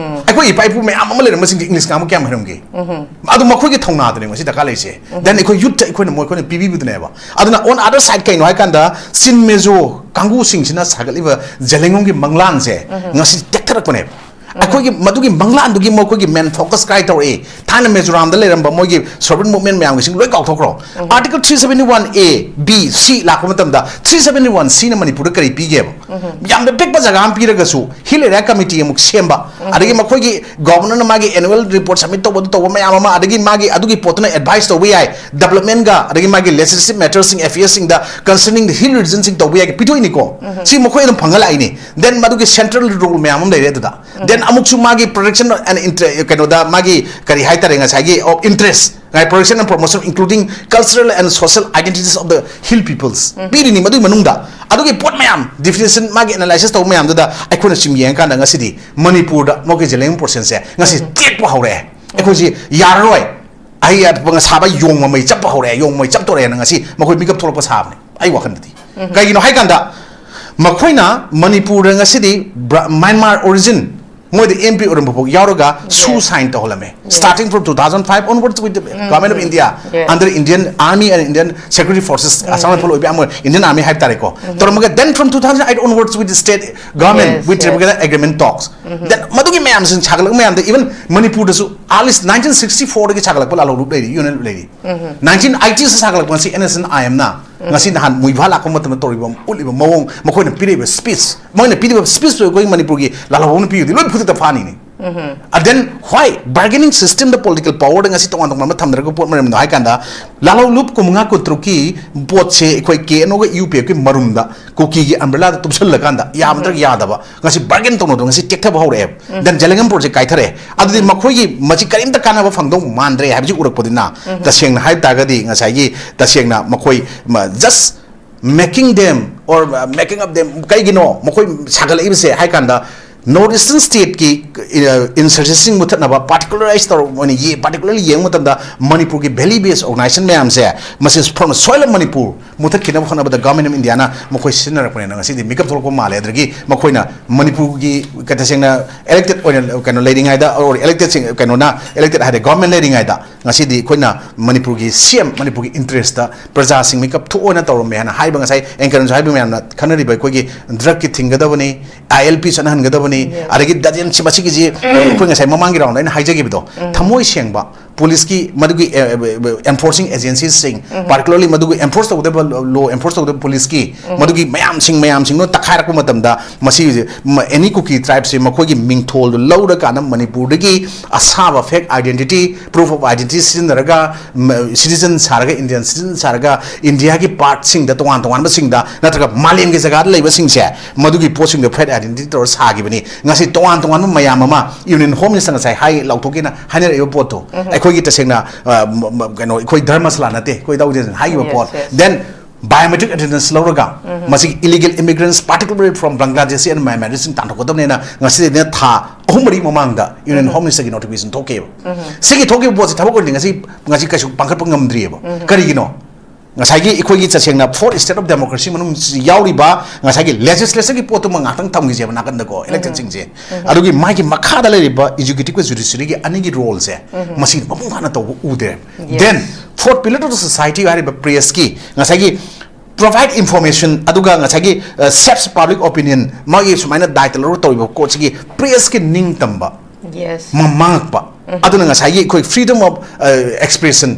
ꯑꯩꯈꯣꯏ ꯏꯄꯥ ꯏꯄꯨ ꯃꯌꯥꯝ ꯑꯃ ꯂꯩꯔꯝꯕꯁꯤꯡꯁꯦ English ꯉꯥꯡꯕ ꯀꯌꯥꯝ ꯍꯩꯔꯝꯒꯦ? ꯑꯗꯨ ꯃꯈꯣꯏꯒꯤ ꯊꯧꯅꯥꯗꯨꯅꯦ ꯉꯁꯤ ꯗꯔꯀꯥꯔ ꯂꯩꯔꯤꯁꯦ꯫ Then ꯑꯩꯈꯣꯏ youthꯇ ꯑꯩꯈꯣꯏꯅ ꯃꯣꯏ, ꯑꯩꯈꯣꯏꯅ ꯄꯤꯕꯤꯕꯗꯨꯅꯦꯕ꯫ ꯑꯗꯨꯅ on other side ꯀꯩꯅꯣ ꯍꯥꯏꯀꯥꯟꯗ, ꯆꯤꯟ ꯃꯦꯖꯣ ꯀꯥꯡꯕꯨꯁꯤꯡꯁꯤꯅ ꯁꯥꯒꯠꯂꯤꯕ ꯖꯦꯂꯦꯡꯂꯣꯡꯒꯤ ꯃꯪꯂꯥꯟꯁꯦ ꯉꯁꯤ ꯇꯦꯛꯊꯔꯛꯄꯅꯦꯕ꯫ ꯑꯩꯈꯣꯏꯒꯤ ꯃꯗꯨꯒꯤ ꯃꯪꯂꯥꯟꯗꯨꯒꯤ ꯃꯈꯣꯏꯒꯤ main focus ꯀꯥꯏ ꯇꯧꯔꯛꯏ? ꯊꯥꯏꯅ ꯃꯤꯖꯣꯔꯥꯝꯗ ꯂꯩꯔꯝꯕ ꯃꯣꯏꯒꯤ sovereign movement ꯃꯌꯥꯝꯒꯤꯁꯤꯡ ꯂꯣꯏ ꯀꯥꯎꯊꯣꯛꯈ꯭ꯔꯣ꯫ Article three seventy one A, B, C ꯂꯥꯛꯄ ꯃꯇꯝꯗ three seventy one Cꯅ ꯃꯅꯤꯄꯨꯔꯗ ꯀꯔꯤ ꯄꯤꯒꯦꯕ? ꯌꯥꯝꯅ ꯄꯤꯛꯄ ꯖꯒꯥ ꯑꯃ ꯄꯤꯔꯒꯁꯨ Hill Area Committee ꯑꯃꯨꯛ ꯁꯦꯝꯕ, ꯑꯗꯒꯤ ꯃꯈꯣꯏꯒꯤ Governorꯅ ꯃꯥꯒꯤ annual report submit ꯇꯧꯕꯗꯨ ꯇꯧꯕ ꯃꯌꯥꯝ ꯑꯃ, ꯑꯗꯒꯤ ꯃꯥꯒꯤ ꯑꯗꯨꯒꯤ ꯄꯣꯠꯇꯨꯅ advice ꯇꯧꯕ ꯌꯥꯏ developmentꯒ, ꯑꯗꯒꯤ ꯃꯥꯒꯤ legislative matterꯁꯤꯡ, affairsꯁꯤꯡꯗ concerning the hill regionꯁꯤꯡ ꯇꯧꯕ ꯌꯥꯏ ꯄꯤꯊꯣꯛꯏꯅꯤꯀꯣ꯫ ꯁꯤ ꯃꯈꯣꯏ ꯑꯗꯨꯝ ꯐꯪꯍꯜꯂꯛꯏꯅꯤ꯫ Then ꯃꯗꯨꯒꯤ central role ꯃꯌꯥꯝ ꯑꯃ ꯂꯩꯔꯦ ꯑꯗꯨꯗ꯫ Then ꯑꯃꯨꯛꯁꯨ ꯃꯥꯒꯤ protection and inter-, ꯀꯩꯅꯣꯗ ꯃꯥꯒꯤ ꯀꯔꯤ ꯍꯥꯏꯇꯥꯔꯦ, ꯉꯁꯥꯏꯒꯤ of interest, ꯉꯥꯏ, protection and promotion including cultural and social identities of the hill peoples ꯄꯤꯔꯤꯅꯤ꯫ ꯃꯗꯨꯒꯤ ꯃꯅꯨꯡꯗ ꯑꯗꯨꯒꯤ ꯄꯣꯠ ꯃꯌꯥꯝ definition ꯃꯥꯒꯤ analysis ꯇꯧꯕ ꯃꯌꯥꯝꯗꯨꯗ ꯑꯩꯈꯣꯏꯅ ꯁꯨꯝ ꯌꯦꯡꯉꯀꯥꯟꯗ ꯉꯁꯤꯗꯤ ꯃꯅꯤꯄꯨꯔꯗ ꯃꯈꯣꯏꯒꯤ ꯖꯦꯂꯦꯡ processꯁꯦ ꯉꯁꯤ ꯇꯦꯛꯄ ꯍꯧꯔꯛꯑꯦ꯫ ꯑꯩꯈꯣꯏꯁꯤ ꯌꯥꯔꯔꯣꯏ, ꯑꯍꯩ ꯑꯄꯪ ꯁꯥꯕ ꯌꯣꯡ ꯃꯃꯩ ꯆꯞꯄ ꯍꯧꯔꯛꯑꯦ, ꯌꯣꯡ ꯃꯃꯩ ꯆꯞꯇꯣꯔꯦꯅ ꯉꯁꯤ ꯃꯈꯣꯏ ꯃꯤꯀꯞ ꯊꯣꯛꯂꯛꯄ ꯁꯥꯕꯅꯦ ꯑꯩ ꯋꯥꯈꯜꯗꯗꯤ꯫ ꯀꯩꯒꯤꯅꯣ ꯍꯥꯏꯀꯥꯟꯗ ꯃꯈꯣꯏꯅ ꯃꯅꯤꯄꯨꯔꯗ ꯉꯁꯤꯗꯤ ꯕ꯭ꯔ-, Myanmar origin ꯃꯣꯏꯗ ꯑꯦꯝ ꯄꯤ ꯑꯣꯏꯔꯝꯕ ꯐꯥꯎ ꯌꯥꯎꯔꯒ ꯁꯨ sign ꯇꯧꯍꯜꯂꯝꯃꯦ꯫ Starting from two thousand five onwards with the government of India, under Indian Army and Indian security forces, Assam Rifle ꯑꯣꯏꯕ ꯌꯥꯝ ꯑꯣꯏ, Indian Army ꯍꯥꯏꯕ ꯇꯥꯔꯦꯀꯣ, ꯇꯧꯔꯝꯃꯒ then from two thousand eight onwards with the state government, Yes, with yes. Tripura agreement talks. Then ꯃꯗꯨꯒꯤ ꯃꯌꯥꯝꯁꯤꯡ ꯁꯥꯒꯠꯂꯛꯄ ꯃꯌꯥꯝꯗ even ꯃꯅꯤꯄꯨꯔꯗꯁꯨ early nineteen sixty four ꯗꯒꯤ ꯁꯥꯒꯠꯂꯛꯄ ꯂꯥꯜꯍꯧꯂꯨꯞ ꯂꯩꯔꯤ, ꯌꯨꯅꯤꯌꯟ ꯂꯩꯔꯤ꯫ Nineteen eighty ꯁ ꯁꯥꯒꯠꯂꯛꯄ ꯉꯁꯤ N S N I M ꯅ ꯉꯁꯤ ꯅꯍꯥꯟ ꯃꯨꯏꯚꯥ ꯂꯥꯛꯄ ꯃꯇꯝꯗ ꯇꯧꯔꯤꯕ, ꯎꯠꯂꯤꯕ ꯃꯑꯣꯡ, ꯃꯈꯣꯏꯅ ꯄꯤꯔꯤꯕ speech, ꯃꯣꯏꯅ ꯄꯤꯔꯤꯕ speech ꯇꯨ ꯑꯩꯈꯣꯏ ꯃꯅꯤꯄꯨꯔꯒꯤ ꯂꯥꯜꯍꯧꯂꯨꯞꯅ ꯄꯤꯕꯗꯤ ꯂꯣꯏ ꯐꯨꯗ ꯐꯥꯅꯤꯅꯤ꯫ And then why bargaining system ꯗ political power ꯗ ꯉꯁꯤ ꯇꯣꯉꯥꯟ ꯇꯣꯉꯥꯟꯕ ꯊꯝꯅꯔꯒ ꯄꯣꯠ ꯃꯔꯝꯗꯣ ꯍꯥꯏ ꯀꯥꯟꯗ, ꯂꯥꯜꯍꯧꯂꯨꯞ ꯀꯨꯟꯃꯉꯥ ꯀꯨꯟꯇꯔꯨꯛꯀꯤ ꯄꯣꯠꯁꯦ ꯑꯩꯈꯣꯏ K N O ꯒ U P F ꯀꯤ ꯃꯔꯨꯝꯗ ꯀꯨꯀꯤꯒꯤ umbrella ꯗ ꯇꯨꯞꯁꯜꯂꯀꯥꯟꯗ ꯌꯥꯕ ꯅꯠꯇ꯭ꯔꯒ ꯌꯥꯗꯕ, ꯉꯁꯤ bargain ꯇꯧꯅꯗꯣ ꯉꯁꯤ ꯇꯦꯛꯊꯕ ꯍꯧꯔꯛꯑꯦꯕ꯫ Then ꯖꯦꯂꯦꯡꯒꯝ ꯄꯣꯠꯁꯦ ꯀꯥꯏꯊꯔꯛꯑꯦ꯫ ꯑꯗꯨꯗꯤ ꯃꯈꯣꯏꯒꯤ ꯃꯁꯤ ꯀꯔꯤꯝꯇ ꯀꯥꯟꯅꯕ ꯐꯪꯗꯧ ꯃꯥꯟꯗ꯭ꯔꯦ ꯍꯥꯏꯕꯁꯤ ꯎꯔꯛꯄꯗꯨꯅ, ꯇꯁꯦꯡꯅ ꯍꯥꯏꯕ ꯇꯥꯔꯒꯗꯤ ꯉꯁꯥꯏꯒꯤ ꯇꯁꯦꯡꯅ ꯃꯈꯣꯏ ꯃ-, just making them or making up them, ꯀꯩꯒꯤꯅꯣ ꯃꯈꯣꯏ ꯁꯥꯒꯠꯂꯛꯏꯕꯁꯦ ꯍꯥꯏ ꯀꯥꯟꯗ, North Eastern state ꯀꯤ insurgency ꯁꯤꯡ ꯃꯨꯊꯠꯅꯕ particularize ꯇꯧꯔꯛꯄ ꯑꯣꯏꯅ ꯌꯦ-, particularly ꯌꯦꯡꯕ ꯃꯇꯝꯗ ꯃꯅꯤꯄꯨꯔꯒꯤ valley based organization ꯃꯌꯥꯝꯁꯦ, ꯃꯁꯤ from soil of Manipur ꯃꯨꯊꯠꯈꯤꯅꯕ ꯍꯣꯠꯅꯕꯗ Government of India ꯅ ꯃꯈꯣꯏ ꯁꯤꯖꯤꯟꯅꯔꯛꯄꯅꯦꯅ ꯉꯁꯤꯗꯤ ꯃꯤꯀꯞ ꯊꯣꯛꯂꯛꯄ ꯃꯥꯜꯂꯦ꯫ ꯑꯗꯒꯤ ꯃꯈꯣꯏꯅ ꯃꯅꯤꯄꯨꯔꯒꯤ ꯀ-, ꯇꯁꯦꯡꯅ elected ꯑꯣꯏꯅ ꯀꯩꯅꯣ ꯂꯩꯔꯤꯉꯩꯗ, or elected ꯁꯤꯡ, ꯀꯩꯅꯣꯅ elected ꯍꯥꯏꯔꯦ, government ꯂꯩꯔꯤꯉꯩꯗ ꯉꯁꯤꯗꯤ ꯑꯩꯈꯣꯏꯅ ꯃꯅꯤꯄꯨꯔꯒꯤ C M, ꯃꯅꯤꯄꯨꯔꯒꯤ interest ꯇ ꯄ꯭ꯔꯖꯥꯁꯤꯡ ꯃꯤꯀꯞ ꯊꯣꯛꯑꯣꯅ ꯇꯧꯔꯝꯃꯦ ꯍꯥꯏꯅ ꯍꯥꯏꯕ, ꯉꯁꯥꯏ anchor ꯅꯁꯨ ꯍꯥꯏꯕ ꯃꯌꯥꯝꯅ ꯈꯟꯅꯔꯤꯕ ꯑꯩꯈꯣꯏꯒꯤ drug ꯀꯤ ꯊꯤꯡꯒꯗꯕꯅꯤ, I L P ꯆꯠꯅꯍꯟꯒꯗꯕꯅꯤ, Yes. ꯑꯗꯒꯤ dozen ꯁꯤ ꯃꯁꯤꯒꯤꯁꯤ ꯑꯩꯈꯣꯏ ꯉꯁꯥꯏ ꯃꯃꯥꯡꯒꯤ round ꯗ ꯑꯩꯅ ꯍꯥꯏꯖꯈꯤꯕꯗꯣ, ꯊꯃꯣꯏ ꯁꯦꯡꯕ ꯄꯨꯂꯤꯁꯀꯤ ꯃꯗꯨꯒꯤ, ꯑꯦ, ꯑꯦ, ꯑꯦ, enforcing agency ꯁꯤꯡ, particularly ꯃꯗꯨꯒꯤ enforce ꯇꯧꯒꯗꯕ law enforce ꯇꯧꯒꯗꯕ ꯄꯨꯂꯤꯁꯀꯤ ꯃꯗꯨꯒꯤ ꯃꯌꯥꯝꯁꯤꯡ, ꯃꯌꯥꯝꯁꯤꯡꯗꯣ ꯇꯛꯈꯥꯏꯔꯛꯄ ꯃꯇꯝꯗ ꯃꯁꯤ, ꯃ-, any Kuki tribe ꯁꯦ ꯃꯈꯣꯏꯒꯤ ꯃꯤꯡꯊꯣꯜꯗꯨ ꯂꯧꯔꯀꯥꯟꯗ ꯃꯅꯤꯄꯨꯔꯗꯒꯤ ꯑꯁꯥꯕ fake identity, proof of identity ꯁꯤꯖꯤꯟꯅꯔꯒ, ꯃ-, citizen ꯁꯥꯔꯒ, Indian citizen ꯁꯥꯔꯒ, India ꯒꯤ part ꯁꯤꯡꯗ, ꯇꯣꯉꯥꯟ ꯇꯣꯉꯥꯟꯕꯁꯤꯡꯗ, ꯅꯠꯇ꯭ꯔꯒ ꯃꯥꯂꯦꯝꯒꯤ ꯖꯒꯥꯗ ꯂꯩꯕꯁꯤꯡꯁꯦ, ꯃꯗꯨꯒꯤ ꯄꯣꯠꯁꯤꯡꯗꯣ fake identity ꯇꯧꯔꯒ ꯁꯥꯈꯤꯕꯅꯤ꯫ ꯉꯁꯤ ꯇꯣꯉꯥꯟ ꯇꯣꯉꯥꯟꯕ ꯃꯌꯥꯝ ꯑꯃ Union Home Minister ꯉꯁꯥꯏ ꯍꯥꯏ, ꯂꯥꯎꯊꯣꯛꯀꯦꯅ ꯍꯥꯏꯅꯔꯛꯏꯕ ꯄꯣꯠꯇꯣ, ꯑꯩꯈꯣꯏꯒꯤ ꯇꯁꯦꯡꯅ, ꯑ, ꯃ-, ꯃ-, ꯀꯩꯅꯣ, ꯑꯩꯈꯣꯏ ꯙꯔꯃꯁꯂꯥ ꯅꯠꯇꯦ, ꯑꯩꯈꯣꯏ ꯏꯙꯧ ꯏꯙꯧꯁꯤꯡꯅ ꯍꯥꯏꯈꯤꯕ Yes, ꯄꯣꯠ꯫ yes. Then biometric attendance ꯂꯧꯔꯒ ꯃꯁꯤꯒꯤ illegal immigrants, particularly from Bangladesh and Myanmar ꯁꯤꯡ ꯇꯥꯟꯊꯣꯛꯀꯗꯕꯅꯦꯅ ꯉꯁꯤꯗꯩꯅ ꯊꯥ ꯑꯍꯨꯝ ꯃꯔꯤ ꯃꯃꯥꯡꯗ Union Home Minister ꯒꯤ notification ꯊꯣꯛꯈꯤꯕ꯫ ꯁꯤꯒꯤ ꯊꯣꯛꯈꯤꯕ ꯄꯣꯠꯁꯤ ꯊꯕꯛ ꯑꯣꯏꯅ ꯉꯁꯤ, ꯉꯁꯤ ꯀꯩꯁꯨ ꯄꯥꯡꯈꯠꯄ ꯉꯝꯗ꯭ꯔꯤꯑꯕ꯫ ꯀꯔꯤꯒꯤꯅꯣ? ꯉꯁꯥꯏꯒꯤ ꯑꯩꯈꯣꯏꯒꯤ ꯇꯁꯦꯡꯅ fourth state of democracy ꯃꯅꯨꯡ ꯌꯥꯎꯔꯤꯕ ꯉꯁꯥꯏꯒꯤ ꯂꯦꯖꯤꯁꯂꯦꯆꯔꯒꯤ ꯄꯣꯠꯇꯨꯃ ꯉꯥꯛꯇꯪ ꯊꯝꯈꯤꯁꯦꯕ ꯅꯥꯀꯟꯗꯀꯣ, ꯏꯂꯦꯛꯁꯟꯁꯤꯡꯁꯦ꯫ ꯑꯗꯨꯒꯤ ꯃꯥꯒꯤ ꯃꯈꯥꯗ ꯂꯩꯔꯤꯕ ꯑꯦꯛꯖꯤꯀ꯭ꯌꯨꯇꯤꯕꯀ ꯖꯨꯗꯤꯁꯔꯤꯒꯤ ꯑꯅꯤꯒꯤ ꯔꯣꯜꯁꯦ ꯃꯁꯤ ꯃꯄꯨꯡ ꯐꯥꯅ ꯇꯧꯕ ꯎꯗ꯭ꯔꯦ꯫ Then fourth pillar of the society ꯍꯥꯏꯔꯤꯕ ꯄ꯭ꯔꯦꯁꯀꯤ ꯉꯁꯥꯏꯒꯤ provide information ꯑꯗꯨꯒ ꯉꯁꯥꯏꯒꯤ shapes public opinion ꯃꯥꯒꯤ ꯁꯨꯃꯥꯏꯅ ꯗꯥꯏꯇ ꯂꯧꯔꯒ ꯇꯧꯔꯤꯕ ꯀꯣꯠꯁꯤꯒꯤ ꯄ꯭ꯔꯦꯁꯀꯤ ꯅꯤꯡꯇꯝꯕ ꯃꯥꯡꯉꯛꯄ꯫ ꯑꯗꯨꯅ ꯉꯁꯥꯏꯒꯤ ꯑꯩꯈꯣꯏ freedom of expression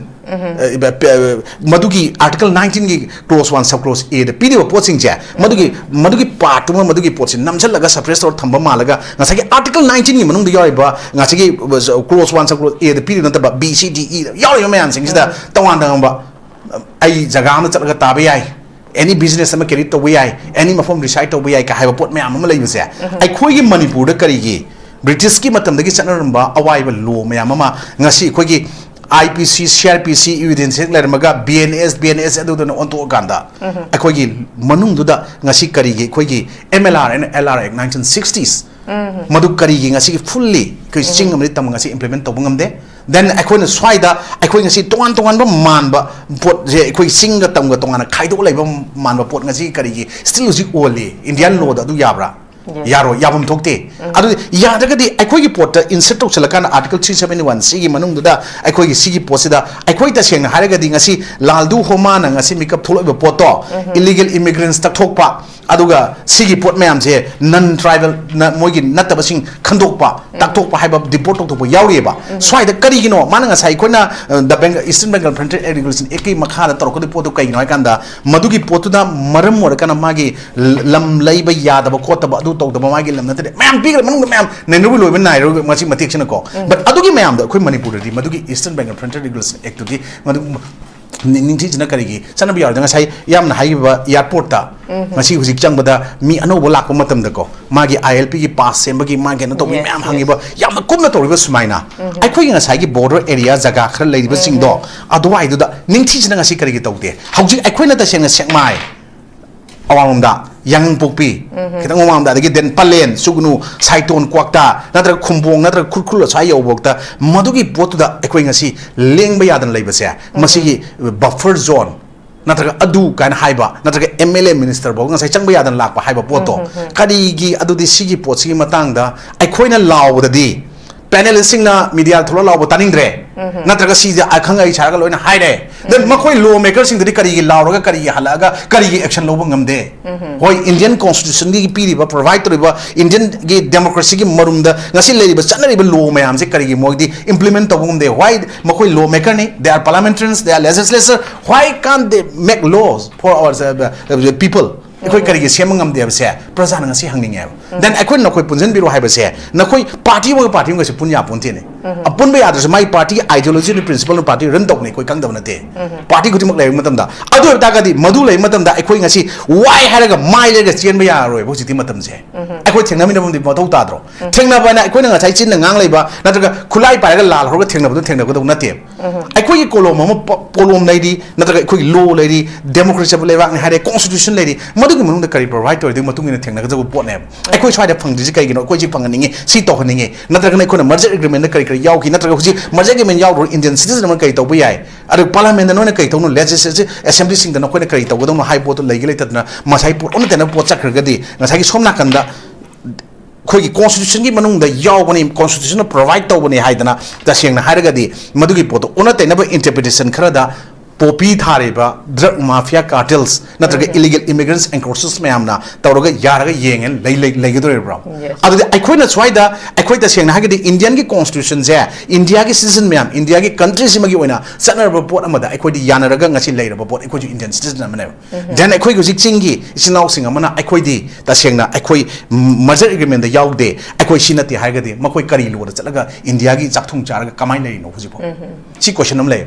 ꯃꯗꯨꯒꯤ article nineteenꯒꯤ clause one sub clause Aꯗ ꯄꯤꯔꯤꯕ ꯄꯣꯠꯁꯤꯡꯁꯦ, ꯃꯗꯨꯒꯤ ꯃꯗꯨꯒꯤ ꯄꯥꯔꯠꯇꯨꯃ ꯃꯗꯨꯒꯤ ꯄꯣꯠꯁꯤ ꯅꯝꯁꯤꯜꯂꯒ suppress ꯇꯧꯔ ꯊꯝꯕ ꯃꯥꯜꯂꯒ ꯉꯁꯥꯏꯒꯤ article nineteenꯒꯤ ꯃꯅꯨꯡꯗ ꯌꯥꯎꯔꯤꯕ ꯉꯁꯥꯏꯒꯤ clause one sub clause Aꯗ ꯄꯤꯔꯤꯕ ꯅꯠꯇꯕ B, C, D, E ꯌꯥꯎꯔꯤꯕ ꯃꯌꯥꯝꯁꯤꯡꯁꯤꯗ ꯇꯣꯉꯥꯟ ꯇꯣꯉꯥꯟꯕ ꯑꯩ ꯖꯒꯥ ꯑꯃꯗ ꯆꯠꯂꯒ ꯇꯥꯕ ꯌꯥꯏ, any business ꯑꯃ carry ꯇꯧꯕ ꯌꯥꯏ, any ꯃꯐꯝ reside ꯇꯧꯕ ꯌꯥꯏ ꯀ ꯍꯥꯏꯕ ꯄꯣꯠ ꯃꯌꯥꯝ ꯑꯃ ꯂꯩꯕꯁꯦ ꯑꯩꯈꯣꯏꯒꯤ ꯃꯅꯤꯄꯨꯔꯗ ꯀꯔꯤꯒꯤ ꯕ꯭ꯔꯤꯇꯤꯁꯀꯤ ꯃꯇꯝꯗꯒꯤ ꯆꯠꯅꯔꯝꯕ ꯑꯋꯥꯏꯕ ꯂꯣ ꯃꯌꯥꯝ ꯑꯃ ꯉꯁꯤ ꯑꯩꯈꯣꯏꯒꯤ I P C, C R P C, evidence ꯍꯦꯛ ꯂꯩꯔꯝꯃꯒ B N S, B N S ꯑꯗꯨꯗꯨꯅ ꯑꯣꯟꯊꯣꯛꯑꯀꯥꯟꯗ ꯑꯩꯈꯣꯏꯒꯤ ꯃꯅꯨꯡꯗꯨꯗ ꯉꯁꯤ ꯀꯔꯤꯒꯤ ꯑꯩꯈꯣꯏꯒꯤ M L R and L R Act nineteen sixties ꯃꯗꯨ ꯀꯔꯤꯒꯤ ꯉꯁꯤꯒꯤ fully ꯑꯩꯈꯣꯏ ꯆꯤꯡ ꯑꯃꯗꯤ ꯇꯝ ꯉꯁꯤ implement ꯇꯧꯕ ꯉꯝꯗꯦ? Then ꯑꯩꯈꯣꯏꯅ ꯁ꯭ꯋꯥꯏꯗ ꯑꯩꯈꯣꯏ ꯉꯁꯤ ꯇꯣꯉꯥꯟ ꯇꯣꯉꯥꯟꯕ ꯃꯥꯟꯕ ꯄꯣꯠꯁꯦ, ꯑꯩꯈꯣꯏ ꯆꯤꯡꯒ ꯇꯝꯒ ꯇꯣꯉꯥꯟꯅ ꯈꯥꯏꯗꯣꯛꯑ ꯂꯩꯕ ꯃꯥꯟꯕ ꯄꯣꯠ ꯉꯁꯤ ꯀꯔꯤꯒꯤ still ꯍꯧꯖꯤꯛ ꯑꯣꯜꯂꯤ? Indian lawꯗ ꯑꯗꯨ ꯌꯥꯕ꯭ꯔꯥ? ꯌꯥꯔꯣꯏ, ꯌꯥꯐꯝ ꯊꯣꯛꯇꯦ꯫ ꯑꯗꯨꯗꯤ ꯌꯥꯗ꯭ꯔꯒꯗꯤ ꯑꯩꯈꯣꯏꯒꯤ ꯄꯣꯠꯇ insert ꯇꯧꯁꯤꯜꯂꯀꯥꯟꯗ article three seventy one ꯁꯤꯒꯤ ꯃꯅꯨꯡꯗꯨꯗ ꯑꯩꯈꯣꯏꯒꯤ ꯁꯤꯒꯤ ꯄꯣꯠꯁꯤꯗ ꯑꯩꯈꯣꯏ ꯇꯁꯦꯡꯅ ꯍꯥꯏꯔꯒꯗꯤ ꯉꯁꯤ ꯂꯥꯜꯗꯨ ꯍꯣꯃꯥꯅ ꯉꯁꯤ ꯃꯤꯀꯞ ꯊꯣꯛꯂꯛꯏꯕ ꯄꯣꯠꯇꯣ, illegal immigrants ꯇꯛꯊꯣꯛꯄ, ꯑꯗꯨꯒ ꯁꯤꯒꯤ ꯄꯣꯠ ꯃꯌꯥꯝꯁꯦ non tribal ꯅ ꯃꯣꯏꯒꯤ ꯅꯠꯇꯕꯁꯤꯡ ꯈꯟꯗꯣꯛꯄ, ꯇꯥꯛꯊꯣꯛꯄ ꯍꯥꯏꯕ deport ꯇꯧꯊꯣꯛꯄ ꯌꯥꯎꯔꯤꯑꯕ꯫ ꯁ꯭ꯋꯥꯏꯗ ꯀꯔꯤꯒꯤꯅꯣ ꯃꯥꯅ ꯉꯁꯥꯏ ꯑꯩꯈꯣꯏꯅ, ꯑ, the Bengal, Eastern Bengal Frontier Act Regulation Actꯀꯤ ꯃꯈꯥꯗ ꯇꯧꯔꯛꯀꯗꯣꯏ ꯄꯣꯠꯇꯨ ꯀꯩꯒꯤꯅꯣ ꯍꯥꯏ ꯀꯥꯟꯗ, ꯃꯗꯨꯒꯤ ꯄꯣꯠꯇꯨꯗ ꯃꯔꯝ ꯑꯣꯏꯔꯀꯥꯟꯗ ꯃꯥꯒꯤ ꯂ-, ꯂꯝ ꯂꯩꯕ ꯌꯥꯗꯕ ꯈꯣꯠꯇꯕ, ꯑꯗꯨ ꯇꯧꯗꯕ, ꯃꯥꯒꯤ ꯂꯝ ꯅꯠꯇ꯭ꯔꯦ, ꯃꯌꯥꯝ ꯄꯤꯈ꯭ꯔꯦ, ꯃꯅꯨꯡꯗ ꯃꯌꯥꯝ ꯅꯩꯅꯔꯨꯕ ꯂꯣꯏꯕ ꯅꯥꯏꯔꯣꯏ ꯃꯁꯤ ꯃꯇꯦꯛꯁꯤꯅꯀꯣ꯫ But ꯑꯗꯨꯒꯤ ꯃꯌꯥꯝꯗꯣ ꯑꯩꯈꯣꯏ ꯃꯅꯤꯄꯨꯔꯗꯗꯤ ꯃꯗꯨꯒꯤ Eastern Bengal Frontier Regulation Actꯇꯨꯗꯤ ꯃꯗꯨ ꯅꯤ-, ꯅꯤꯡꯊꯤꯖꯅ ꯀꯔꯤꯒꯤ ꯆꯠꯅꯕ ꯌꯥꯎꯔꯗꯤ ꯉꯁꯥꯏ ꯌꯥꯝꯅ ꯍꯥꯏꯈꯤꯕ airportꯇ ꯉꯁꯤ ꯍꯧꯖꯤꯛ ꯆꯪꯕꯗ ꯃꯤ ꯑꯅꯧꯕ ꯂꯥꯛꯄ ꯃꯇꯝꯗꯀꯣ, ꯃꯥꯒꯤ I L Pꯒꯤ pass ꯁꯦꯝꯕꯒꯤ ꯃꯥꯒꯤ ꯀꯩꯅꯣ ꯇꯧꯕꯒꯤ ꯃꯌꯥꯝ ꯍꯪꯉꯤꯕ, ꯌꯥꯝꯅ ꯀꯨꯞꯅ ꯇꯧꯔꯤꯕ ꯁꯨꯃꯥꯏꯅ ꯑꯩꯈꯣꯏꯒꯤ ꯉꯁꯥꯏꯒꯤ border area ꯖꯒꯥ ꯈꯔ ꯂꯩꯔꯤꯕꯁꯤꯡꯗꯣ ꯑꯗꯨꯋꯥꯏꯗꯨꯗ ꯅꯤꯡꯊꯤꯖꯅ ꯉꯁꯤ ꯀꯔꯤꯒꯤ ꯇꯧꯗꯦ? ꯍꯧꯖꯤꯛ ꯑꯩꯈꯣꯏꯅ ꯇꯁꯦꯡꯅ ꯁꯦꯛꯃꯥꯏ ꯑꯋꯥꯡꯂꯣꯝꯗ, ꯌꯥꯡꯉꯪꯄꯣꯛꯄꯤ, ꯈꯤꯇꯪ ꯃꯃꯥꯡꯗ, ꯑꯗꯒꯤ then ꯄꯂꯦꯟ, ꯁꯨꯒꯅꯨ, ꯁꯥꯏꯇꯣꯟ, ꯀ꯭ꯋꯥꯛꯇꯥ, ꯅꯠꯇ꯭ꯔꯒ ꯈꯨꯝꯕꯣꯡ, ꯅꯠꯇ꯭ꯔꯒ ꯈꯨꯔꯈꯨꯜ ꯑꯁ꯭ꯋꯥꯏ ꯌꯧꯕꯐꯥꯎꯗ ꯃꯗꯨꯒꯤ ꯄꯣꯠꯇꯨꯗ ꯑꯩꯈꯣꯏ ꯉꯁꯤ ꯂꯦꯡꯕ ꯌꯥꯗꯅ ꯂꯩꯕꯁꯦ, ꯃꯁꯤꯒꯤ buffer zone, ꯅꯠꯇ꯭ꯔꯒ ꯑꯗꯨ ꯀꯥꯏꯅ ꯍꯥꯏꯕ, ꯅꯠꯇ꯭ꯔꯒ M L A minister ꯐꯥꯎ ꯉꯁꯥꯏ ꯆꯪꯕ ꯌꯥꯗꯅ ꯂꯥꯛꯄ ꯍꯥꯏꯕ ꯄꯣꯠꯇꯣ, ꯀꯔꯤꯒꯤ ꯑꯗꯨꯗꯤ ꯁꯤꯒꯤ ꯄꯣꯠꯁꯤꯒꯤ ꯃꯇꯥꯡꯗ ꯑꯩꯈꯣꯏꯅ ꯂꯥꯎꯕꯗꯗꯤ, panelist ꯁꯤꯡꯅ media ꯊꯣꯛꯂ ꯂꯥꯎꯕ ꯇꯥꯅꯤꯡꯗ꯭ꯔꯦ, ꯅꯠꯇ꯭ꯔꯒ ꯁꯤꯗꯤ ꯑꯈꯪ ꯑꯍꯩ ꯁꯥꯔꯒ ꯂꯣꯏꯅ ꯍꯥꯏꯔꯦ, then ꯃꯈꯣꯏ law maker ꯁꯤꯡꯗꯨꯗꯤ ꯀꯔꯤꯒꯤ ꯂꯥꯎꯔꯒ, ꯀꯔꯤꯒꯤ ꯍꯜꯂꯛꯑꯒ, ꯀꯔꯤꯒꯤ action ꯂꯧꯕ ꯉꯝꯗꯦ? ꯍꯣꯏ, Indian constitution ꯒꯤ ꯄꯤꯔꯤꯕ, provide ꯇꯧꯔꯤꯕ Indian ꯒꯤ democracy ꯒꯤ ꯃꯔꯨꯝꯗ ꯉꯁꯤ ꯂꯩꯔꯤꯕ ꯆꯠꯅꯔꯤꯕ law ꯃꯌꯥꯝꯁꯦ ꯀꯔꯤꯒꯤ ꯃꯣꯏꯗꯤ implement ꯇꯧꯕ ꯉꯝꯗꯦ? Why? ꯃꯈꯣꯏ law maker ꯅꯤ, they are parliamentarians, they are legislature, why can't they make laws for our, uh, uh, people? ꯑꯩꯈꯣꯏ ꯀꯔꯤꯒꯤ ꯁꯦꯝꯕ ꯉꯝꯗꯦ ꯍꯥꯏꯕꯁꯦ ꯄ꯭ꯔꯖꯥꯅ ꯉꯁꯤ ꯍꯪꯅꯤꯡꯉꯦꯕ꯫ Then ꯑꯩꯈꯣꯏꯅ ꯅꯈꯣꯏ ꯄꯨꯟꯁꯤꯟꯕꯤꯔꯣ ꯍꯥꯏꯕꯁꯦ, ꯅꯈꯣꯏ party ꯑꯃꯒ party ꯑꯃꯒꯁꯦ ꯄꯨꯟ ꯌꯥꯄꯣꯟꯇꯦꯅꯦ꯫ ꯑꯄꯨꯟꯕ ꯌꯥꯗ꯭ꯔꯁꯨ ꯃꯥꯏ party ideology ꯅ, principle ꯅ party run ꯇꯧꯕꯅꯦ, ꯑꯩꯈꯣꯏ ꯈꯪꯗꯕ ꯅꯠꯇꯦ꯫ Party ꯈꯨꯗꯤꯡꯃꯛ ꯂꯩꯕ ꯃꯇꯝꯗ, ꯑꯗꯨ ꯑꯣꯏꯕ ꯇꯥꯔꯒꯗꯤ ꯃꯗꯨ ꯂꯩꯕ ꯃꯇꯝꯗ ꯑꯩꯈꯣꯏ ꯉꯁꯤ ꯋꯥꯏ ꯍꯥꯏꯔꯒ ꯃꯥꯏ ꯂꯩꯔꯒ ꯆꯦꯟꯕ ꯌꯥꯔꯔꯣꯏꯕ ꯍꯧꯖꯤꯛꯇꯤ ꯃꯇꯝꯁꯦ꯫ ꯑꯩꯈꯣꯏ ꯊꯦꯡꯅꯃꯤꯟꯅꯕ ꯑꯃꯗꯤ ꯃꯊꯧ ꯇꯥꯗ꯭ꯔꯣ? ꯊꯦꯡꯅꯕ ꯍꯥꯏꯅ ꯑꯩꯈꯣꯏꯅ ꯉꯁꯥꯏ ꯆꯤꯟꯅ ꯉꯥꯡ ꯂꯩꯕ ꯅꯠꯇ꯭ꯔꯒ ꯈꯨꯠꯂꯥꯏ ꯄꯥꯏꯔꯒ ꯂꯥꯜ ꯍꯧꯔꯒ ꯊꯦꯡꯅꯕꯗꯨ ꯊꯦꯡꯅꯒꯗꯧ ꯅꯠꯇꯦ꯫ ꯑꯩꯈꯣꯏꯒꯤ ꯀꯣꯂꯣꯝ ꯑꯃ ꯄ-, ꯀꯣꯂꯣꯝ ꯂꯩꯔꯤ, ꯅꯠꯇ꯭ꯔꯒ ꯑꯩꯈꯣꯏꯒꯤ law ꯂꯩꯔꯤ, democracy ꯆꯠꯄ ꯂꯩꯕꯥꯛꯅꯤ ꯍꯥꯏꯔꯦ, constitution ꯂꯩꯔꯤ, ꯃꯗꯨꯒꯤ ꯃꯅꯨꯡꯗ ꯀꯔꯤ provide ꯇꯧꯔꯤꯗꯨꯒꯤ ꯃꯇꯨꯡ ꯏꯟꯅ ꯊꯦꯡꯅꯒꯗꯕ ꯄꯣꯠꯅꯦꯕ꯫ ꯑꯩꯈꯣꯏ ꯁ꯭ꯋꯥꯏꯗ ꯐꯪꯗ꯭ꯔꯤꯁꯤ ꯀꯩꯒꯤꯅꯣ? ꯑꯩꯈꯣꯏ ꯁꯤ ꯐꯪꯍꯟꯅꯤꯡꯉꯤ, ꯁꯤ ꯇꯧꯍꯟꯅꯤꯡꯉꯤ, ꯅꯠꯇ꯭ꯔꯒꯅ ꯑꯩꯈꯣꯏꯅ merger agreement ꯗ ꯀꯔꯤ ꯀꯔꯤ ꯌꯥꯎꯈꯤ, ꯅꯠꯇ꯭ꯔꯒ ꯍꯧꯖꯤꯛ merger agreement ꯌꯥꯎꯗ꯭ꯔꯣ Indian citizen ꯑꯃꯅ ꯀꯔꯤ ꯇꯧꯕ ꯌꯥꯏ? ꯑꯗꯨꯒ parliament ꯗ ꯅꯣꯏꯅ ꯀꯔꯤ ꯇꯧꯅꯣ, legislative assembly ꯁꯤꯡꯗ ꯅꯈꯣꯏꯅ ꯀꯔꯤ ꯇꯧꯒꯗꯧꯅꯣ ꯍꯥꯏꯕ ꯄꯣꯠꯇꯣ ꯂꯩꯒꯦ ꯂꯩꯇꯗꯅ ꯉꯁꯥꯏ ꯄꯣꯠ ꯑꯣꯟꯅ ꯇꯩꯅꯕ ꯄꯣꯠ ꯆꯠꯈ꯭ꯔꯒꯗꯤ ꯉꯁꯥꯏꯒꯤ ꯁꯣꯝ ꯅꯥꯀꯟꯗ ꯑꯩꯈꯣꯏꯒꯤ constitution ꯒꯤ ꯃꯅꯨꯡꯗ ꯌꯥꯎꯕꯅꯤ, constitution ꯅ provide ꯇꯧꯕꯅꯤ ꯍꯥꯏꯗꯅ ꯇꯁꯦꯡꯅ ꯍꯥꯏꯔꯒꯗꯤ ꯃꯗꯨꯒꯤ ꯄꯣꯠꯇꯣ ꯑꯣꯟꯅ ꯇꯩꯅꯕ interpretation ꯈꯔꯗ poppy ꯊꯥꯔꯤꯕ drug mafia cartels ꯅꯠꯇ꯭ꯔꯒ illegal immigrants encroachers ꯃꯌꯥꯝꯅ ꯇꯧꯔꯒ ꯌꯥꯔꯒ ꯌꯦꯡꯉꯦ ꯂꯩ-, ꯂꯩ-, ꯂꯩꯒꯗꯧꯔꯤꯕ꯭ꯔꯣ? Yes. ꯑꯗꯨꯗꯤ ꯑꯩꯈꯣꯏꯅ ꯁ꯭ꯋꯥꯏꯗ, ꯑꯩꯈꯣꯏ ꯇꯁꯦꯡꯅ ꯍꯥꯏꯔꯒꯗꯤ Indian ꯒꯤ constitution ꯁꯦ India ꯒꯤ citizen ꯃꯌꯥꯝ, India ꯒꯤ country ꯁꯤꯃꯒꯤ ꯑꯣꯏꯅ ꯆꯠꯅꯔꯕ ꯄꯣꯠ ꯑꯃꯗ ꯑꯩꯈꯣꯏꯗꯤ ꯌꯥꯅꯔꯒ ꯉꯁꯤ ꯂꯩꯔꯕ ꯄꯣꯠ, ꯑꯩꯈꯣꯏꯁꯨ Indian citizen ꯑꯃꯅꯦꯕ꯫ Then ꯑꯩꯈꯣꯏꯒꯤ ꯍꯧꯖꯤꯛ ꯆꯤꯡꯒꯤ ꯏꯆꯤꯟ ꯏꯅꯥꯎꯁꯤꯡ ꯑꯃꯅ ꯑꯩꯈꯣꯏꯗꯤ ꯇꯁꯦꯡꯅ ꯑꯩꯈꯣꯏ merger agreement ꯗ ꯌꯥꯎꯗꯦ, ꯑꯩꯈꯣꯏ ꯁꯤ ꯅꯠꯇꯦ ꯍꯥꯏꯔꯒꯗꯤ ꯃꯈꯣꯏ ꯀꯔꯤ law ꯗ ꯆꯠꯂꯒ India ꯒꯤ ꯆꯥꯛꯊꯨꯡ ꯆꯥꯔꯒ ꯀꯃꯥꯏꯅ ꯂꯩꯔꯤꯅꯣ ꯍꯧꯖꯤꯛꯐꯥꯎ? ꯁꯤ question ꯑꯃ ꯂꯩ꯫